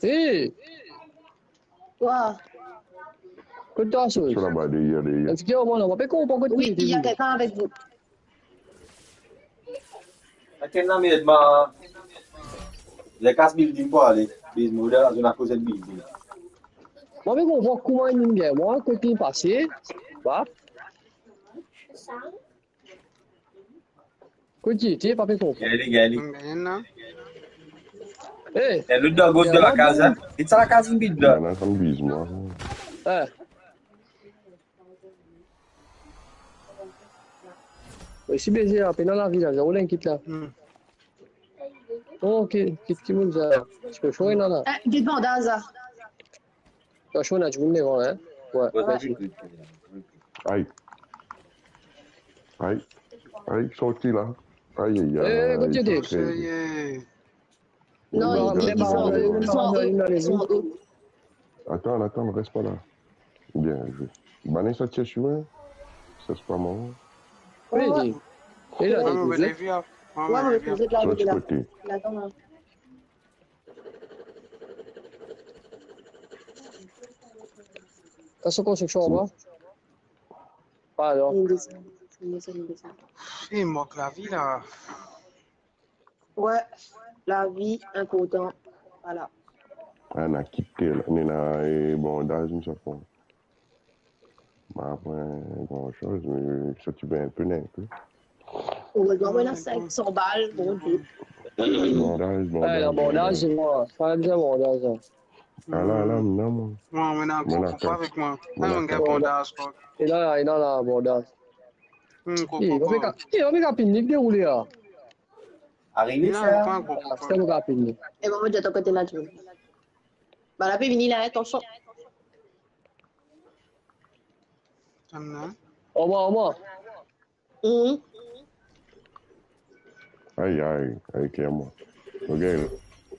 Hey! Wa. Kot to sot? Sa laba deryer, deryer. Eski ou, mo, mo pa pe konpran kot li. Oui, il y a quelqu'un avec vous. Atann la, merde, ma. Li kas building pou ale. Biz, mo, la, zot ena koze building. Mo pa pe konpran kouma li gagn, mo, kot li pase. Wa. Kot li ete, pa pe konpran. Gagn li, gagn li. Gagn la. Eh, eh, lot dan gos de la kaz, hein. E sa lakaz inn vid la. Non, non, sa inn vid, mwa. Eh. Isi beze la, pena lavi la, zot inn kit la. Hmm. Ok, kit ki moun sa. Ti koson ena la. Eh, get bandaz la. Koson ena dimoun devan, hein? Ouais, ouais, vas-y. Ay. Ay. Ay, sorti la. Ay, ay, ay. Eh, kot li ete? Aïe, aïe. Non, ils, ils sont en haut, ils sont en haut, ils sont en haut. Attends, attends, reste pas là. Bien, je... Vanessa, tu es sûr, hein? Ça, c'est pas moi. Oui, il est là. Ah, non, mais les vieux, ah, mais les vieux. Toi, tu côté. Attends, hein. Sa se konstriksion anba. Pardon. Li desann, li desann, li desann. Eh, mank lavi la. Ouais, lavi inportan. Voilà. Ah, na kit la, ena, eh, bandaz, mi sa pran. Ma pran gran soz, me sa ti bien inpe, inpe. Erezman, mo ena sink san bal, mon Dieu. Bandaz, bandaz, bandaz. Ala, bandaz, non, mwa. Ala, ala, non, mwa. Mwa, mo ena gro koup avek mwa. Mo ena gro bandaz, kwa. E la, e la, bandaz. Hmm, gro koup. Eh, mo pe ka, eh, mo pe ka pini, ki deroule la? Arive sa. Non, pa gro koup. Sa mo ka pini. E bon, mo dir to kote la, ti. Ba, la pe vini la, atansion. Tann la. Oma, oma. Mhm. Ay, ay, ay, klerman. Regarde.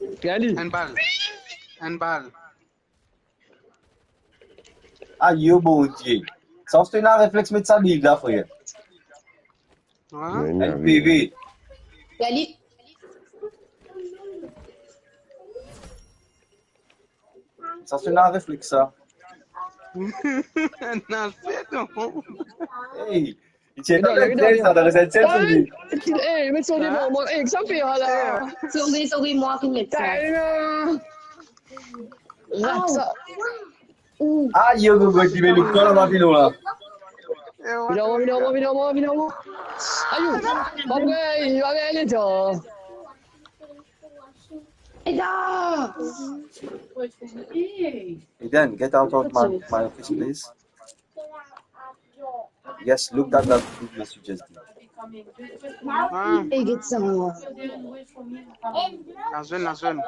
Regarde li. Enn bal. Enn bal. Ayo, Bondie. Sa, ou ti ena reflex met sa build la, frer. Hein? L P V. Regarde li. Sa, se ena reflex sa. Non, se non. Hey, li ti ena reflex sa, dan reset sel pou li. Hey, met so devan mwa. Hey, sa fer la. Sorry, sorry, mwa ki met sa. Rat sa. Ayo, gogo, ti vinn lor twa laba, vinn lor la. Vinn lor mwa, vinn lor mwa, vinn lor mwa, vinn lor mwa. Ayo, pa vre, li pa gagn letan. Eda! Eden, get out of my, my office, please. Yes, look that, that good messages. Ah. Hey, get some. La zone, la zone.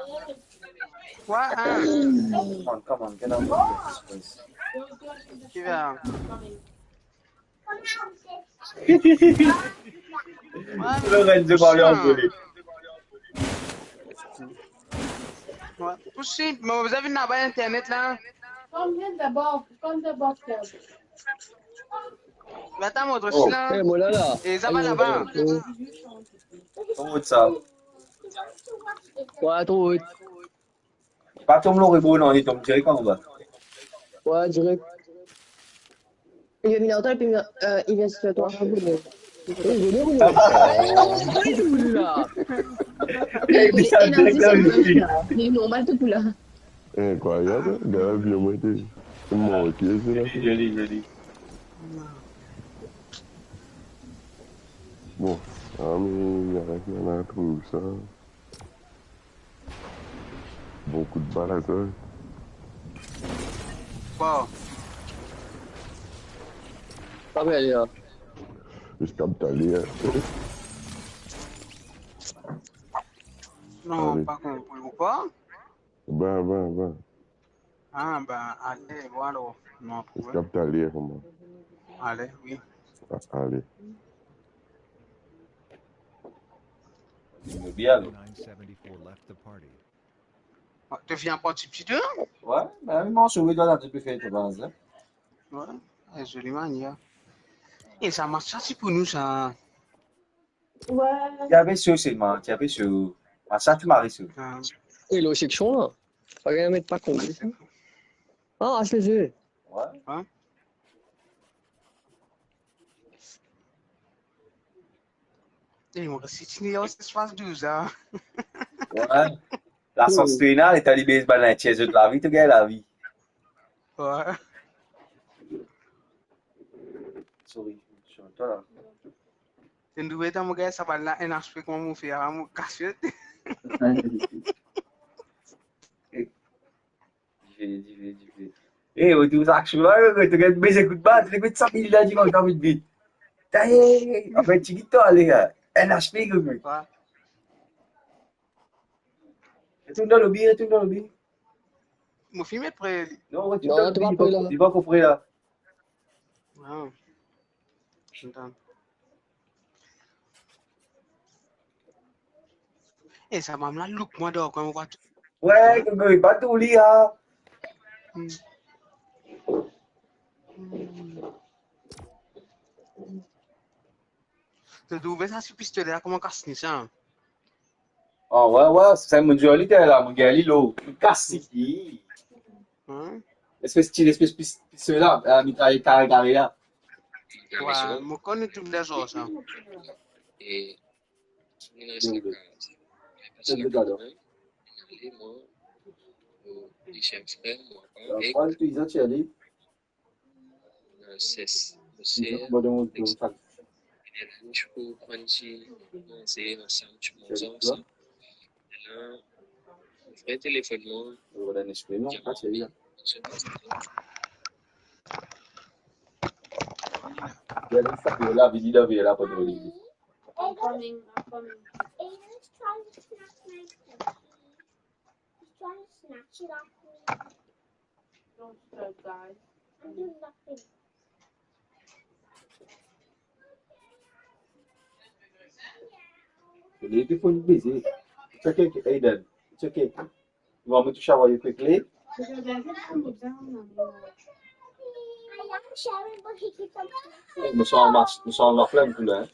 Quoi, hein? Come on, come on, get out of my office, please. Qui va? Ouais, Lorenzo, parle en polonais. Ouais, posib, me zot ena internet la? Konbien dabor, konbien dabor, Pierre? Atann, mo, oh, sila. Eh, mo la la. E sa va laba? Tro rod sa. Tro rod. Pa tom lor rebo, non, li tom direk anba. Ouais, direk. Il vient, il vient, il vient, euh, il vient sur toi. Eh, je l'ai roulé. Eh, mais c'est énergie, c'est le truc, là. Il est normal, tout là. Incroyable, hein? Gade, bien monté. Manke, c'est là. Zoli, zoli. Bon, ah, mais il y a rien à trouver, ça. Bon kout bal, sa. Bon. Pa pe ale la. Eskap tale, hein. Non, ale. Pa konpran, ou pa? Ben, ben, ben. Ah, ben, ale, bon, alor. Non, eskap tale, kouma? Ale, wi. Ah, ale. Bien. Nine seventy-four left the party. Ah, to vinn parti pti de? Ouais, ben, mwa, so, wi, la, to pe fer to baz, hein. Ouais, eh, zoli manier. E sa, match sa, se pou nou, sa. Ouais. Ti ave so selman, ti ave so. Match sa, ti mari so. Ah. E lor seksion, la. Pa gagn met pa konbien. Ah, H P G. Ouais. Hein? E, mwa, si ti ena espas douz, hein. Ouais. Lasans to ena, letan li bes bann enn tier zot lavi, to gagn lavi. Ouais. Sorry, Chantal. Enn dwa letan mo gagn sa bal la, enn H P, kouma mo fer, ah, mo kasiet. Dife, dife, dife. Eh, ou trouv sa aksyon la, ou trouv get beze kout bat, li met sa mil la divan, sa vit, vit. Ta, eh, anfin, ti git to ale, hein. Enn H P, gro. Retourn dan lobi, retourn dan lobi. Mo finn met pre. Non, retourn dan lobi, li pa pre la. Ah. Atann. Eh, sa bann la look mwa, donk, kan mo vwar tou. Ouais, ke, ke, pa tou li, ah. Hmm. Hmm. To trouve sa ti pistole la, kouma kas ni sa? Ah, ouais, ouais, sa mo dir li la, mo gagn li lor. Kas li. Hmm. Espes ti, espes pis-, pistole la, euh, mitraye kare kare la. Ouais, mo konn tou lezot sa. E, li res la kaz. Personn la kanmem. Ale, mwa, mo dezyem frer, mwa, avek. Ena ses, mo ser, ena la nou ti pou pran ti manze ansam, ti manze ansam. Ena, mo frer telefonn mwa, li dir mwa, I'm coming, I'm coming. He's trying to snatch it off me. Don't you guys. I'm doing nothing. Li telefon beze. It's okay, Aiden. It's okay. You want me to shower you quickly? I am showering, but he keeps on. Mo santi, mo santi laflem pou li, hein.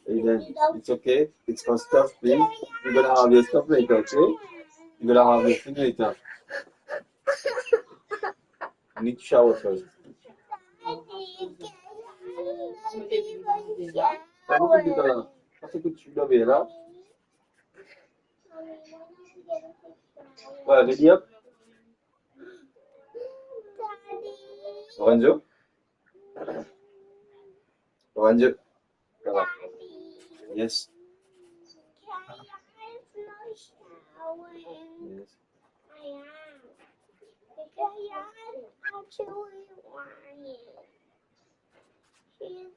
Aiden, it's okay. It's for stuff, please. You're gonna have your stuff later, okay? You're gonna have your thing later. You need to shower first. Sa, nou kout gita la. Sa, se kout swiv dan ver la. Ouais, ready up. Lorenzo? Lorenzo? Ça va? Yes. Yes.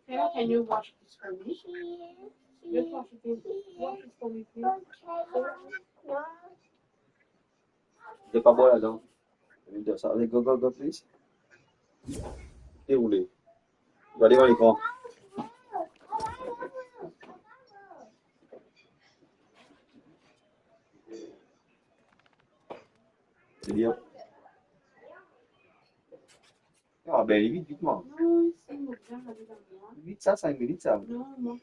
Sarah, can you wash this for me? Just wash it, please. Wash it for me, please. Sarah? Zot pa bwar ladan. Vinn dan sa. Allez, go, go, go, please. Deroule. Gard devan lekran. Ready up. Ah ben, vit, vit, mwa. Non, si, mo bien, ale dan mwa. Vit sa, sink minit sa. Non, mwa,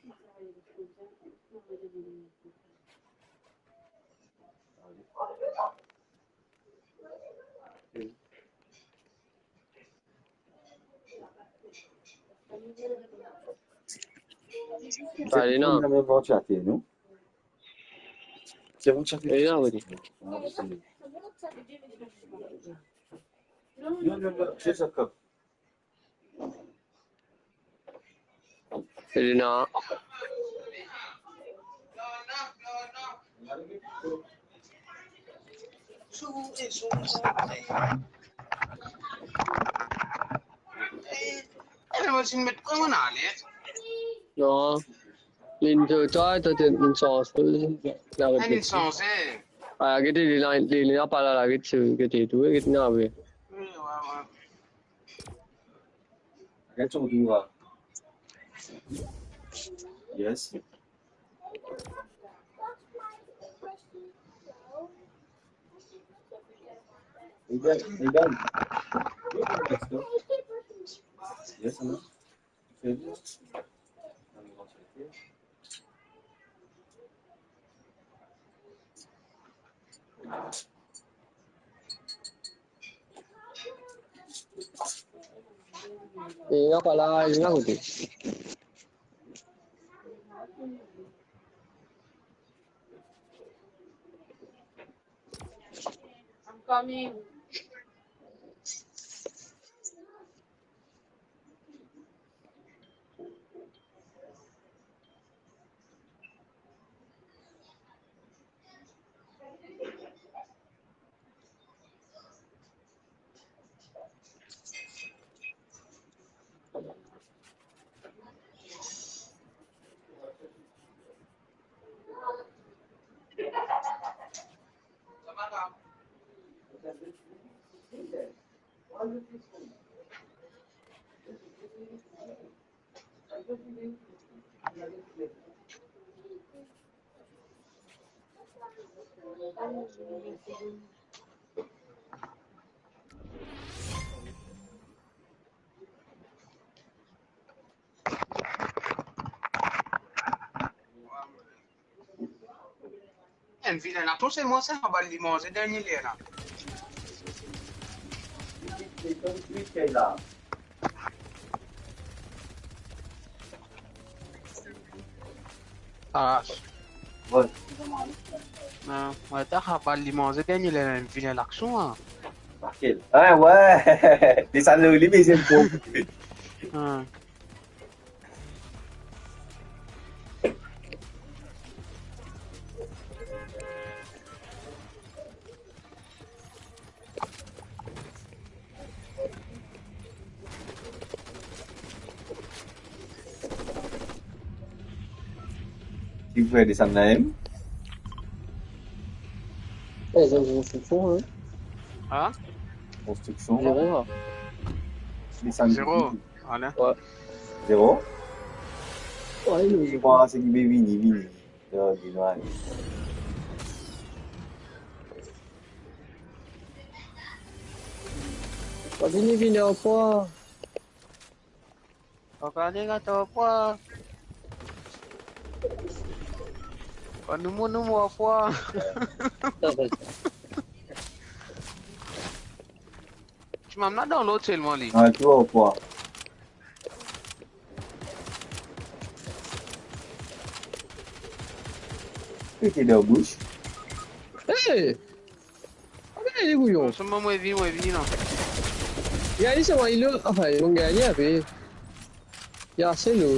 Ale, non. Mem van chate, non? Se van chate. Ale, non, oui. Ah, c'est... Non, non, non, c'est ça, comme. Elina. Non. Linn to, to, to, to, linn sans. Linn sans, eh. Ah, gete, li la, li, li la pa la, la, gete, gete tou, gete, non, oui. Oui, ouais, ouais. Regarde son tour, là. Yes. Regarde, regarde. Yes, hein. Très bien. Li la pa la, li la kote? I'm coming. Enn vilen la, tou se mwa sa, bal li manze dernie ler la. Ah. Ouais. Ah, ouais, ta bal li manze dernie ler, enn vilen lakson, hein. Lakel? Ah, ouais. Desann lor li, me zem pou. Ah. Ki pou fer desann la mem? Eh, zot konstriksion, hein? Hein? Konstriksion. Zero, hein? Desann. Zero. Voilà. Ouais. Zero? Ouais, mais je crois que c'est du vini, vini. Yo, vini, ouais. Vini, vini, au revoir. Papa, les gars, t'as pas. Pas nous, mon, nous, mon, quoi. Ti mama la dan lot selman li. Ah, tu vois, quoi. Pete dan bouch. Hey! Apa li, kouyon? An se moman, mwa vini, mwa vini, non. Gagn li, se mwa, li lo, anfin, li gagn li ape. Li ase lo.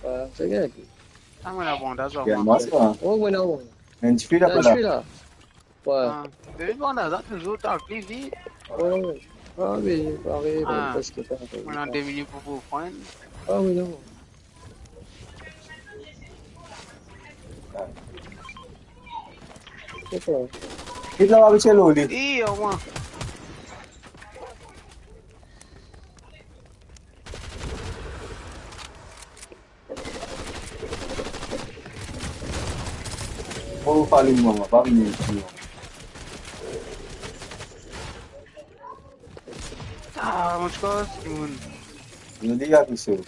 Ah, se gagn. Ah, mwa, la bandaz, Gagn mwa. Mwa sa. Oh, mwa, non. Enn tifi la, la, la. Tifi la. Ouais. Ah, me li bandaz la touzour, tank li vit. Ouais, ouais. Ah, me parey, ah, preske pa. Mwa, de minit pou, pou pran. Ah, oui, non. Kit la, va met lor li. Ih, omwin. Oh, pa li, mama, pa vini isi, non. Ah, mo ti koz, timoun. Nou deja touzour.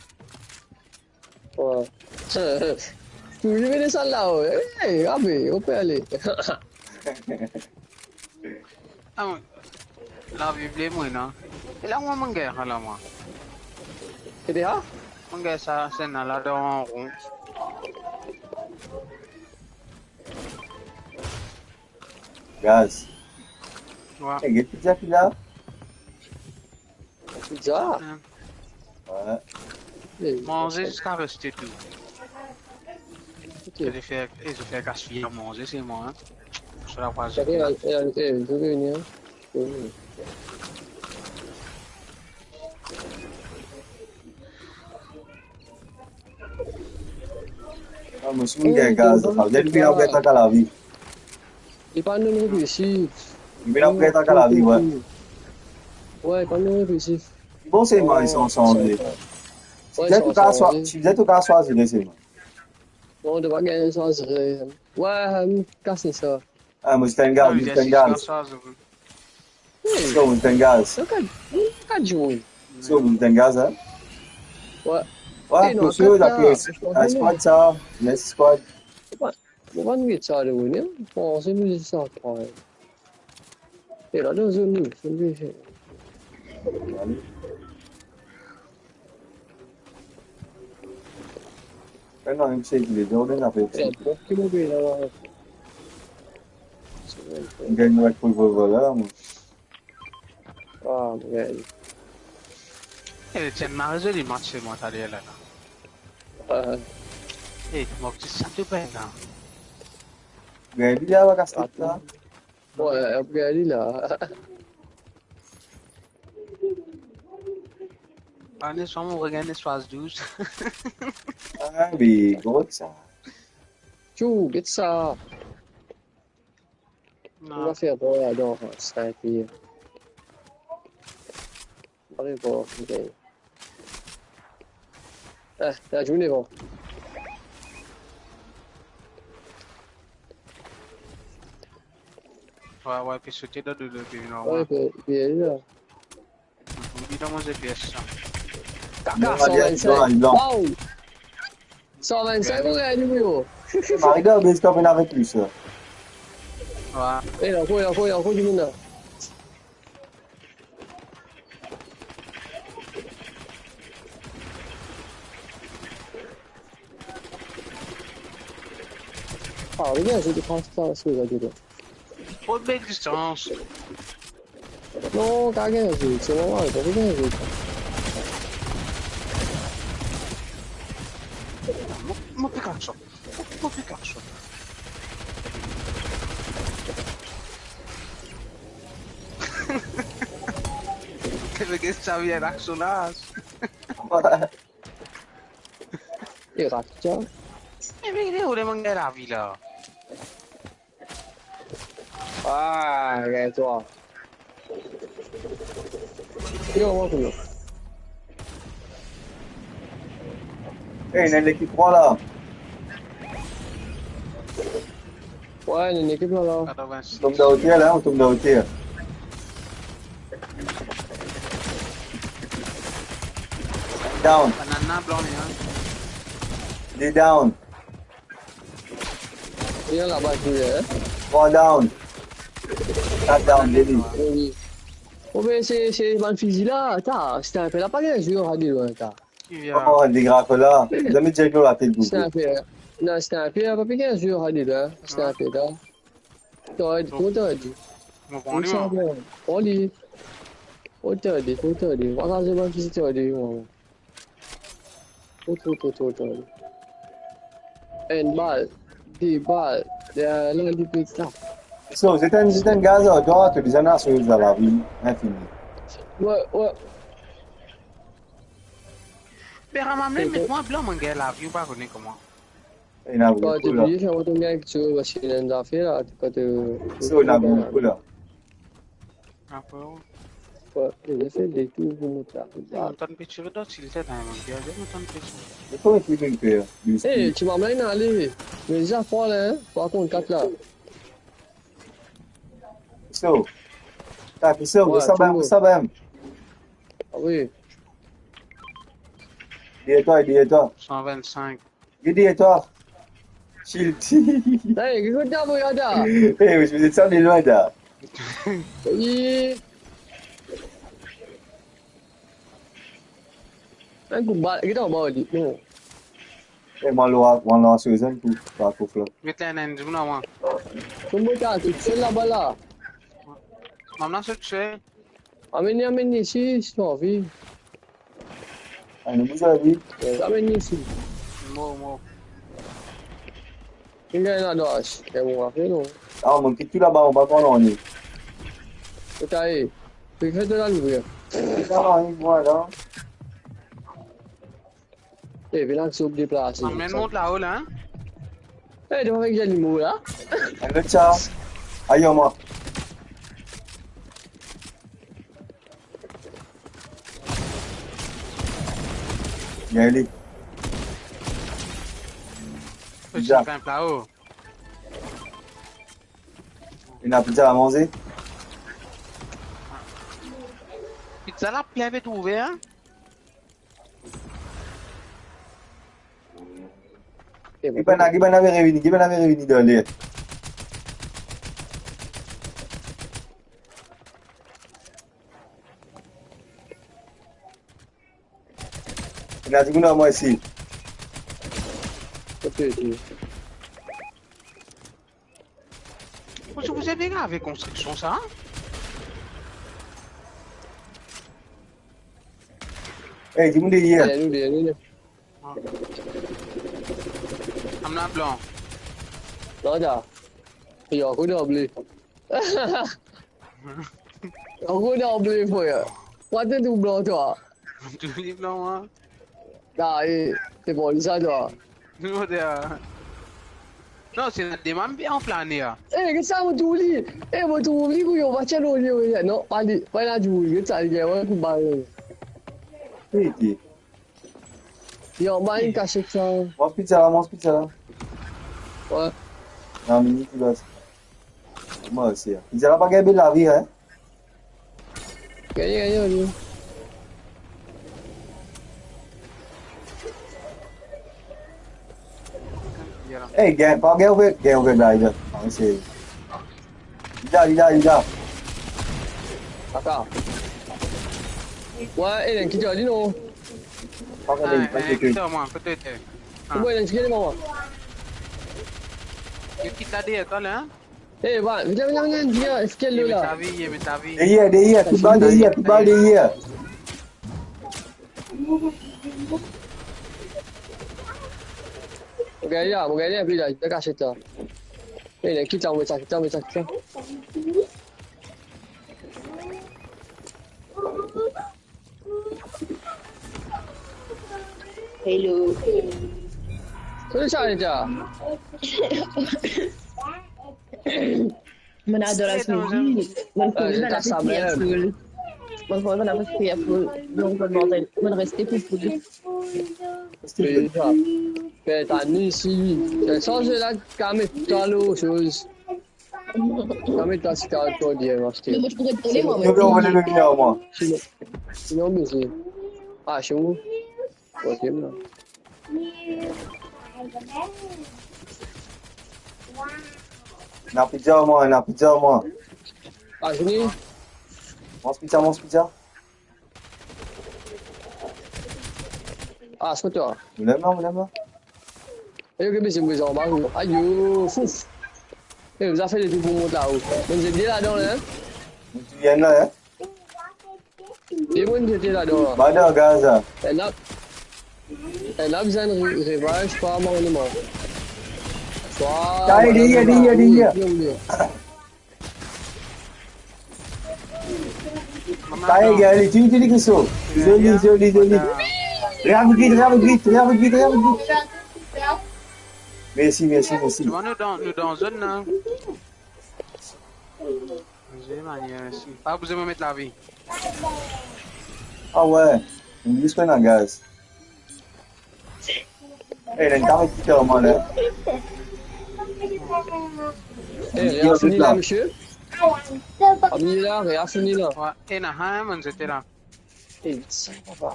Ouais. Tou li vinn sa la, ouais. Hey, abe, on peut aller. Ah, ouais. Lavi ble mwa, non? E la, mwa, mo gagn la, mwa. Ki de, ha? Mo gagn sa, se la, la, dan ron. Gaz. Ouais. E, get pizza ki la? Pizza? Hein. Ouais. Manze ziska reste dou. Ok. Zot fer, e, zot fer gaspiy manze, se mwa, hein. Sa la, pa, eh, eh, eh, je vais venir. Je vais venir. Ah, mo si mo gagn gaz, sa ve dir ki li ap get ankor lavi. Li pa nou reflesif. Li ap get ankor lavi, ouais. Ouais, li pa nou reflesif. Bon, se mwa, li sanz, sanz. Ouais, ti bizin tou ka swa-, ti bizin tou ka swazir, se mwa. Non, to pa gagn swazir. Ouais, kas sa. Ah, mo ti tann gaz, mo ti tann gaz. Wi. So, mo ti tann gaz. So, ka, ka zwe. So, mo ti tann gaz, hein? Wi. Wi, eh, non, pou sir, kat la, apre, squad sa, next squad. Mo pa, mo pa get sa, le, wi, non? Bon, se nou sa, trwa. E la, dan zone nou, zone nou. Kan nou inn sek le zone, nou apel. Gagn nou ek pou vol la, mwa. Ah, mwa. Eh, ti enn mari zoli match, se mwa, taler la, la. Ah. Eh, mwa, ti sa tou pe la. Gagn li la, va kas la. Ouais, ap gagn li la. Ane, sa mo regagn swazdouz. Ah, me gro sa. Tchou, get sa. Non. Nou va fer bon la, donk, sa, epi Allez voir, ok. Ah, la journée, bon. Ouais, ouais, puis sauter dans le, le, le, le, ouais, ouais. Puis, puis, là. Oublie dans mon G P S, ça. Kaka, non, cent vingt-cinq. Non, non. Waouh! Cent vingt-cinq, ouais, ouais, numéro. Marie-Laure, mais c'est comme une avec lui, ça. Ouais. Eh, il y a encore, il y a encore, il y a encore du monde, là. Ah, regarde, j'ai des transferts sur la gueule. Trop de belle distance. Non, t'as gagné, c'est normal, t'as gagné. Mo, mo pe kat sa. Mo, mo pe kat sa. Te pe get sa via laksonaz. E rat sa. E me, le ou le mank lavi la. Ah, regarde toi. Yo, mwa, kouyon. Eh, ena enn lekip trwa la. Ouais, ena enn lekip la, la. Katrovin-sis. Tom dan oter la, tom dan oter. Down. Banana blan, hein. De down. Li laba tou, hein? Trwa down. Kat down, de li. Wi, wi. Oh, me se, se bann fizi la, ta, se enn pe la pa gagn zwe, on va dir, ta. Ki via? Oh, li Dracola. Zame dir nou latet, Gougou. Sniper. Non, sniper, pa pe gagn zour, Halil, hein. Sniper, la. T'aurais dit, comment t'aurais dit? Mo pran li, mwa. Pran li. Pran li, pran li. Mo pa kapav dir ki ti t'aurais dit, mwa. Tro, tro, tro, tro, tro. Enn bal, de bal, de, la, li pe tap. So, zet enn, zet enn gaz ar twa, to bizin aste dan lavi infini. Wi, wi. Pera, mwa mem, met mwa blan, mo gagn lavi, ou pa kone kouma. Ena boukou la. Kan to bliye, kan to gagn kiksoz, paski ena enn zafer la, kan to... So, ena boukou la. Apre, wi. Wi, li fer de tour pou mont la. Mo tann pe tire dan tilted, hein, mon Dieu, mo tann pe tire. Mo tann pe tire. Eh, ti mama inn ale. Me deza fwa la, hein, par kont kat la. So. Ta, ki so, wi, sa bam, sa bam. Ah wi. Deryer twa, deryer twa. San vinn-sink. Li deryer twa. Shield. Hey, ki kot ta, boy, ata? Hey, wi, zot sort de lwin, ta. Wi. Enn kout bal, ki ta anba li? Non. Eh, mwa, lwa, mwa, lwa, sezon pou, pa pou flop. Met la, ena enn dimoun ar mwa. Kouma ta, tousel laba la? Mama, se tousel. Amenn li, amenn li isi, si to anvi. Ah, nou bizin li. Amenn li isi. Mo, mo. Ki gagn la, Dash? Gagn mo afer, non? Ah, mo kit tou laba, mo pa konn nanye. Kota e? Ki fer to la, louvrir? Sa va, li, mwa la. Eh, vinn la, ti oublie plase. Amenn mont lao la, hein? Eh, to pa fek zanimo la? Enn lot sa. Ayo, mwa. Bien, li. Bizar. Ena pizza a manze. Pizza la, pli pe trouve, hein? Ki bann la, ki bann la pe revini, ki bann la pe revini dan ler. Ena dimoun ar mwa isi. Ok, ok. Mo ti pou dir, be, avek konstriksion sa. Ey, dimoun deryer. Ey, nou deryer, nou deryer. Amenn la blan. Non, ta. Yo, kou dan ble. Kou dan ble, frer. Pwa to tou blan, twa. Tou li blan, mwa. Ah, eh, se bon, li sa, twa. Non, de, ah. Non, se la demann bien an plane, ah. Eh, ki sa, mo trouv li? Eh, mo trouv li, kouyon, pa tir lor li, wi. Non, pa li, pa li, la trouv li, ki sa, li gagn, wi, pou bal. Wi, ki? Li anba enn kasiet sa. Manz pizza la, manz pizza la. Wi. Non, mini ki bas. Mwa osi, hein. Pizza la pa gagn bel lavi, hein. Gagne, gagne, gagne. Ey, gagn, pa gagn, ouvre, gagn, ouvre, la, la. Ah, se... Li la, li la, li la. Ata. Wi, Elen, ki dir li non? Pa gagn, pa gagn. Kote mwa, kote to? Ah. Wi, Elen, ki dir li mwa? Yo kit la deryer twa la, hein? Eh, va, vinn, vinn, vinn, vinn, eski li la? Deryer, deryer, tou bal deryer, tou bal deryer. Mo gagn la, mo gagn la, vinn la, li pe kasiet la. Eh, kit la, mo met sa, kit la, mo met sa, kit la. Hello. Kouma sa, Anita? Mo ador la sezi. Mo koz avek Pierre Soul. Mo koz avek Pierre Soul. Donk, mo, mo reste pou Soul. Pe ta ni si. Sanz la, kamet twa lor soz. Kamet twa si ta tro dir, mo aste. Me mo ti pou ret kole, mwa. Sinon, sinon, me se... Ah, se ou? Troizièm la. Ena pizza, mwa, ena pizza, mwa. Ah, vini. Manz pizza, manz pizza. Ah, se kot twa? Mo la, mo la, mo la. E, ok, mesi, mo bezwin anba, ayo, fouf. E, zafer de tou pou mont la, ou. Bann zet de ladan la, hein? Mo ti vinn la, hein? E, mo ti ladan la. Ba, dan gaz la. Enn la, enn la bizin re-, revive, pa mor, non, mor. Sa, li, li, li, li, li. Mama, sa, non. Gagn li, tini, tini, Kristo. Zoli, zoli, zoli. Revive vit, revive vit, revive vit, revive vit. Mesi, mesi, mesi. Kouma nou dan, nou dan zone la? Mesi, mesi. Pa bizin met lavi. Ah ouais, nou zis pran gaz. Eh, ena enn kare ki fer mal, hein. Eh, li a fini la, misie. Ami la, li a fini la. Ouais, ena, hein, mo ti la. Eh, sa va.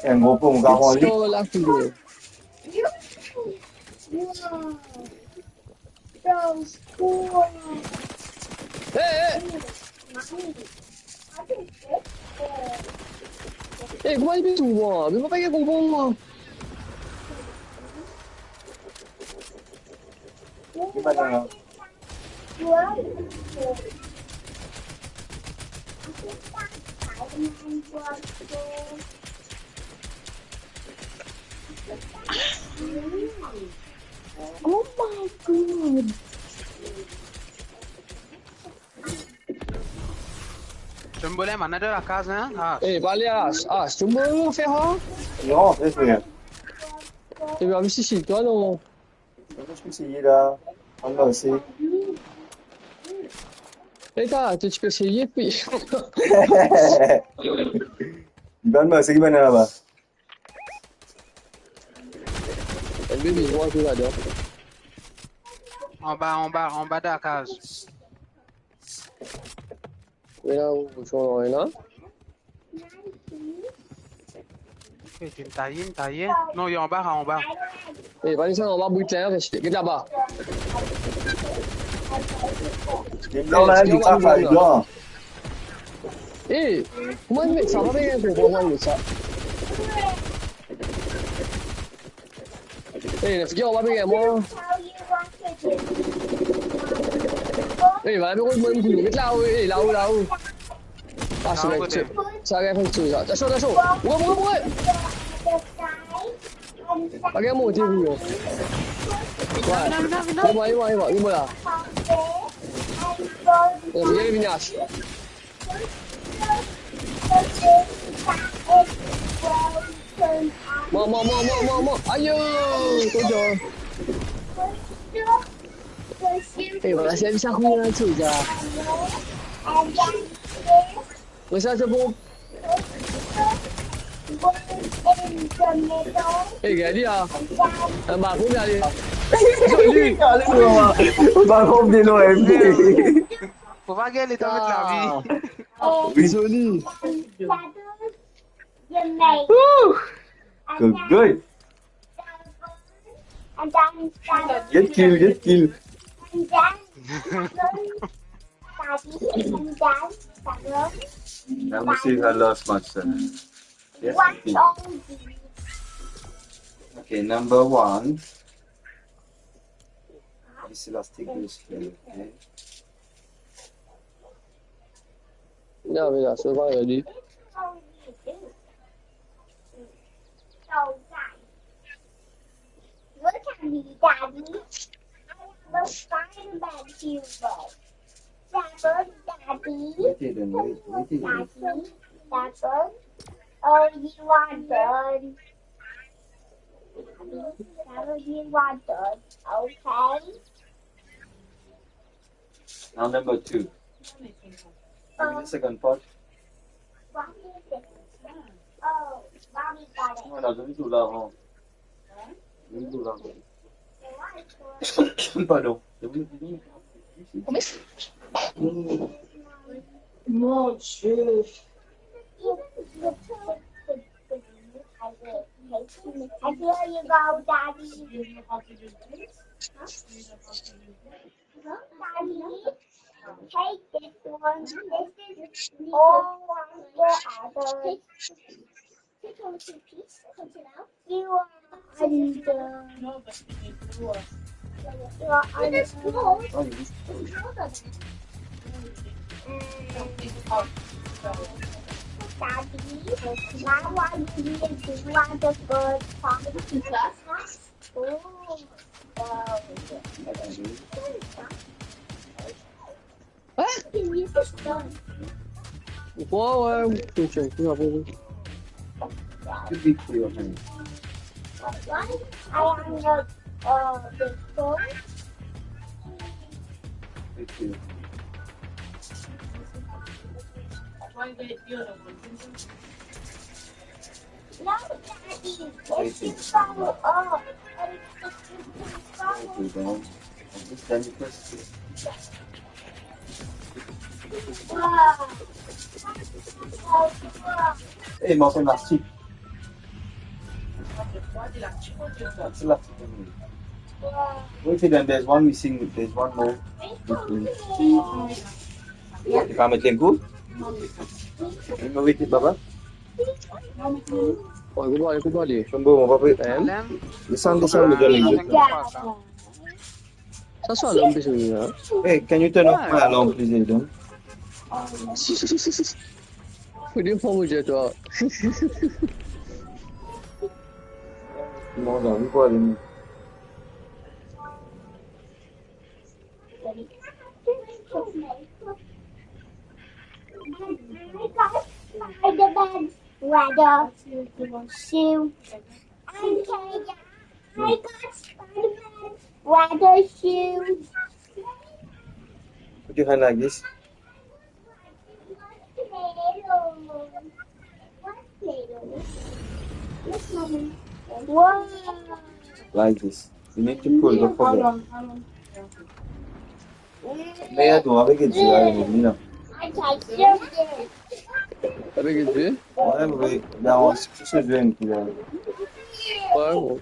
Enn gro pom, mo kapav pran li. Sa la, fini. Hey, hey! Hey, kouma li pe touy mwa? Me mo pa gagn konpran mwa. Oh my God! Jumbo la, mana de lakaz, hein? Ah. Eh, pa ale, Ash. Ash, Jumbo, ou fer, hein? Non, c'est rien. Eh bien, mais si, si, toi, non. Mo ti pe eseye la. Ann marse. Eh, ta, to ti pe eseye, pi. Li bann marse, ki bann laba? Enn bebe, mwa, tou ladan. Anba, anba, anba lakaz. Wi, la, ou, ou, la. Eh, ti taye, taye. Non, li anba, anba. Eh, pa li sa anba, bouy la, get laba. Li blan la, li blan la. Eh, kouma li met sa? Pa bien konpran kouma li met sa. Eh, la figir, ou pa pe gagn mwa. Eh, va, met mwa, met mwa, met lao, eh, lao, lao. Ah, c'est vrai, c'est, ça va faire ça. Attention, attention. Bourre, bourre, bourre. Pa gagn monte, bourre. Ouais. Non, non, non, non. Viens, viens, viens, viens, là. Eh, viens, viens. Mama, mama, mama, mama. Ayo, tonton. Eh, voilà, c'est ça, oui, hein, c'est ça. Mais ça, c'est bon. Eh, gade la. Anba, gade la. Zoli. Anba, gade la. Faut pas gagner le temps de la vie. Ah. Zoli. Ouh. Good, good. Get kill, get kill. Now we see her last match then. Yes, we see. Okay, number one. This elastic is here, okay? Non, mais là, c'est pas ready. Look at me, Daddy. I have a Spider-Man hero. Double, Daddy. Wait, Aiden, wait, wait, Aiden. Daddy, double. Oh, you are done. Daddy, double, you are done. Okay? Now number two. Give me the second part. Voilà, donn tou la, hein. Donn tou la. Pardon. Mon Dieu. I feel you go, Daddy. Daddy, take this one. This is all one forever. You are on the, you are on the, Daddy, now what do you do at the bird park? Oh, wow. Hein? Pourquoi, ouais, je suis un peu... Why I am not, uh, the phone? No, Daddy, it's too far off. Hey, mank enn lastik. That's elastic. Wait, then there's one missing. There's one more. Ou pa met enn kou? Ou met, baba? Oh, écoute-moi, écoute-moi, dis. Son bon, mon papa. Hein? Descends, descends, le gars, le gars. Ça, c'est un homme, bisous, hein. Hey, can you turn off my alarm, please, Aiden? Faut dire pour vous, toi. Non, non, il faut aller. Spider-Man sweater, shoes, and Kenya. I got Spider-Man sweater, shoes. Put your hand like this. Wow. Like this. You need to pull the... Hold on, hold on. Merde, on va avec Dieu, allez, on y va. Avec Dieu? Ouais, oui. Là, on se joint, puis là. Ouais, bon.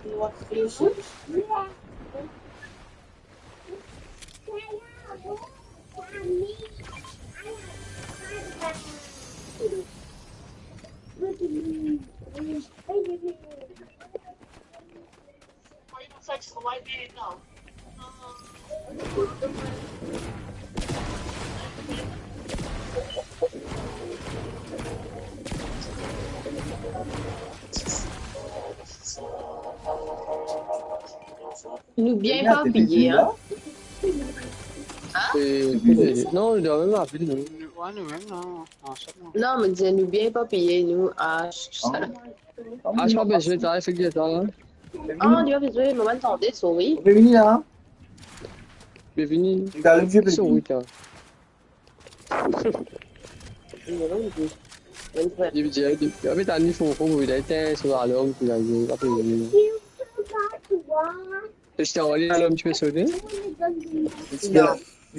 Nou bien eparpiye, hein? Hein? E, non, li dan mem lavil, nou. Ouais, nou mem, non, ansanm, non. Non, me dir nou bien eparpiye, nou, a, sa la. Ah, je crois que je vais t'arrêter, c'est bien ça, hein. Ah, li pa bizin, mo pa tande, sorry. Bienvenue, hein. Bienvenue. Sorry, toi. Li dir, li, an fet, li fou, fou, li a etenn so alarm, li a, li a pa pe vini. E si t'as envoyé l'alarme, tu peux sonner? Li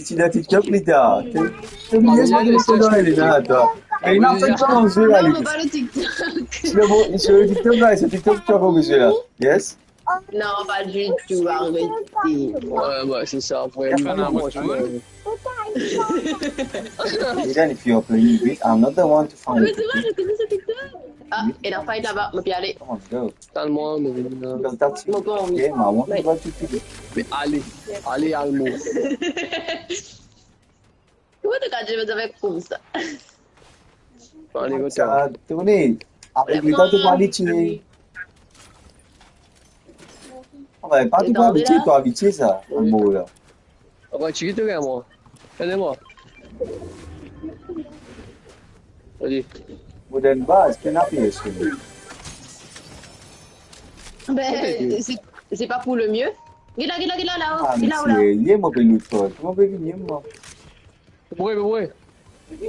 ti dan TikTok, li, ta. Te, te bliye sa, li ti dan, li la, twa. E li ena fek koman zwe la, li. Non, mo pa dan TikTok. Li, bon, li sir TikTok la, sir TikTok, twa, koman zwe la. Yes? Non, pas du tout, arrêtez. Ouais, ouais, c'est ça, vraiment, franchement. Aiden, if you're playing with another one to find... Mais c'est vrai, je connais ce TikTok. Ah, il a fight là-bas, mo pe ale. Come on, go. Talman, mais non. Because that's your game, I want to go to Philippe. Mais allez, allez, Almo. Pourquoi tu regardes mes affaires comme ça? Allez, go, sa, twa. Tony, apre li, twa, to pa abitie. Ah, ben, pa, to pa abitie, twa abitie sa, Almo la. Ah, ben, tu quittes rien, moi. Allez, moi. Allez. Modern baz, pena pies. Ben, c'est, c'est pas pour le mieux. Get la, get la, get la, la, oh, get la, oh, la. Ah, mais c'est, il est mauvais, l'autre fois. Comment on peut venir, moi? Ouais, ouais, ouais.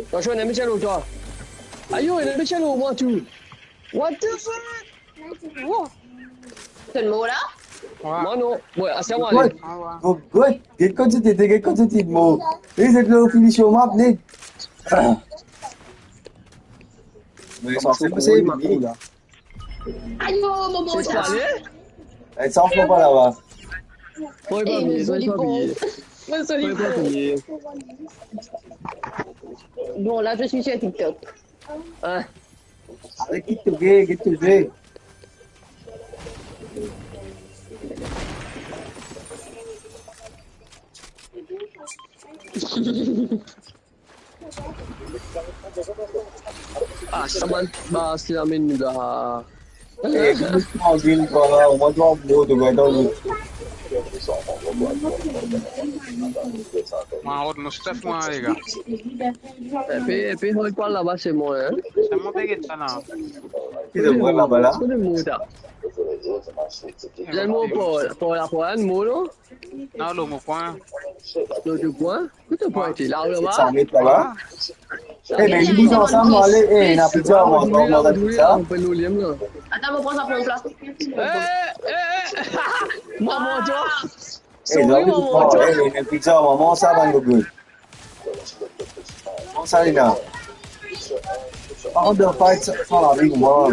Attention, il y a Michel au toit. Aïe, il y a Michel au moins tout. What the fuck? Wow. T'es mort là? Ouais. Moi, non. Ouais, ah, c'est à moi, allez. Good, good. Get kot ti, get kot ti, mo. Li, se le finish yo map, net. Mais ça, c'est possible, oui. Aïe, oh, maman, ça. Eh, ça, on peut pas là-bas. Faut pas oublier, faut pas oublier. Faut pas oublier. Bon, là, je suis sur TikTok. Hein? Aret kit to ge, get to zwe. Ah, sa bann baz ki amenn nou la. Eh, kouma to amenn pa la, mwa to avoy to gagn dan lot. Mwa rod mo staff mwa, lega. Epi, epi, rod pa laba, se mwa, hein. Se mwa pe get sa la. Ki to vwar laba la? Kote mo ta? Zot mo pou, pou la pou enn mo, non? Non, lo mo pwin. Lo to pwin? Kot to pwin ete? La, laba? Sa met laba. Eh, ben, nou bouz ansam, nou ale. Eh, ena pizza, mwa, mwa, mwa, pizza. Atann, mo pran sa pou plas. Eh, eh, eh. Mwa, mwa, to. Eh, zot, mwa, mwa, to. Eh, ena pizza, mwa, mwa, sa, bann gogo. Bon, sa li la. Andan fight sa, sa lavi, mwa.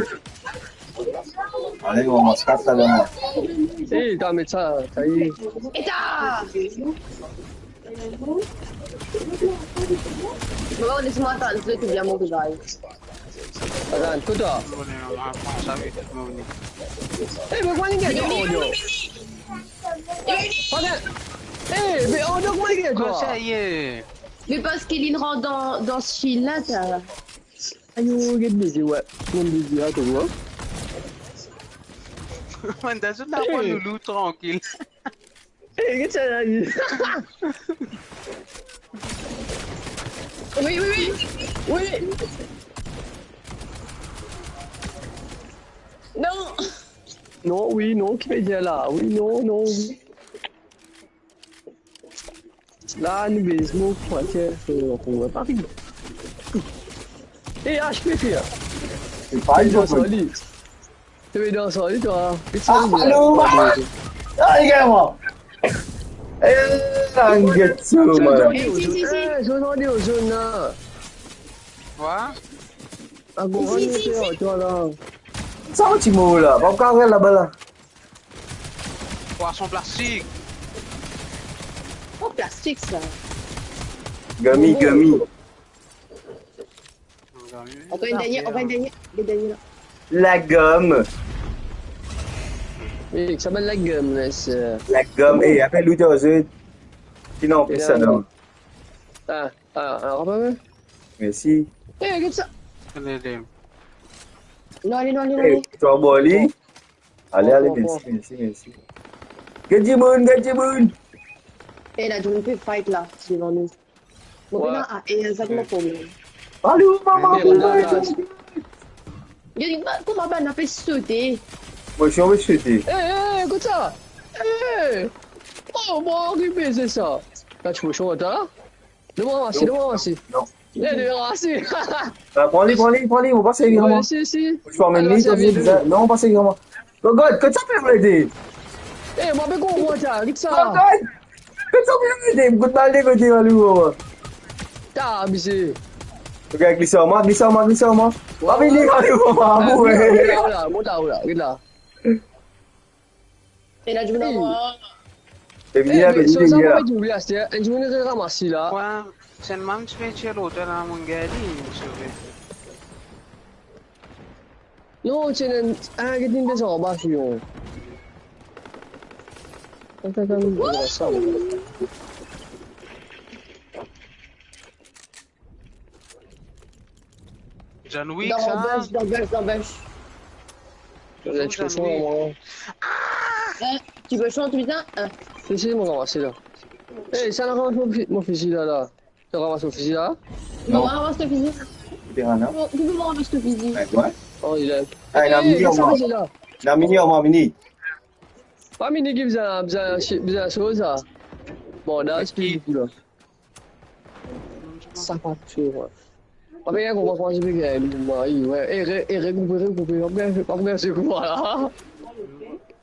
Ale, mwa, mwa, skat la, mwa. Eh, ta met sa, sa ye. Eta! Bon, les-moi attendre, je vais bien mon visage. Atann, kot to? Mo vini, mo vini, mo vini. Eh, me kouma li get to, yo? Atann. Eh, me, oh, donk, kouma li get to? Kouma sa ye? Me parski li rant dan, dan shield la, ta. Ayo, get beze, wi. Mem beze, atann, wi. Mwa, dan zot la, eh, pran loulou, trankil. Eh, get sa la, li. Wi, wi, wi. Wi. Non. Non, wi, non, ki pe dir la? Wi, non, non, wi. La, nou bezwen, mo, fwatir, so, pou, pa fini. Eh, H P, frer. Se pa dan soli. Te ve dan soli, twa. Ah, allo, man. Ah, li gagn mwa. Eh, sa, get so, man. Si, si, si. Eh, zone, zone, zone la. Kwa? Agora, isi, isi, isi. Twa la. Sa, ti mo la. Pa kav laba la. Pwason plastik. Oh, plastik, sa. Gummy, oh, gummy. Ankor enn dernie, ankor enn dernie, le dernie la. Lagom. Eh, sa bann lagom la, sa. Lagom, eh, apel ou dan zot. Sinon, eh, personn, non. Ah, ah, ah, apa, man? Mersi. Eh, get sa. Ede, ede. Non, ale, non, ale, non, ale. Eh, to abor li? Ale, ale, bon, bon, mersi, bon, mersi, mersi. Get dimoun, get dimoun. Eh, ena dimoun pe fight la, devan nou. Mo pena, ah, eh, sa ki mo problem. Allo, mama, eh, mama, mama. Yo, kouma bann la pe sote? Mo, si on pe sote. Eh, eh, kot sa? Eh! Oh, mo, ki beze sa? La, ti mo, si on, atann. Donn mwa ranmase, donn mwa ranmase. Non. Eh, donn mwa ranmase. Ah, pran li, pran li, pran li, mo pa servi mwa. Si, si. Mo pa servi, non, mo pa servi mwa. Oh God, kot sa pe ede? Eh, mo pe konpran sa, get sa. Oh God, kot sa pe ede? Kot bal de kote, allo, mwa. Ta, abize. Regarde, glis ar mwa, glis ar mwa, glis ar mwa. Pa vini, allo, mwa, mwa, eh. Mont la, mont la, mont la, get la. Ena dimoun ankor. Eh, vini la, vini la. Enn dimoun ete ramas li la. Wi, se enn mann ti pe tir lot la, mo gagn li, mo sove. Non, ti ena, ah, get li desann anba, si non. Atann, atann, atann. John Wick, dan sa? Bush, dan bush, dan bush. John Wick. Eh, ti pe soz, ti pe soz, hein? Si, si, mo ramas la. Eh, sa la ramas mo fi-, mo fizi la, la. Sa ramas mo fizi la? Non, mo ramas to fizi. Ti pe ramas? Non, ki pe mo ramas to fizi? Eh, ouais. Oh, li la. Eh, ena mini, sa mwa. Ena mini, mwa, mini. Pa mini ki bizin, bizin, bizin soz sa. Bon, dan ki la. Sa pa tou, wi. Apre, gagn, konpran, konpran, se bien, wi, wi. Eh, re-, eh, regroupe, regroupe. Pa bien, pa bien, se konpran la.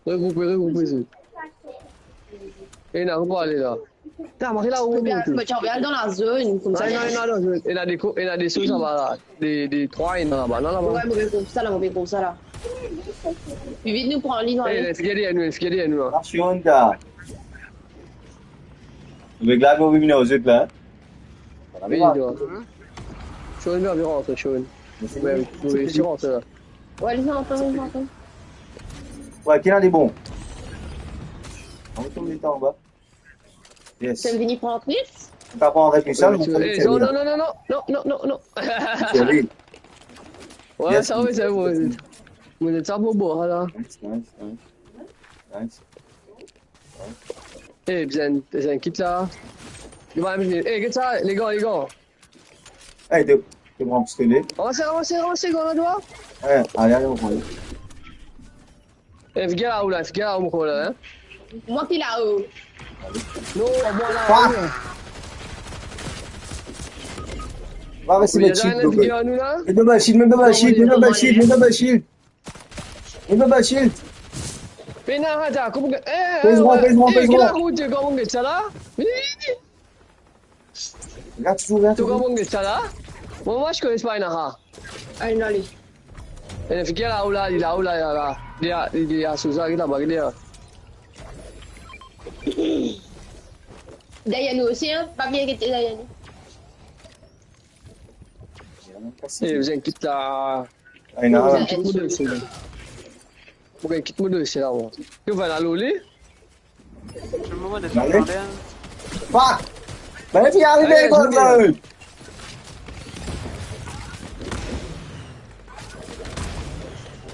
Regroupe, regroupe, se. Eh, na, konpran, ale la. Ta, marke la, ou bien, bien, bien. Mo ti anvi al dan la zone, koumsa. Sa, non, non, non, ena de ko-, ena de soz laba la. De, de trwa, ena laba, non, laba. Wi, mo pe koumsa la, mo pe koumsa la. Pli vit nou pran li, nou ale. Eh, figir deryer nou, figir deryer nou, la. Attention, ta. Avek la, nou vinn ar zot la. Vini, twa. Sean, vinn, vinn rant, Sean. Mesi. Ouais, oui, oui, je suis rentré là. Ouais, les enfants, les enfants. Ouais, qui a des bons? On tombe les temps en bas. Yes. T'aimes venir prendre Chris? T'as pas envie de ça, mon frère? Eh, non, non, non, non, non, non, non, non, non. Chérie. Ouais, yes, ça, oui, c'est bon. Vous êtes ça pour boire, là. Nice, nice, nice. Nice. Eh, bien, bien, quitte ça. Il va venir. Eh, quitte ça, les gars, les gars. Hey, t'es, t'es vraiment pistolet. Avansez, avansez, avansez, gars, là, droit. Ouais, allez, allez, on va. Eh, figir la ou la, figir la ou, mon gars, là, hein. Moi qui là-haut. Non, moi là. Fuck. Va, vas-y, mets shield, bro. Mets dans ma shield, mets dans ma shield, mets dans ma shield, mets dans ma shield. Mets dans ma shield. Pena, attends, comment que, eh, pèse moi, eh, pèse moi, eh, pèse moi. Quelle route, comment que ça là? Vini, vini, vini. Regarde toujours, regarde toujours. Comment que ça là? Moi, moi, je connais pas Inaha. Allez, allez. Eh, figir la ou la, li la ou la, la, la. Li la, li la, sou sa, li la, li la. Derrière nous aussi, hein. Pas bien arrêter derrière nous. Eh, vous inquiétez pas. Ay, non. Vous inquiétez pas de ça. Vous inquiétez pas de ça, là, moi. Vous allez aller au lit? Fuck! Mete arive, gol, man!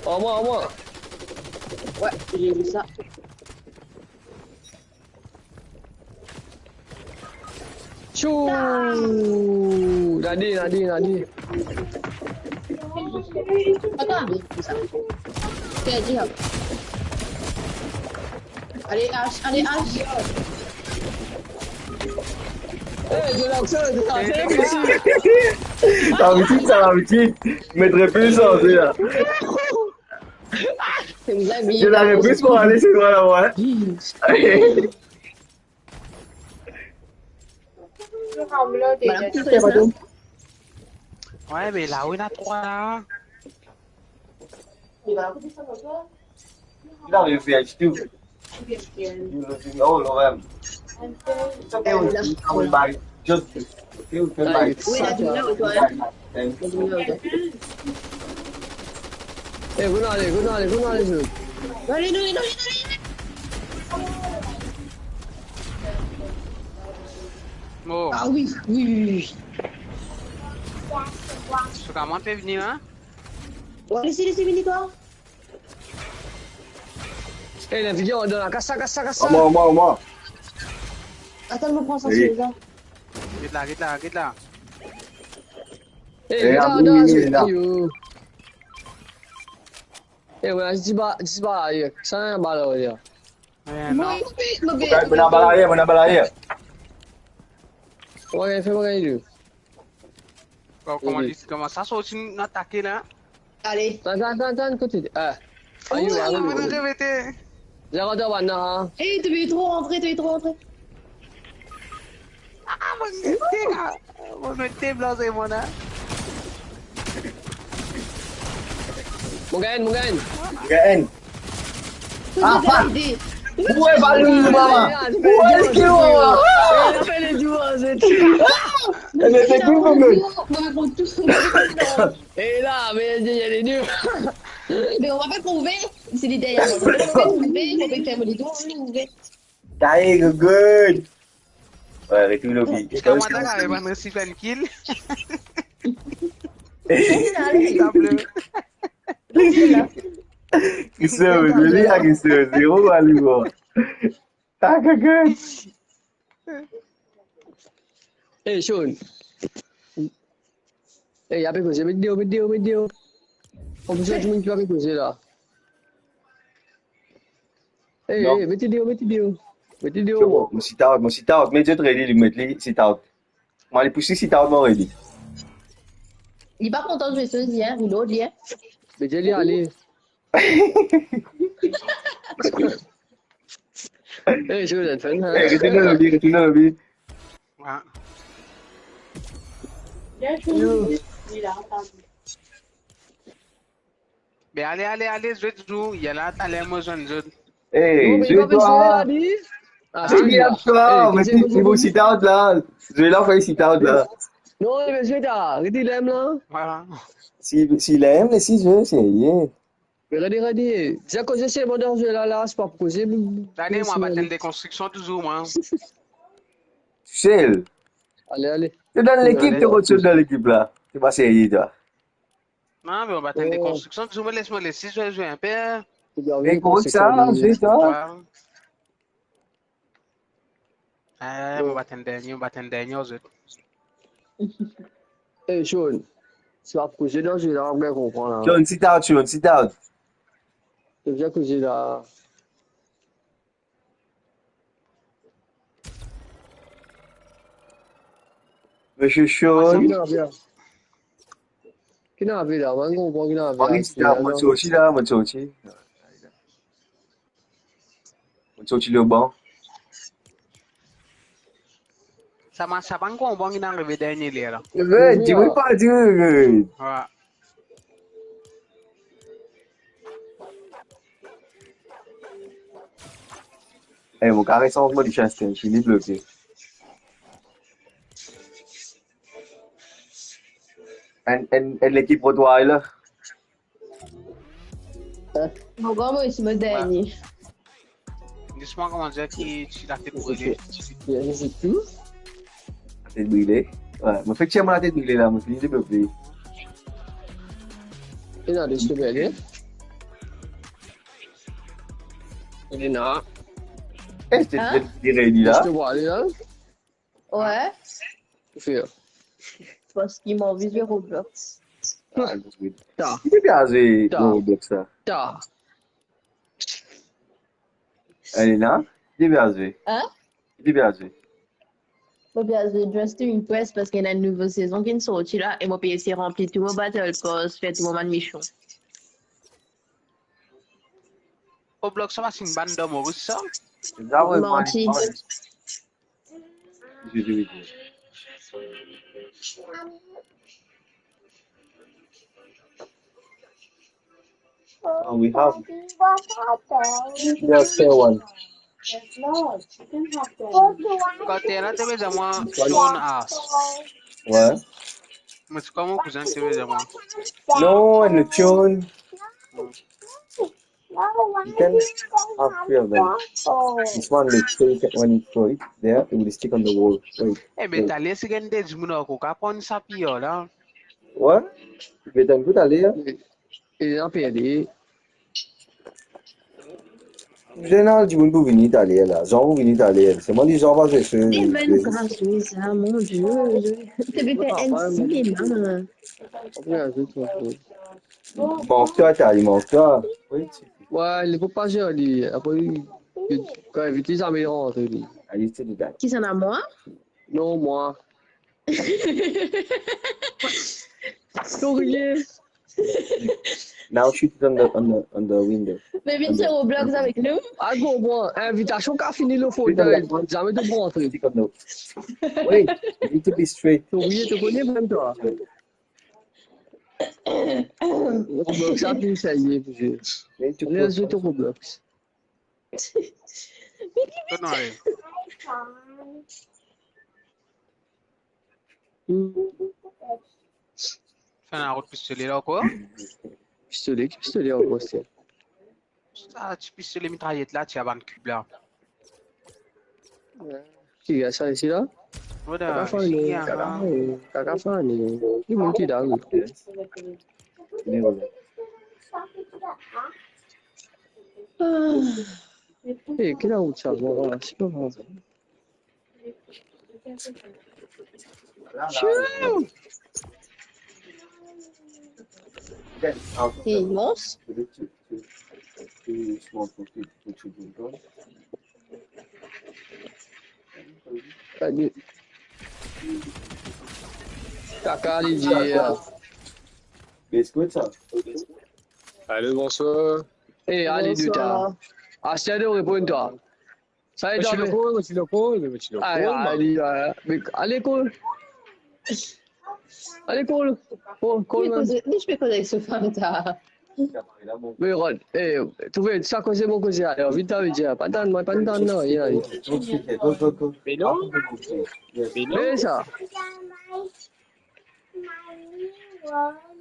An mwa, an mwa. Ouais, j'ai vu ça. Tchou! Nadi, nadi, nadi. Attends, ça. Perdu, hein. Allez, H, allez, H. Eh, de l'action, de l'action, ici. Labitid sa, labitid. Met replis sa, se la. C'est une blague, oui. Je la replis pour aller, c'est voilà, ouais. Voilà, c'est ça. Ouais, mais là, on a trois, là. Là, on fait un petit tour. You know, you know, um, it's okay, we, we can buy just, okay, we can buy. Oui, là, tu viens, toi, hein. Eh, venez, allez, venez, allez, venez, allez, venez. Allez, non, non, non, non. Bon. Ah oui, oui, oui, oui. Faut comment te venir, hein? Ouais, laissez, laissez venir, toi. Eh, la vidéo, dans la, casse ça, casse ça, casse ça. Moi, moi, moi. Attends, je me prends ça, oui, celui-là. Get la, get la, get la. Eh, get la, get la. Eh, ouais, dis pas, dis pas, eh, ça, un ballon, là. Eh, non. Bon, bon, bon, bon, bon. Bon, bon, bon, bon. Bon, bon, bon. Ouais, fais-moi gagner. Bon, kouma li, kouma sa sorti, nou atake la. Ale. Tann, tann, tann, tann, kote li? Ah. Ayo, ayo. Mete, mete. Zero de wan, non. Eh, to pe tro rantre, to pe tro rantre. Ah, mo mete la. Mo mete blan, se mwa la. Mo gagn, mo gagn. Mo gagn. Ah, fuck. Ede. Ue, balon, mama? Ue, eski, mama? Eh, li fer le duo, zot. Eh, mais c'est cool, quand même. Eh, la, mais il y a les deux. Mais on va pas trouver. C'est les derrière. On va pas trouver, on va pas trouver. Taille, good, good. Ouais, retourn lobby. Ziska mwa, ta kapav resi trannkil. Christian, joli, ah, Christian, zero, alor. Ah, gaga. Eh, Sean. Eh, ape koze, met deo, met deo, met deo. An plis, dimoun ki ape koze la. Eh, eh, mete deo, mete deo. Mete deo. Mo sit out, mo sit out. Me zot ready, li met li sit out. Mo ale pous li sit out, mo ready. Li pa kontan zwe so, li, hein, reload li, hein. Me dir li ale. Eh, je vais le faire, hein. Eh, retourn dan lobby, retourn dan lobby. Ouais. Yo. Be ale, ale, ale, zot zwe, ya la, taler mo zwenn zot. Eh, non, mais zwe, toi. Ah, c'est bien, toi. Eh, mais c'est bon, sit out la. Zwe la, fay sit out la. Non, mais zwe, t'as arrêté l'aime là. Voilà. Si, si la M, si je, serye. Me rade, rade. Dir koze se mo dan zwe la, la, se pa pou koze. Rade, mwa, batenn de konstriksion touzour, mwa. Sel. Ale, ale. To dan lekip, ale, to retourn dan lekip la. To pa serye, twa. Non, me mo batenn de konstriksion touzour, me les mwa, les si zwe, zwe inpe. E koz sa, zwe, twa. Eh, mo batenn dernie, mo batenn dernie, zot. Eh, Sean, si pa pou koze dan zwe la, ou bien konpran la. Sean, sit out, Sean, sit out. Ou bien koze la. Misie Sean. Ki ena la? Ki ena la? Mo pa konpran ki ena la. Mo sorti la, mo sorti. Mo sorti lor ban. Sa ma-, sa bann konpran ki ena arive dernie ler la. Red, ti wi pa dir, Red. Wi. Eh, mo kares anvi mo di chans, li bloke. Enn, enn, enn lekip rod la. Mo gran, mo osi, mo dernie. Wi. Dis mwa kouma dir ki ti latet brile. Latet brile? Wi, mo fer tir mo latet brile la, mo fini debloke. Ena de sto bele. Ena. Eh, se, hein? Li redi la. Sto brile la. Wi. Fer. Parski mo anvi zwe Roblox. Ah, good. Ta. Ki ti pe al zwe Roblox la? Ta. Alina, ki ti pe al zwe? Hein? Ki ti pe al zwe? Mo pe al zwe Dress to Impress parski ena enn nouvo sezon ki sorti la e mo pe esey ranpli tou mo battle pass, fer tou mo bann mision. Roblox sa pa enn bann dan Moris sa? Manti. Oh, we have. There's fair one. Kote la, ti pe dir mwa, Sean Ars. Wi. Me ti kouma kouzin ti pe dir mwa. No, and the tune. You can have three of them. This one, let's say, when you throw it there, it will stick on the wall. Wait. Eh, me wait. Taler, si gagn de dimoun ankor, ka pran sa piyo la. Wi? Beton pou taler. E, e la perdi. Zenaral dimoun pou vini taler la. Zan pou vini taler. Se mwa, li zan pa zwe se. Li vinn gras, wi, sa, mon Dieu. Te pe fer enn sinema. Mank twa, ta, li mank twa. Wi, ti. Wi, li pou pa zwe, li. Apre, li, kan invit li, zame rantre, li. Kisannla, mwa? Non, mwa. Serye? Now shoot it on the, on the, on the window. Me vinn sir Roblox avek nou. Ago, bon, invitasion ka fini lor fot, zame to pou rantre. Stick on the, wait, you need to be straight. To vini, to kone mem twa. Roblox, sa pli serye pou zwe. Rezo to Roblox. Kot nou ale? Fer enn rod pistole la ankor? Pistole, ki pistole ankor, se? Sa ti pistole mitrayet la, ti a bann kib la. Ki gagn sa isi la? Oda, kaka fane, isi, kaka, ah, kaka fane. Ki moun ki la, wi? Ah. Eh, ki la ou ti ava, se pa grav. Chou! Hey, mons. Salut. Kaka, li dir. Biskit sa. Alo, bonswar. Eh, ale, bonsoir. Douta. Aster to reponn twa. Sa e lekol, mo ti lekol, mo ti lekol, ah, ale, ah, me ale lekol. Ale lekol. Oh, lekol, man. Li pe koze, li pe koze avek so fam, ta. Me Rod, eh, trouve sa koze, mo koze, ale, vit, ta, vit, pa tann, mwa pa tann, non, ya. Me non. Me non. Me sa.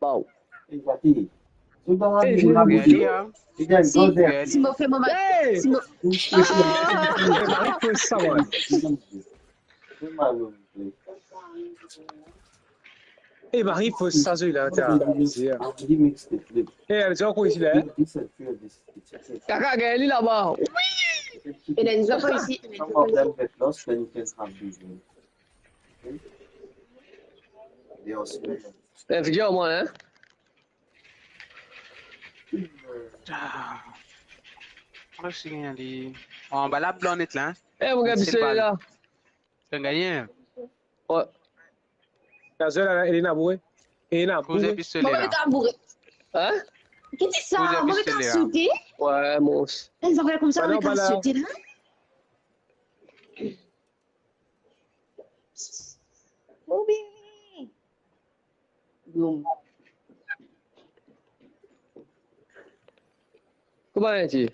Wow. Hey, Patty. Hey, Patty. Hey, Patty. Hey! Hey, Marie, poz sa, man. Hey, Marie, poz sa, zot la, ta. Hey, ale, zot ankor isi la, hein? Kaka, gagn li laba. Wi! Ena enn zafar isi. Eh, figir mwa, hein? Ah. Mo si gagn li. Anba la, blan net la, hein? Eh, mo gagn pistole la. Zot gagne? Wi. Gazol, Elena boure. Elena boure. Koze pistole la. Mo gagn boure. Hein? Ki ti sa? Koze pistole la. Mo gagn sote. Wi, mos. Eh, zot gagn koumsa, mo gagn sote la. Mo bebe. Boum. Kouma ete?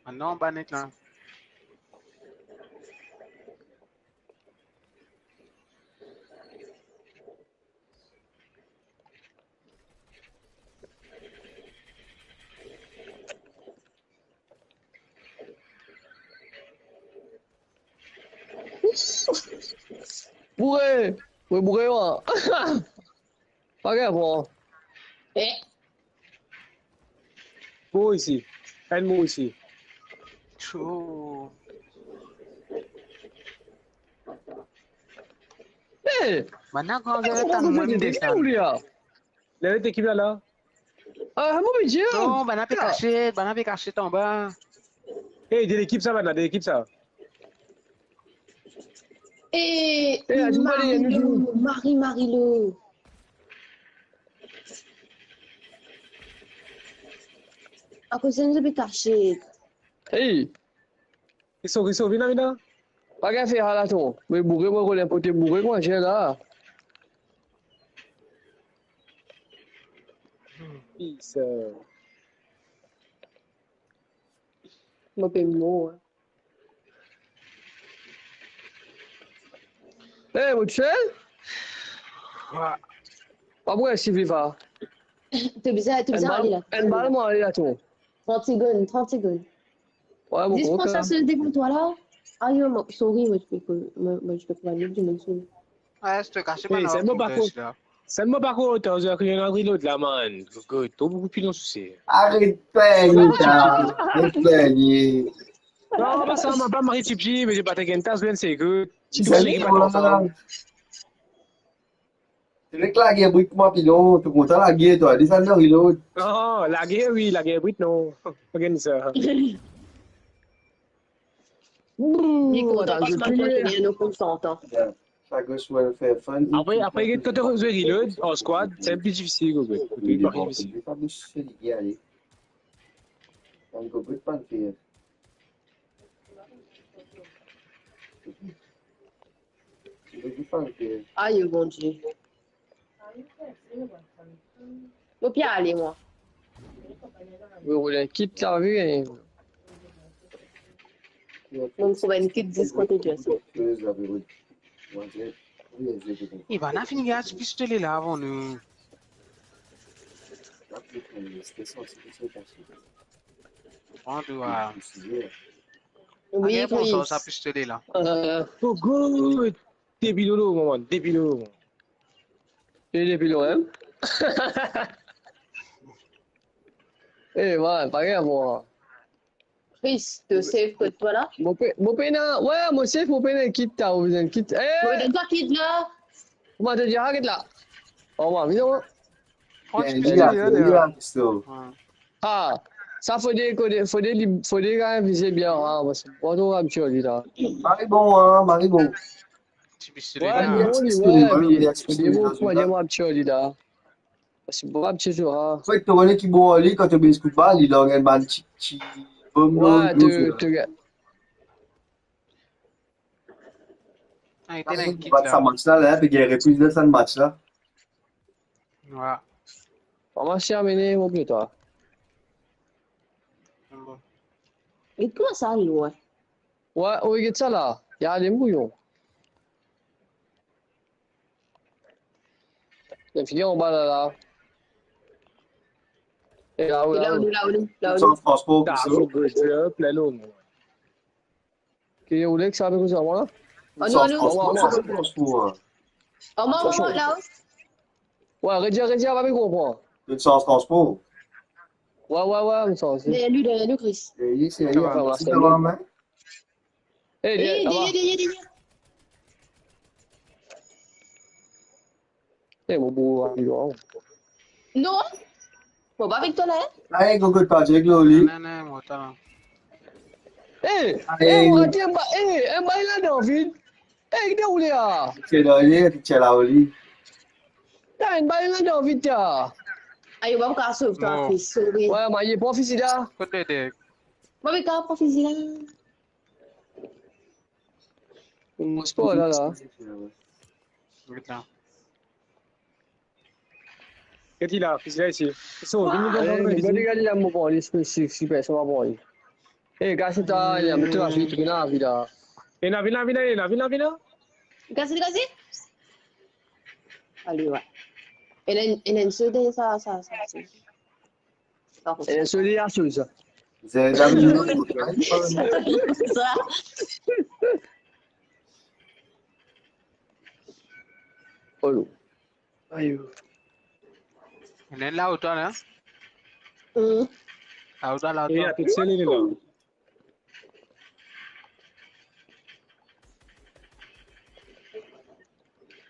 Ah non, anba net la. Boure! Wi, boure, wi. Pa gagn, bon. Eh. Bour isi. Enn bour isi. Cho. Eh! Bann gran zot tann mwa desann. Lerla lekip la la. Ah, mo pe dir. Non, bann pe kasiet, bann pe kasiet anba. Hey, de lekip sa, bann de lekip sa. E Eh, atann, Marie, Marie, nou Marie, Marie. Akoz nou pe kasiet. Hey! Riso, Riso, vinn la, vinn la. Pa gagn fer la, tonton. Mo boure, mo rod enn pote boure, kouma dir la. Peace. Mo pe mor. Eh, mo tou sel? Wa. Pa pou esi viva. To bizin, to bizin ale la. Enn bal, mo ale la, tonton. Trant segonn, trant segonn. Ouais, mo Zis pran sa, se devan twa la. Ayo, mo, sorry, mo, mo, mo, mo, mo pa konn dimoun, sorry. Ouais, se to kase. Eh, bann se mo pa ko-, se mo pa kontan, zot ki ena reload la, man. Gogo, tro boukou pilon sousi. Aret plinn, aret plinn. Non, pa sa, mo pa mari tipti, me pa ta gagn ta, zwenn se good. Ti tou seki pa kontan. Se nek lager brit kouma pilon, to kontan lager twa, desann dan reload. Non, lager wi, lager brit non. Pa gagn sa. Li kontan, atann, pas mal kontan, nou kontan. Sa gos wel fer fun. Apre, apre, get kot to zwe reload, an squad, se pli difisil, gogo. Wi, li pa bon, difisil. Li pa bous, li ale. Tann gogo, pa fer. Ayo, Bondie. Mo pe ale, mwa. Wi, wi, kit lavi, eh. Mo trouv enn kit zis kote Jess. Li bann la finn gagn ti pistole la avan nou. Pran dwa. Wi, Chris. Sa pistole la. Euh, oh, good. Depi lolo, man, depi lolo. E depi lolo, hein? Eh, man, pa gagn mwa. Chris, to safe kot twa la? Mo pe, mo pena, ouais, mo safe, mo pena kit la, mo bizin kit. Eh! Mo donn twa kit la. Kouma to dir, ah, kit la. Oh, man, vinn, man. Pran ti pistole, hein, derrière. Ah, sa fode, fode, fode li, fode gagn vize bien, ah, parski mo pa tro abitiye li la. Mari bon, hein, mari bon. Ti pistole la. Ouais, li bon, li, ouais, li bon, mo pa tro abitiye li la. Parski mo pa abitiye, ah. Fek to kone ki bon li, kan to bes kout bal, li lang enn bann ti, ti bom, ouais, to, to, to, Ah, li te ena enn kit bat la. Sa match la, la, pe gagn repriz de sa match la. Wi. Kouma sa amene, mo pli twa? Bon. Li kouma sa, li, wi. Wi, wi, get sa la. Li ale, mo bouyon. Li fini anba la, la. E la, ou la, la, ou la, ou la, ou la. Sans transpor, ah, so good, plin lom. Ki ou le ki sa pe koz ar mwa la? Oh, non, non. Sans transpor, sans transpor. Oh, mwa, mwa, la. Wi, redir, redir, pa pe konpran. Sans transpor. Wi, wi, wi, mi santi. Deryer nou, deryer nou, Chris. Deryer, deryer. Wi, wi, wi. Eh, deryer, deryer, deryer. Eh, mo pou ariv, hein. Non. Mo pa avek twa la, hein? Aye, gogo, pa direk lor li. Non, non, non, mo atann. Eh, aye, eh, mo rate enn ba-, eh, enn bal ladan vid. Eh, ki deroule la? Ki deroule, ki ti la, oli. Ta enn bal ladan vid, ta. Ayo, mo pa kapav sov twa, fis, sorry. Wi, mo, ye pran fizi la. Kot Dede? Mo pa kapav pran fizi la. Mo spor la, la. Get la. Get li la, fizi la isi. So, vini, vini, vini, vini. Gade, gade la, mo pran li, si, si, si personn pa pran li. Eh, gars, ta, li la, met to lavi, to ena lavi la. Ena, vini la, vini la, ena, vini la, vini la. Gaz li, gaz li. Ale, wi. Ena, ena enn sode sa, sa, sa, sa. E soli a soli sa. Sa. Olo. Ayo. Ena la otan la. Hmm. La otan, la otan. E, atann, se li la.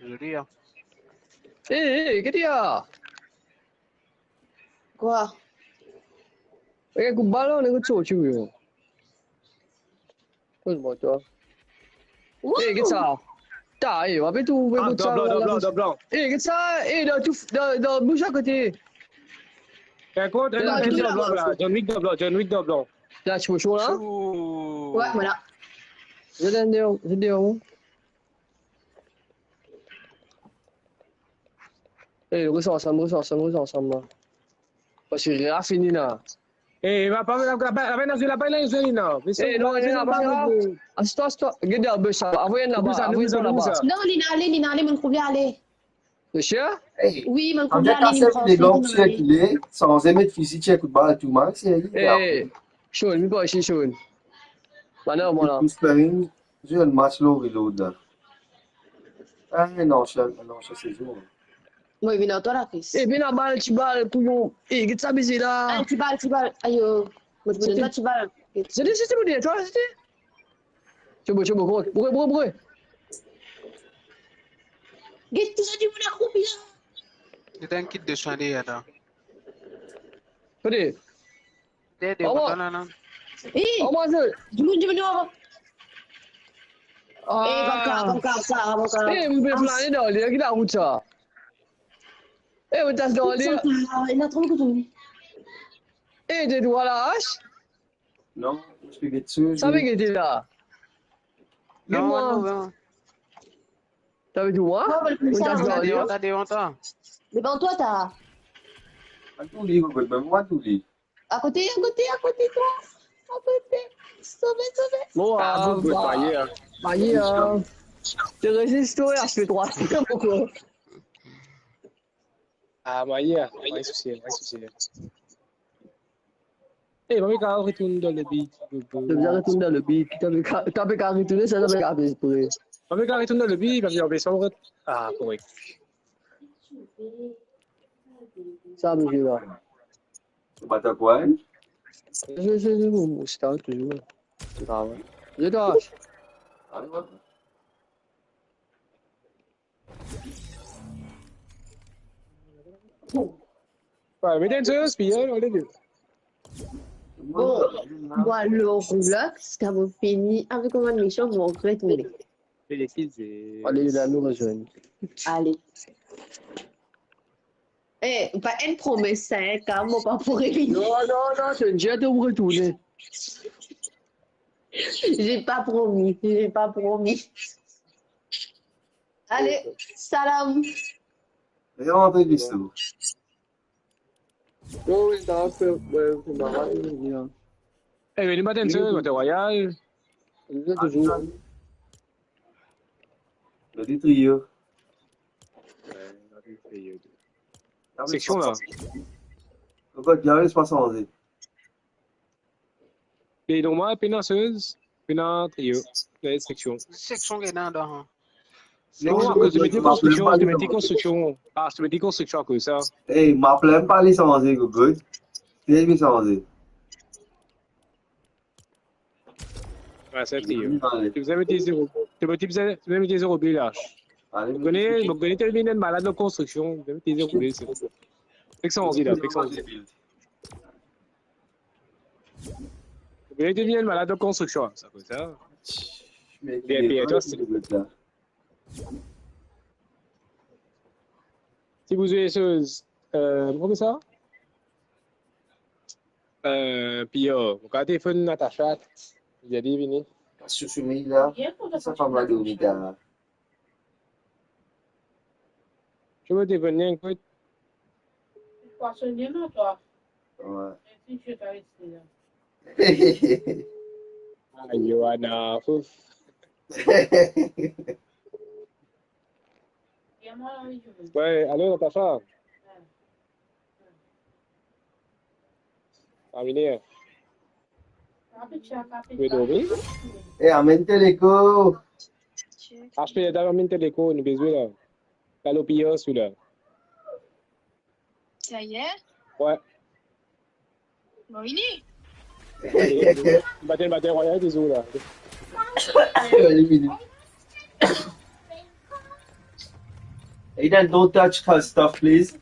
Zoli, hein. Eh, eh, ki ti a? Kwa? Eh, koup balon, nek sorti, wi. Koz mo, twa. Wouh! Eh, get sa. Ta, eh, on va trouver. Ah, kot sa, dan blan, la, dan blan, dan blan. Eh, get sa, eh, dan tou, dan, dan bous akote. Ekot, dan la, tou dan blan, la. John Wick dan blan, John Wick dan blan. La, ti koson la. Chou. Ouais, voilà. Zot deor, zot deor. Eh, res ansam, res ansam, res ansam la. Parski la fini la. Eh, va pa, la, la, la, la, la, la, la, la, la. Eh, non, non, non, non. Asiz twa, asiz twa. Get la, bous sa. Avoy enn laba, avoy enn laba. Non, li ale, li ale, mo trouve ale. Wi, mo trouve ale, li pran, li ale. Sanze met fizi, tir kout bal, tou, man, se li. Eh, Sean, vinn par isi, Sean. Bann la, mo la. Zwe enn match lor reload la. Ah, non, sa, non, sa se zwe. Mo vinn ar twa la, Chris. Eh, vinn ar bal, ti bal, kouyon. Eh, get sa bizin la. Ah, ti bal, ti bal. Ayo. Mo ti donn twa ti bal. Se li, se li, mo dir twa, se li. Ti bon, ti bon, bon, bon, bon, bon. Get tou sa dimoun akroupi la. Get enn kit de swin de, atann. Kote? Dede, awa. Atann, non, non. Eh, awa, se dimoun, dimoun, awa. Ah. Eh, bann kar, bann kar, sa, bann kar. Eh, mo pe plane dan ler, ki larout sa? Eh, mo tas dan ler. Sa, sa, ena tro kout. Eh, de dwa la, as? Non, mo ti pe get sa. Sa pe gete la. Non, non, non. T'avais dit, ouais? Non, mais le plus... Ou ta sa, devan, ta devan twa. Devan twa, ta. Atann, li, kot mem, atann, li. Akote, akote, akote twa. Akote. Sove, sove. Bon, ah, ah, bon, bah, maye, hein. Maye, hein. Te rezis twa, H P twa. Pourquoi? Ah, maye, maye sousi, maye sousi. Eh, mo pe kapav retourn dan lobby. To bizin retourn dan lobby. To pe ka, to pe kapav retourn, sa, to pe kapav fer exprès. Mo pe kapav retourn dan lobby, parski anpes mo ret-, ah, korek. Sa, mo dir la. Ou pa ta kwa, hein? Je, je, je, mo, mo star touzour. Ah, ouais. Je tâche. Ah, ouais. Ouais, met enn sez, pi, hein, on est deux. Bon, bon, alor, Roblox, kan mo fini avek bann mesan, mo retourne. Ale, la, nou rezwenn. Ale. Eh, pa enn promes, hein, kan mo pa pou revini. Non, non, non, se dir to pou retourne. J'ai pas promis, j'ai pas promis. Ale, salam. E rantre, Christo. Wi, wi, sa va, se, wi, se marad, bien. Eh, vini, Martin, se Battle Royale. Li touzour. Li trio. Seksion la. Ankor, bien, li pa sanze. Li normal, pena sez, pena trio, seksion. Seksion ki ena dan. Non, akoz to mete konstriksion, to mete konstriksion. Ah, to mete konstriksion akoz sa. Ey, mo pa plin pa li sanze, Gogo. Li sanze. Ouais, sa trio. To bizin mete zero. To bizin, to bizin mete zero bil la. Ale, mo kone, mo kone to vinn malad dan konstriksion. To bizin mete zero bil, se bon. Fek sa anvi la, fek sa anvi. Ou bien to vinn malad dan konstriksion, sa, koumsa. Bien, bien, twa, se... Si vous voulez, euh, koumsa? Euh, P R, mo kav telefonn Natacha, li a di vini. Sou somey la, sa fam la dormi tar. Ki mo telefone li, ekout. Pwason bien, non, twa? Ouais. Ah, Johanna, ouf. Ouais, allô, Natacha? Aminé. Ou dormi? Eh, amenn to leko. H P, amenn to leko, nou bezwin la. Galopiyan, sila. Sa y est? Ouais. Bon, vini. Battle, battle royale, toujours là. Allez, vini. Aiden, don't touch her stuff, please.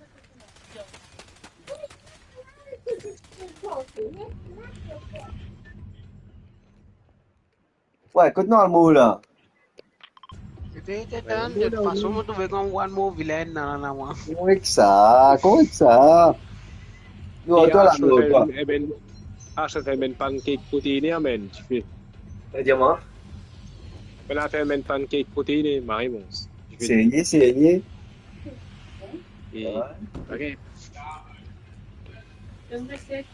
Ouais, kot nou al mo la? Te, te, te, de tout fason, mo trouve kouma one more vilain, non, non, non, mwa. Korek sa, korek sa. Yo, e twa la, Ash, yo, twa. Finn fer enn, enn, Ash finn fer enn pancake proteine, amen, ti pe. Sa dir mwa? Finn fer enn pancake proteine, mari, bon. Serye, serye? E, ok.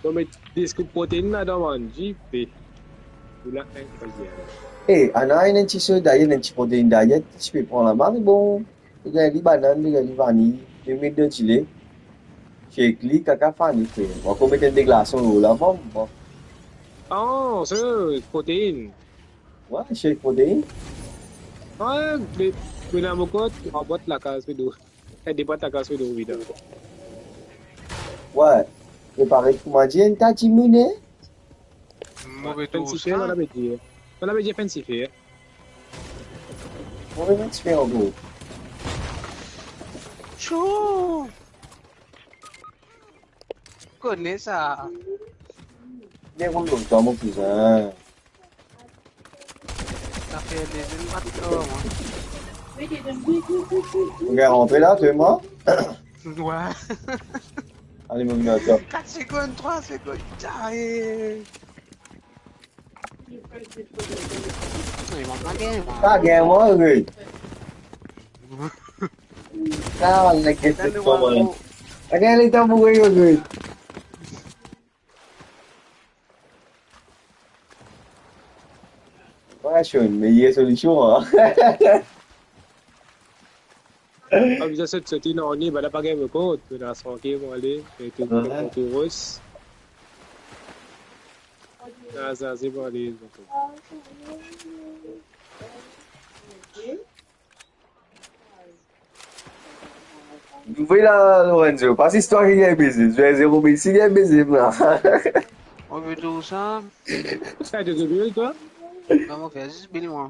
Bon, met de scoop proteine ladan, man, ti pe. Ou la, enn, vas-y, ale. E, ana enn ti soda, enn ti proteine diet, ti pe pran laba, me bon. Li gagn li banann, li gagn li vaniy, li met dan dile. Shake li, kaka fini, frer. Mo ankor met enn de glason lor la, bon, bon. Ah, sa, proteine. Wi, shake proteine. Wi, me, me la mo kot, mo bwat lakaz pe dou. E, de bwat lakaz pe dou, wi, dan. Wi, me parey kouma dir, enn ta dimoun, e? Move tour sa. Finn sife, mo la pe dir. Mo la pe dir finn sife. Move met sife ankor. Cho! Kone sa. Bien, bon, bon, twa, mo kouzin. Sa fer de zenn pa tro, mwa. Ou gagn rantre la, twa, mwa? Wi. Ale, mo vinn ar twa. Kat segonn, trwa segonn, ale. Wi, mwa, pa gagn, mwa. Pa gagn, mwa, wi. Sa, nek, dan se nou, mwa. Pa gagn letan pou gagn, wi. Wi, se enn meyer solision, an. Pa bizin sot, sot, non, ni, ba la pa gagn mo kont, nou la trankil, mo ale, e tou, wi, tou ros. La, sa, se bon, ale, bon. Nouvel la, Lorenzo, pa zis twa ki gagn beze, zwe zero mil si gagn beze la. Mo pe trouv sa. Sa, to pe build, twa? Non, mo fer zis build, mwa.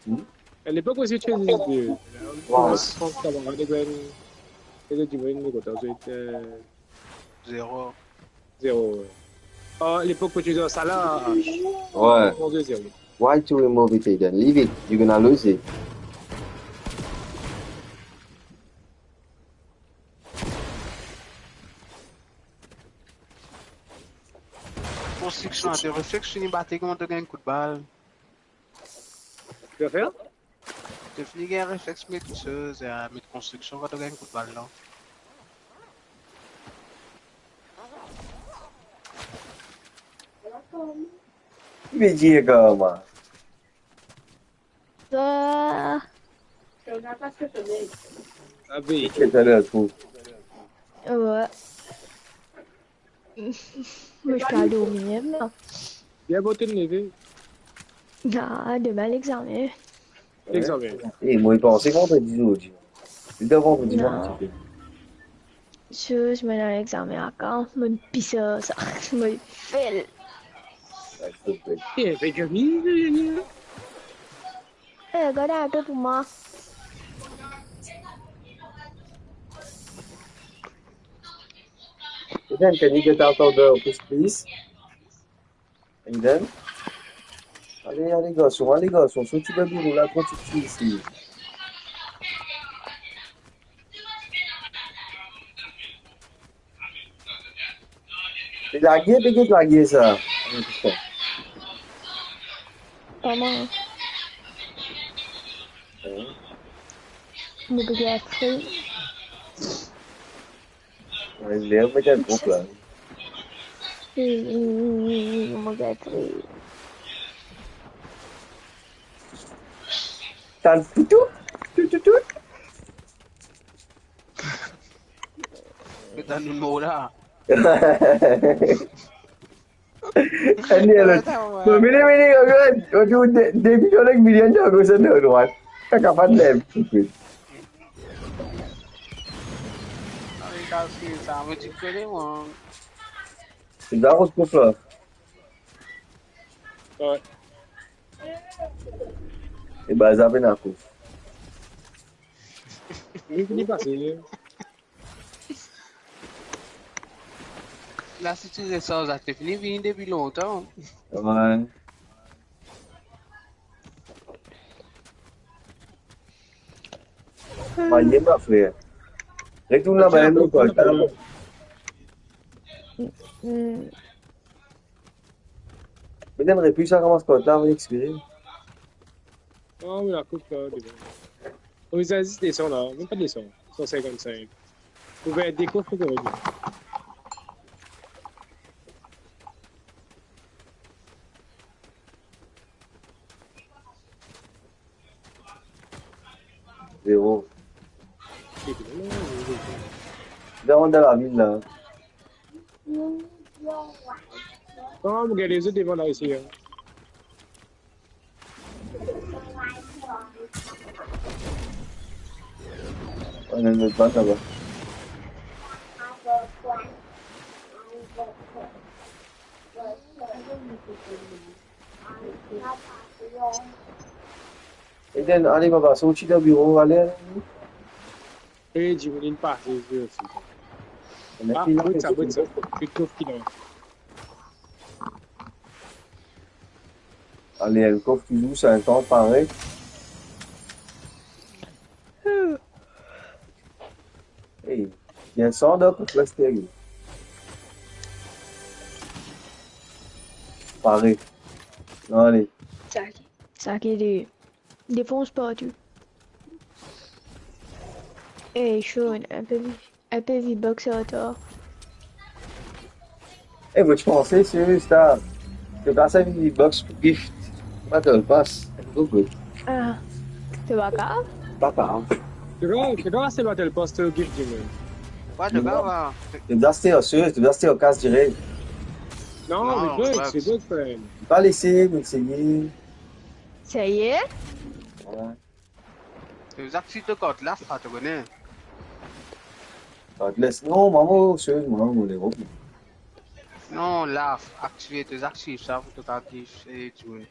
Hmm? A lepok osi, ti ena zis build. Wi. Mo pans kamarad li gagn, li gagn dimoun, li kontan, zwe, euh, Zero. Zero, wi. Ah, lepok kot ti zwe sa la. Wi. Zero, zero. Why to remove it, Aiden? Leave it. You're gonna lose it. Konstriksion, to refleks fini bate, kouma to gagn kout bal? Ki zafer? To fini gagn refleks met, euh, met konstriksion kan to gagn kout bal, non? Ki vedir kouma? Ah. Abe. Ki taler tou? Wi. Mo pe al dormi mem la. Bien bon, to leve. Ah, demin lexame. Lexame. Eh, mo panse vandredi zordi. Li dan vandredi, non. Mo ti pe. Sus, mo ena lexame akan, mo pisa sa, mo fel. Eh, fek ami, ami. Eh, gard enn pe pou mwa. Then, can you get out of the office, please? And then? Ale, ale, garson, ale, garson, sorti dan biro la, tro tipti isi. Pe lage, pe get lage sa. Kouma? Hein? Mo pe get free. Wi, ler mo get group la. Wi, wi, wi, wi, wi, mo get free. Tann toutou, toutou, toutou. Met tann nou la. Ane, alo. Bon, vini, vini, gagn. Ou trouv de, de milion ek milion dan gos, dan drwat. Sa kapav lev. Awe, sa osi, sa, mo ti kone, mwa. Se dan gos pou sa. Wi. E ba, sa pena kou. Li fini pase. La, si ti resarz la, to fini vini depi lontan. Wi. Maye, ma frer. Retourn laba, enn lot kart la. Hmm. Met enn repi, sa koumans kart la, expire. Ah, wi, la koup, la, devan. Wi, sa zis desann la, mem pa desann. San sinkant-sink. Ouver de kof pou gagn. Zero. Dan, dan lavil la. Non, mo gete lezot devan la, isi, hein. Ena enn lot bann laba. Eden, ale papa, sorti dan biro, ale, ale. E dimoun inn pase, zis. Ena... Ah, fini, bot sa, bot sa. Fini. Fini kof ki la. Ale, enn kof touzour, sinkant, pare. Ey, bien san dan kof la, steril. Pare. Non, ale. Sa ki, sa ki li depans partou. Ey, Sean, enn pe, enn pe V-Bucks ar twa. E, mo ti panse, serye, sa. To kapav servi V-Bucks pou gift Battle Pass. Go, go. Ah, to pa kapav? Pa kapav. To kapav, to kapav aste Battle Pass, to gift dimoun. Wi, to kapav. To bizin aste, serye, to bizin aste kas direk. Non, non, se bug, se bug, frem. Pa lese, mo seye. Serye? Wi. To bizin aste to kart la, sa, to kone. Kart les, non, mama, serye, mama, mo le rod. Non, la, aktive, to bizin aktive sa pou to kapav gift, e, dimoun.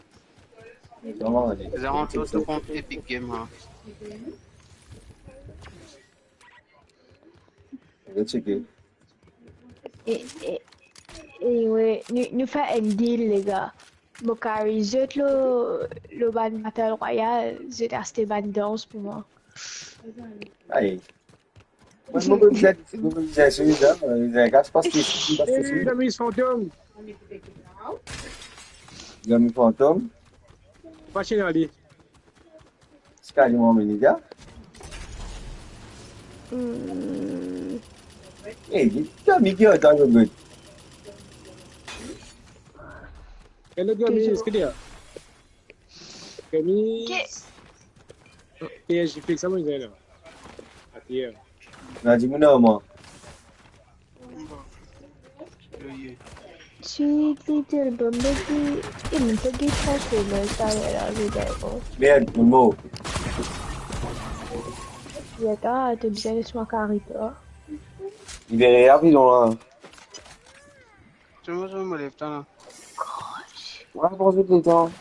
Non, ale. To bizin rant lor to kont Epic Game, ha. Mo cheke. E, e, e, wi, nou, nou fer enn deal, lega. Mo carry zot lor, lor bann Battle Royale, zot aste bann dans pou mwa. Ay. Mwa, mo bizin, mo bizin swiv la, mo bizin kas paske, paske... E, zami fantom. Zami fantom. Pa sien ale. Sky, mwa, mo lega. Hmm. E, li, zami ki atann, zot. Hello, Gamis, ki dir? Gamis. Ki? P S J P, sa mo dir la. Atir. Na dimoun, mwa. Sweet little bumblebee. E, mo pe get Transformers taler la, je dis, oh. Merde, mo mor. Zeta, to bizin les mwa carry twa. Libere la, pilon la. Ti mo, ti mo lev tan la. Mwa, pran zot letan.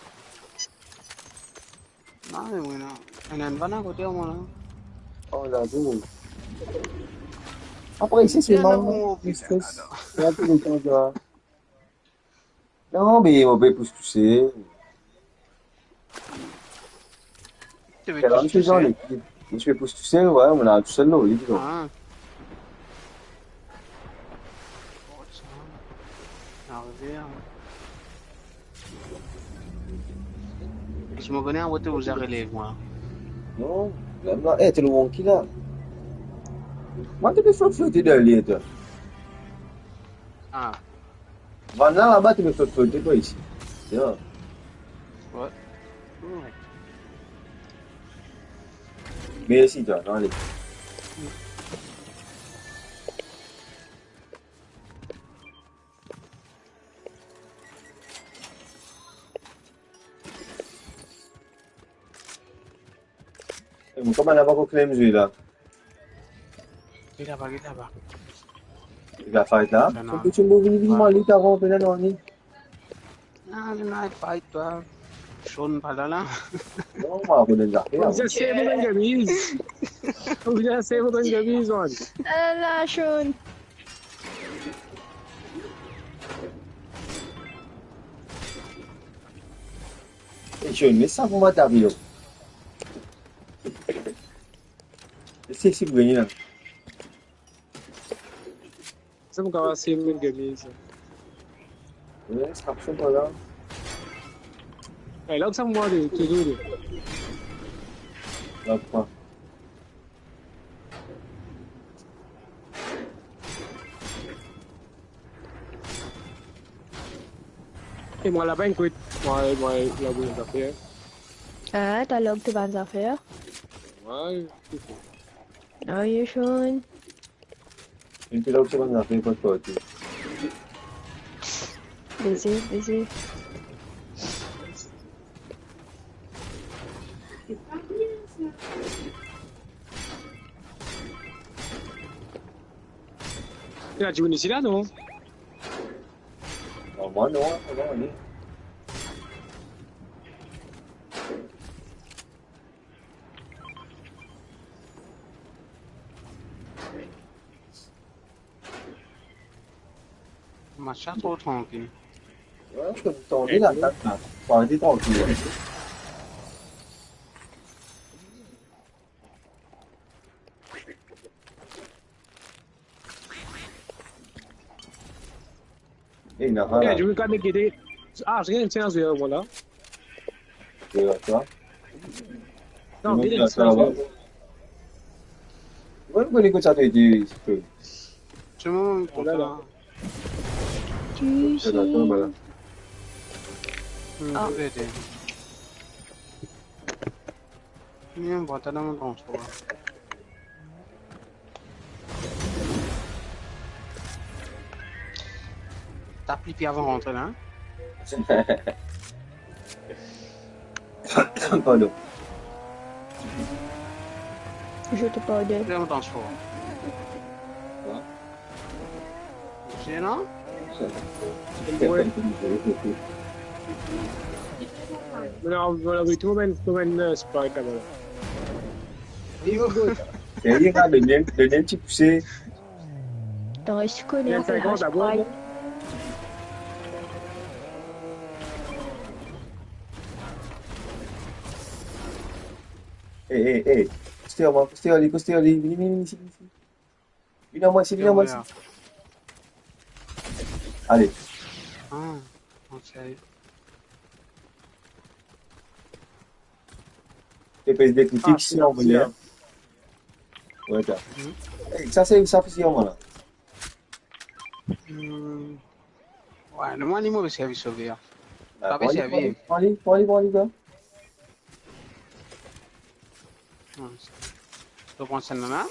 Non, me mwa, non. Ena enn bann akote mwa, non. Oh, la, bon. Apre, isi, se... Non, mal, non, non, plis stres. Ena tou letan, sa. Non, me mo pe pous tousel. To pe pous tousel? Mo ti pe pous tousel, wi, mo la tousel, non, li, non. Ah. Arive, hein. Parski mo kone awa to bizin relev mwa. Non, mem la, e, to lor ki la? Mwa, to pe flot flote dan ler, twa. Ah. Bann la laba, to pe flot flote, twa, isi. Ya. Wi. Wi. Mersi, twa, ale. E, mo kouma laba kot Clem zwe la. Get laba, get laba. Li la fight la? Non, non. Kot to vinn vinn mal, li ta ranpe la, non, li. Non, non, non, fight twa. Sean pa la, la. Non, mwa, mo donn zafer. Ou bizin save mo bann gamiz. Ou bizin save mo bann gamiz, man. Ala, Sean. E Sean, met sa pou mwa, Dario. Sesi pou gagne la. Sa mo kapav save mem gagn sa. Yes, apre sa, vwala. Ey, la sa mwa de, touzour de. La pa. E mwa la pa enn kwit. Mwa, mwa, la pou zafer. Ah, talor to bann zafer. Mwa, Are you sure? Enn pe la ou ti bann zafer kot parti. Beze, beze. Ena dimoun isi la, non? Non, mwa non, non, non. Match la tro trankil. Wi, tande latak la. Parti trankil. Eh, il n'a pas là. Eh, je veux quand même guider. Ah, rien, tiens, je vais, voilà. Et là, ça. Non, non, bien, ça, ça va. Ouais, vous connaissez ça, t'as dit, c'est que... Tout le monde, voilà. Voilà. Tu sais. Voilà, voilà. Hmm, ah. Peut-être. Li anba, ta dan mo transfor. Tap li pie avan rantre la, hein? Pardon. Je te pardonne. Ta dan mo transfor. Quoi? Zenan? Mo la, mo la trouv enn, trouv enn, euh, Sprite laba. Yo. Serye, la, donn li, donn li enn ti pouse. Donn li enn ti Sprite. Eh, eh, eh. Koste ar mwa, koste ar li, koste ar li. Vini, vini, vini, vini, vini. Vinn ar mwa isi, vinn ar mwa isi. Ale. Ah, ok. T P S de kritik, ah, si on voulait. Ouais, ta. Hmm. Eh, sa se, sa se ar mwa la. Hmm. Ouais, non, mwa, li mo pe servi sove, hein. Ah, pa pe servi. Pran li, pran li, pran li, pran li, pran li. Non, to pran sa nana?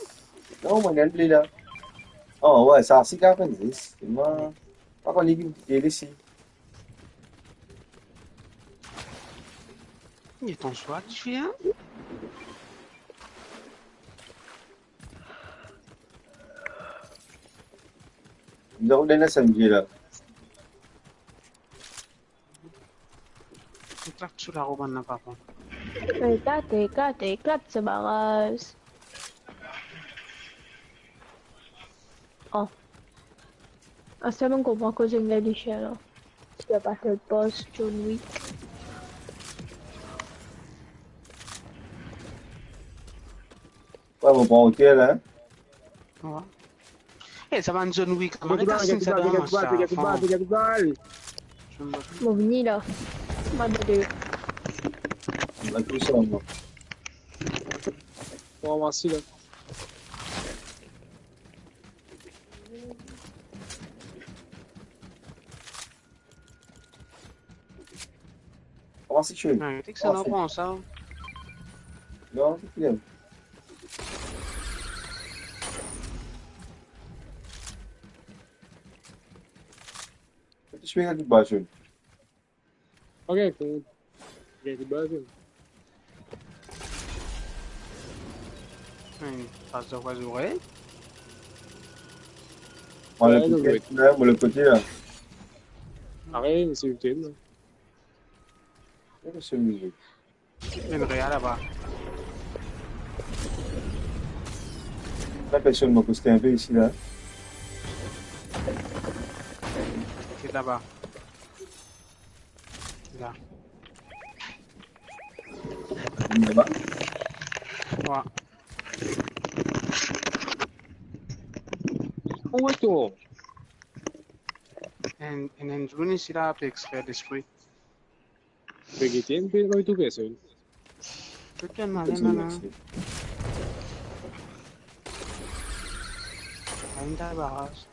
Non, mwa, gagn pli la. Oh, ouais, sa, si, kapav zis. Mwa, pa konn ki, ki li si. Li ton swa, ti fie, hein? Donk, dan sa mizye la. Eklat sou laro bann la, papa. Eklat, eklat, eklat sa baraz. Oh. Aster mo konpran koze enn licien la. Ti a pa fer boss John Wick. Ouais, mo pran oter la, hein. Ouais. Eh, sa bann John Wick, mo gagn bal, gagn bal, gagn bal, gagn bal. Mo vini la. Mo vini. La, tou sa, mwa. Bon, mersi la. Kouma se tchwe? Ah, ti ke sa, non, pran sa. Non, se fini. Ti tchwe, gagn bal, tchwe. Ok, cool. Gagn bal, tchwe. Hmm, pas de oiseau, ouais. Mwa, le kote la, mwa, le kote la. Arete, se week-end, la. Kouma se mizik? Enn real laba. La, personn, mo koste enn pe isi, la. Get laba. La. Laba? Wa. Ou atann. Enn, enn, enn zour isi la, pe exper lespri. Pe gete, enn pe, pa trouv personn. Pe tann male, male. Enn ta baraz.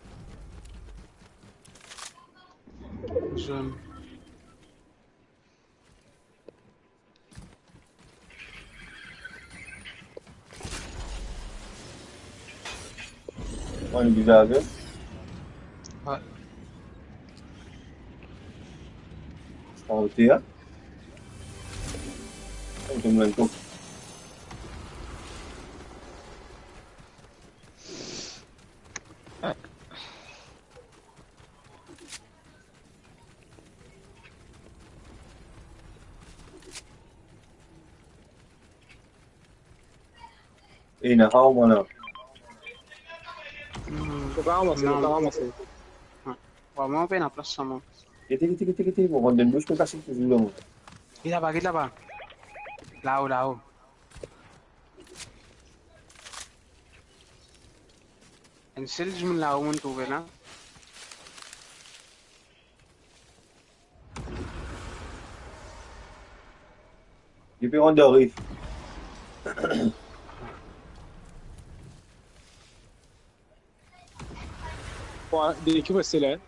Zone. Ou bizin ariv? Wi. Sa ote, a? Ou tom lwenn tou. Ena how mwa la? Hmm. Mo pa ranmase, mo pa ranmase. Wi. Wi, mwa pena plas sa mwa. Gete, gete, gete, gete, mo rann dan bous, mo kas touzour la, mwa. Get laba, get laba. Lao, lao. Enn sel dimoun lao monn trouve la. Li pe rant dan rif. Bon, de ki reste la, hein?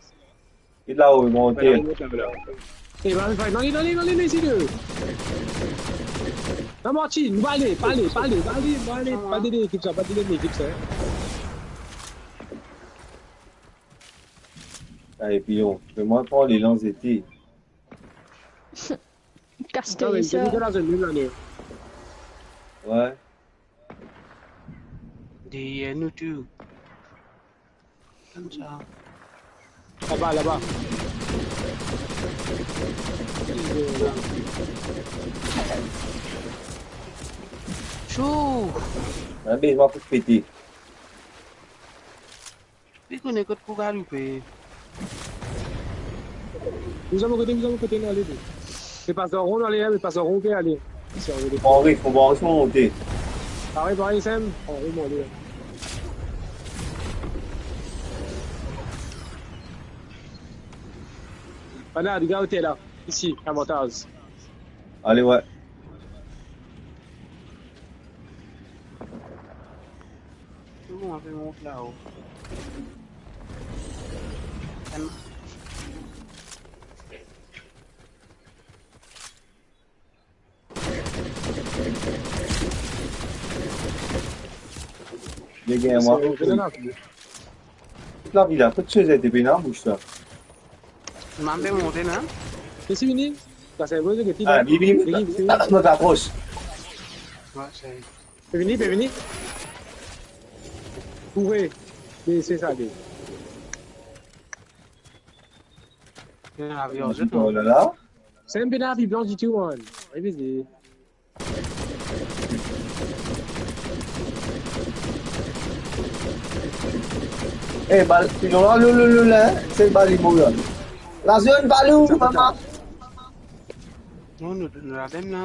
Li la, wi, monte. Voilà, li la, li la. Eh, va, va, non, non, non, non, non, isi de. Non, Martin, nou va ale, va ale, va ale, va ale, pa dede ekip sa, pa dede ekip sa, hein. Ay, piyon, fè mwa pran le lans de tir. Kas to sa. Wi. Deryer nou tou. Koumsa. Laba, laba. Chou. Abe, mwa pou pete. Li kone kot pou galoupe. Vinn zot kote, vinn zot kote, nou ale, nou. Se pa dan ron, nou ale, hein, se pa dan ron, nou ale. Anri, fo anri, fo monte. Parey, parey, Sam. Anri, nou ale. Bann la, li gagn oter la. Isi, lavantaz. Ale, wi. Tou, nou pe mont lao. Em. Li gagn mwa. Kot lavi la, kot seze ti pena bous la. Mwa pe monte la. Kesi vini? Sa se bon, se ki la. Ah, vini, vini. Vini, vini. Mo rapros. Wi, sa y est. Pe vini, pe vini. Kouri. Be, se sa, be. Ena lavi an zot, oh la la. Sa mem pena lavi blan ditou, man. Revize. Eh, bal, pilon la, lo, lo, lo, la, hein. Se bal, li mor la. La zone, balou, mama. Non, nou, nou la mem la.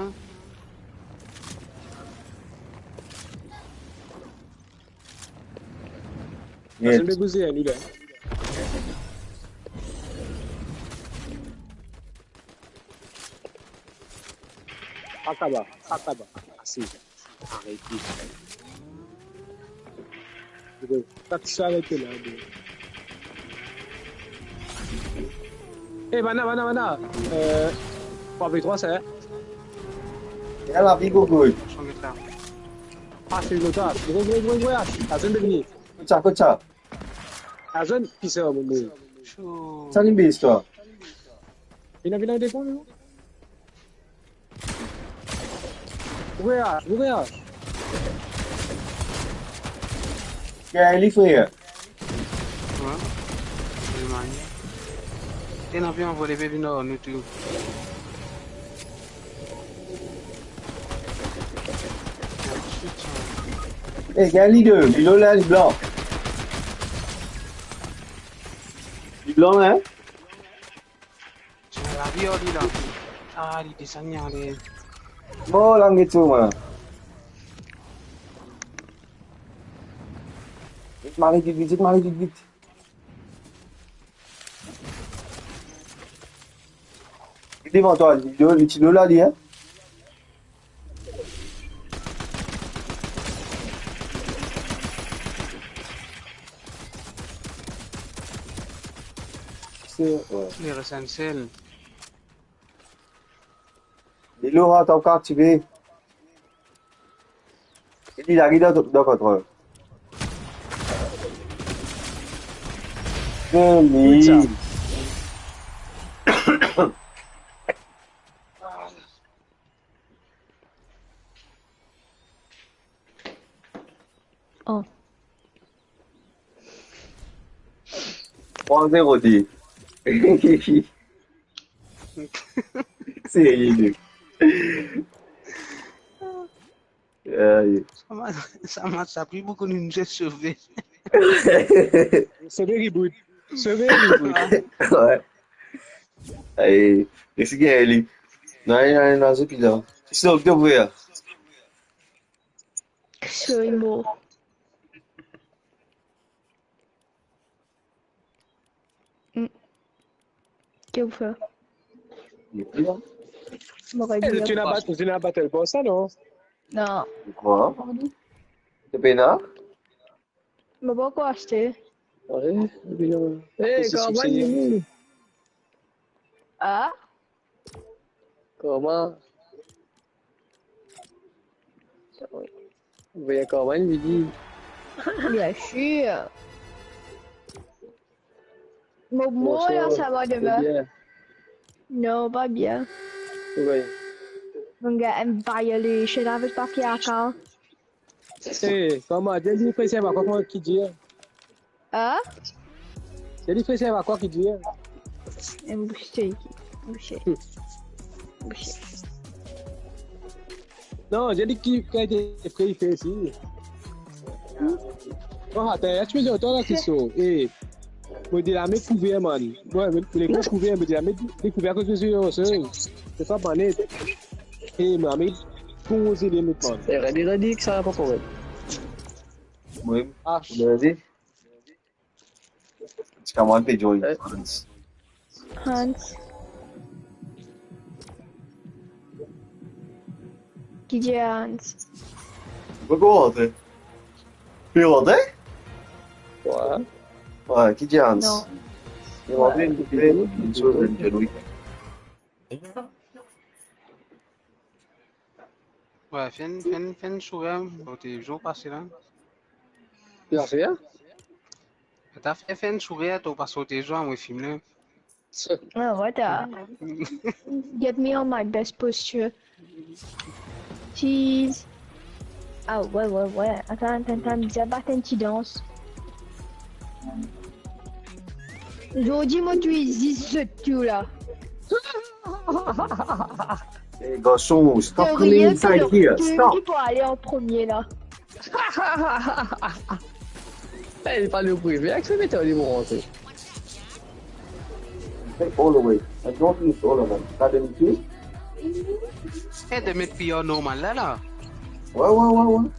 Yes. Personn pe bouze, hein, li la. Akaba, akaba. Ase. Arete. Kat sa arete la, be. Eh, bann la, bann la, bann la. Euh, trwa ve trwa, sa, hein? Ena lavi, gogo. Ah, se lot la. Gro, gro, gro, gro, ah. Azin vini. Kot sa, kot sa? Azin, ki sa, mo boy? Sa li bes, twa. Vini, vini, defann, non? Ouvrir, ouvrir. Gagn li, frer. Wi. Lemanye. Ena avion anvole pe vinn ar nou tou. Eh, gagn li de, li la, li blan. Li blan, hein? Ti lavi, oh, li la. Ah, li desann, li ale. Bon, la, met so, mwa. Vit, mari, vit, vit, vit, mari, vit, vit. Devan twa, li, li ti lo la, li, hein? Se, ouais. Li res enn sel. Li lo, ha, to ka aktive. Li lage dan, dan kontrol. Good job. Oh. Trwa zero, di. Serye, li. Aye. Sa ma-, sa match la pli boukou nou sove. Sove reboot. Sove reboot. Ouais. Aye, resi gagn li. Non, non, non, se pi la. Sinon, ki to pou fer? Sorry, mo. Hmm. Ki ou fer? Mo Eh, tu n'as bat-, tu n'as battle boss, ça, non? Non. Quoi? T'es peinard? Mo pankor aste. Ouais, bien. Eh, c'est comment, succès. Nini? Ah? Comment? Bien, comment, Nini? Bien sûr. Mo, mo, bonsoir, la, ça va demain? Bien. Non, pas bien. Oui. Mon gars, une violation avec papier à camp. Eh, comment? Dis-lui, frère, c'est quoi, comment qui dit? Hein? Dis-lui, frère, c'est quoi, qui dit? Eh, bouche, bouche. Hmm. Bouche. Non, dis-lui qui, qui a été pris, il fait ici. Hmm? Oh, attends, tu me dis, attends, la question. Eh, mo dir la met kouver, man. Mo, mo, mo kouver, mo dir la met kouver akoz mo zwe, se pa manette. Eh, mo la met konze limit, man. Eh, regarde, regarde, que ça va pas pour elle. Wi. Ah. Ou ena dir? Ti kamarad pe join. Eh. Hans. Hans. Ki dir Hans? Ou pa rantre? Ou rantre? Ouais. Ouais, ki dir Hans? Non. Ou rantre, ouais, nou fer enn soz, enn John Wick. Ouais, fer enn, fer enn, fer enn sourir, kote zour pase la. Ki afer? Atann, fer, fer enn sourir, to pa sorti zour, mo film la. Ah, what the? Get me on my best posture. Cheese. Ah, ouais, ouais, ouais. Atann, atann, atann, bizin bat enn ti dans. Zordi, mo touy zis zot tou la. Eh, garson, stop coming inside here. Stop. Ki pou ale an premie la. Eh, li pa le prive, aksepte li pou rantre. Take all the way. I don't use all of them. Got them too? Eh, de met pilar normal la, la. Ouais, ouais, ouais, ouais.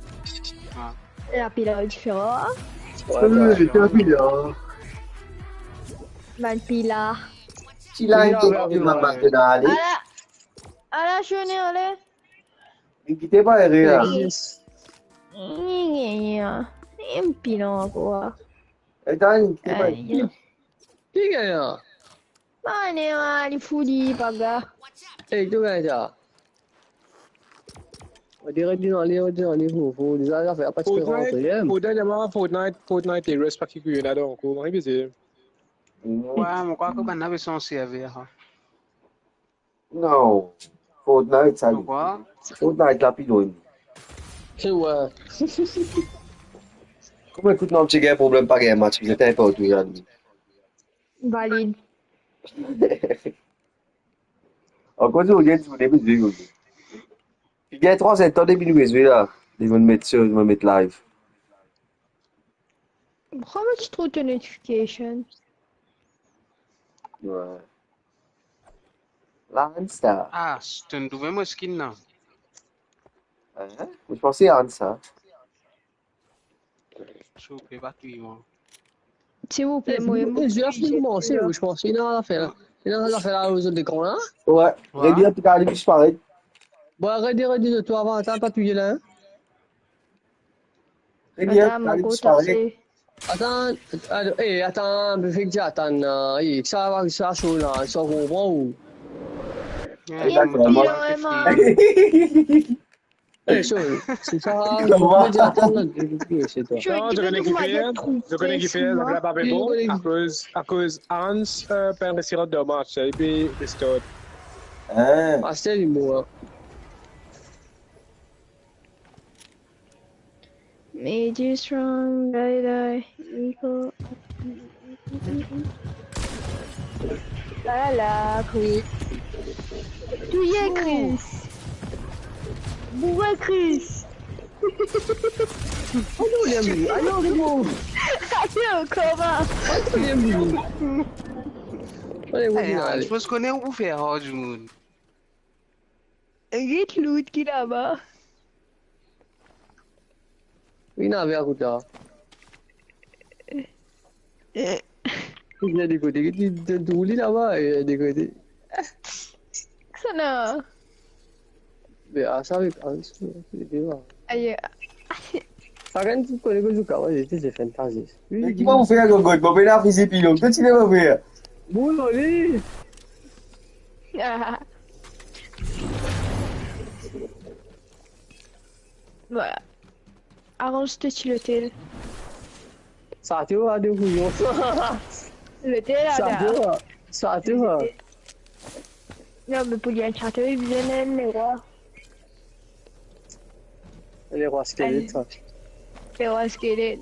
Ah. La pilar diferan, hein? Ouais, wi, ouais, la pilar. Bann pilar. Ti la, pilar, pilar, pilar, pilar. Ala, ala, Johnny, ale. Li kite pa ere la. Yes. Ni, ni, ni, ni. Enn pilar ankor. E, ta, li kite pa ere. Ayo. Ki gagn la? Mane, ah, li fou, li, paga. Ey, ki gagn sa? On dirait li, on dirait li fou, fou. Li, sa, sa fer pa diferan, Fortnite, hein. Fortnite, demann Fortnite, Fortnite, li res pa ki kouyon ladan ankor, mari bizin. Ouais, mo krwar ki bann la pe sanse ave, ha. Non. Fortnite, sa, li. Pourquoi? Fortnite la pi lwin. Se vre. Kouma ekout, non, ti gagn problem, pa gagn match, li gagn partou, li. Valid. Ankor, ou gagn, ou depi zwe, ou. Li gagn trwa zertan depi nou pe zwe la. Li vinn met sir, li vinn met live. Pourquoi tu trouves tes notifications? Ouais. Là, Insta. Ah, si tu trouves mon skin, non? Hein? Mo ti panse Insta. Silvouple, pa touy mwa. Silvouple, eh, mwa, eh, mwa, je vais finir mon, c'est où, je pense, il a rien à faire. E dan sa zafer la, zot lekran la? Wi. Wi. Redi, an tou ka, li disparet. Bon, redi, redi, zot tou avan, atann, pa touye la, hein? Redi, atann, an tou ka, li disparet. Atann, atann, eh, atann, fek dir atann, eh, sa va, sa so la, sa konpran ou? Eh, dakor, mwa. Eh, so, se sa, koman? Mo dir atann, non, se twa. Non, zot konn ki fer, zot konn ki fer, zot la pa bon, akoz, akoz Hans, eh, pa resi rant dan match, epi restart. Hein. Aster li mor, hein. Major strong, die, die, equal. Ala, Chris. Touye Chris. Boure Chris. Ayo, li a mouri. Ayo, li mor. Ayo, koma. Ayo, li a mouri. Ale, ale. Eh, ale. Je pense qu'on est où faire, oh, du monde. Get loot ki laba. Wi, ena ver kout la. Eh. Ena de kote, ki ti, ti, ti roule laba, eh, de kote. Sa la. Me, ah, sa avek, ah, sa, se devan. Aye. Sakenn ti kone kot zot kapav, se, se fantazi. Wi, me ki wi. Mo fer, Gogot? Mo pena fizi pilon. Kot ti mo fer? Bon, ale. Ah. Voilà. Aranz to ti lotel. Sa to a de kouyon. Lotel la, sa la. To a, sa to a. Non, me pou li enn chato, li bizin enn lerwa. Lerwa skelet, sa. Lerwa skelet.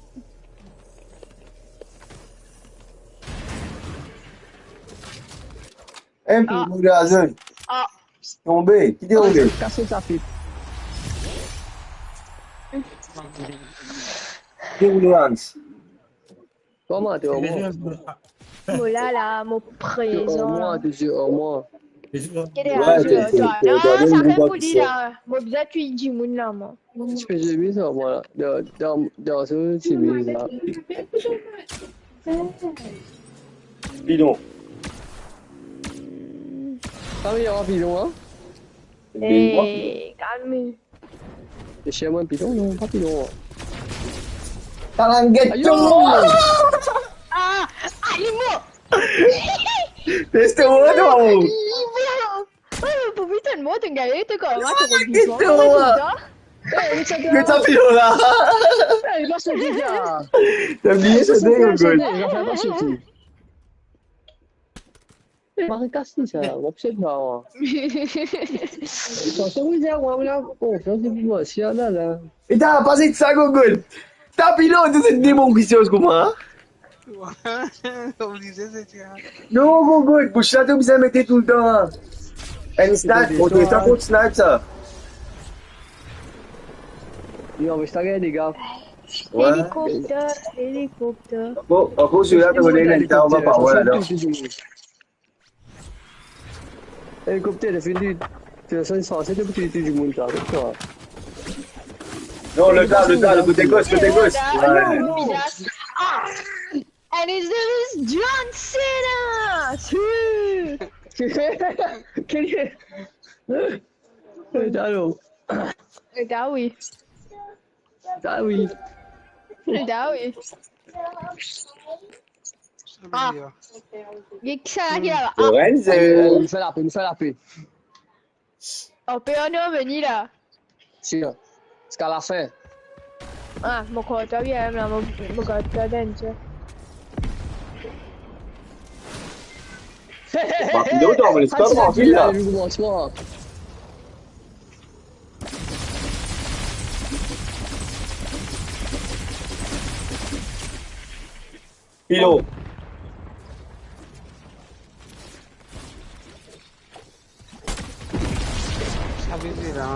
Enn pi, ah. Mo gazon. Ah. Tonbe. Ki deroule? Kas sa pit. Ki deroule, Hans? Koman, to, mo? Mo la, la, mo prezan. To, mo, to, to, mo. Ki de... Wi, to, to, to, to, non, to, sa to, fer to, pou li, to, la. Mo bizin touy dimoun la, mo. Eski to bizin, mo la? Dan, dan, dan so ti bizin. Bidon. Sa, wi, ena bidon, hein? Bidon. Eh, kalme. E si mwa bidon, non, pa bidon. Talanget. Ayo! Ah, ah, li mor. Reste mor, to, mo. Li mor. Oh, pou bit enn mor, to gagn, to koman, to revivan. Reste mor. Eh, li sa... Met sa pilon la. Eh, li pa soti la. To bliye sote, Gogot. Li pa soti. Eh, Marie Cassie, sa, mo pe swiv la, mwa. Franchman, wi, sa, mwa, la, konfians depi mwa, si, ah, la, la. E ta, pa zet sa, Gogot. Ta pilon, to zet demon ki soz kouma, hein? Oblize, se tir. Non, Gogot, bouch la, to bizin mete toultan, hein. Enn snipe, mo trouv sa kot snipe, sa. Yo, me sa gagn dega. Wi. Elikopter, elikopter. Bon, ankor sela, to konnen, enn tan, on va pa vwar, alor. Elikopter, li fini. Ti sanse, sanse, ti, ti, ti dimoun sa, sa. Non, lot la, lot la, kote gos, kote gos. Wi. Ah! And his name is John Cena! Kele? Alor. Eta, wi. Ah wi. Ah wi. Ah. Sa vinn li, ah. Li, kisa la ki la? Ah. Lorenzo. Eh, nou fer lape, nou fer lape. On pe, nou vini la. Si, ziska lafin. Ah, mo kontan bien la, mo, mo kontan bien. Ba, pilot, on va l'espace tranquille, là. Pilot. Sa vinn li la.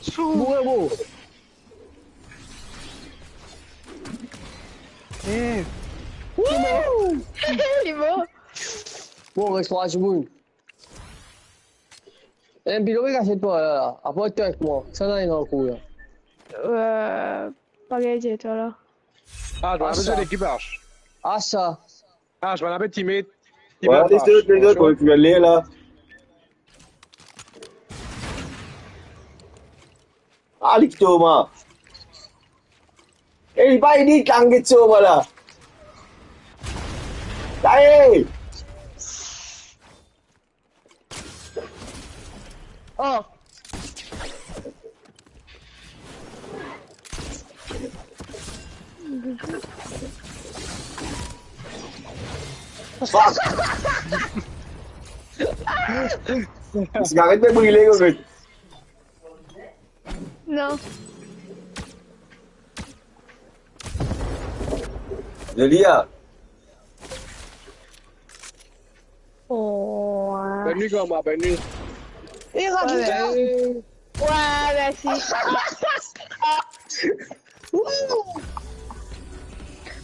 Sou. Boure, boure. Eh. Wouh! Li mor. Bon, res trwa dimoun. Eh, pilot, me kasiet twa la, la. Apre twa ek mwa. Sa nanye ankor la. Euh, pa gagn dir twa la. Ah, je vais appeler l'équipage. Ah, sa. Ah, je vais appeler teammate. Ouais, les autres, les autres, ouais, tu vas aller là. Ah, li Thomas. Eh, li pa ede, li tanget so, voilà. Sa ye. Oh. Fuck. Sigaret pe brile, Gogot. Non. Zoli, ah. Oh. Bonne nuit, grand-mère, bonne nuit. Eh, rajout ça. Ouais, merci. Ah, ah. Ouh.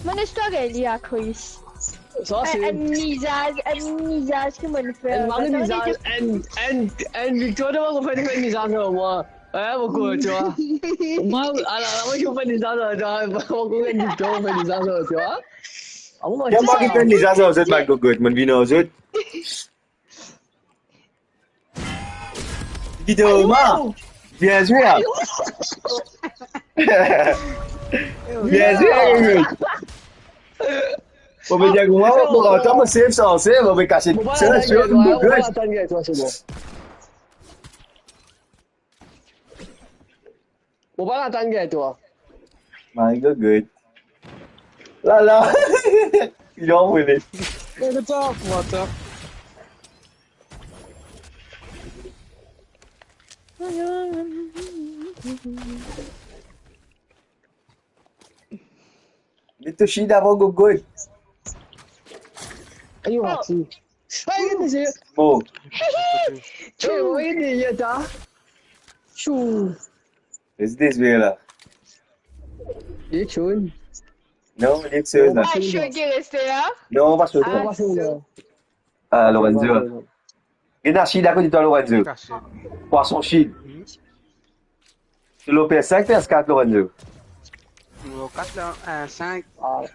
Mon histoire, elle est à Chris. Sa, se enn, enn mizaz, enn mizaz ki mo'nn fer. Enn mari mizaz, enn, enn, enn Victor, to pa konn fer mizaz ar mwa. Hein, mon coco, tu vois. Mwa, ala, ala, mwa, mo fer mizaz ar twa, mon coco, enn Victor, mo fer mizaz ar twa. Ah, mwa, mwa, ki fer mizaz ar zot, bann Gogot, mo'nn vinn ar zot. Vidéo, ma. Bien zwe, hein. Bien zwe, hein. Bon, ben, bien, moi, bon, attends, moi, save, ça, save, on va casser. Bon, voilà, ça, attends, attends, attends, c'est bon. Mo pa atann gagn twa. My God, good. La, la. Li anvole. Get the top, what the? Li touche davan Gogo. Ayo, oh. Mati. Ay, gete sa. Bon. Chou, gete sa. Chou. Reste la. Li chou. Non, li chou la. Ah, chou ki reste la? Non, pa chou. Ah, pa chou la. Ah, Lorenzo. Gete Chid akote twa, Lorenzo. Pwason Chid. Wi. Ti lor P S cinq, P S quatre, Lorenzo? Lor quatre la, euh, cinq. Ah.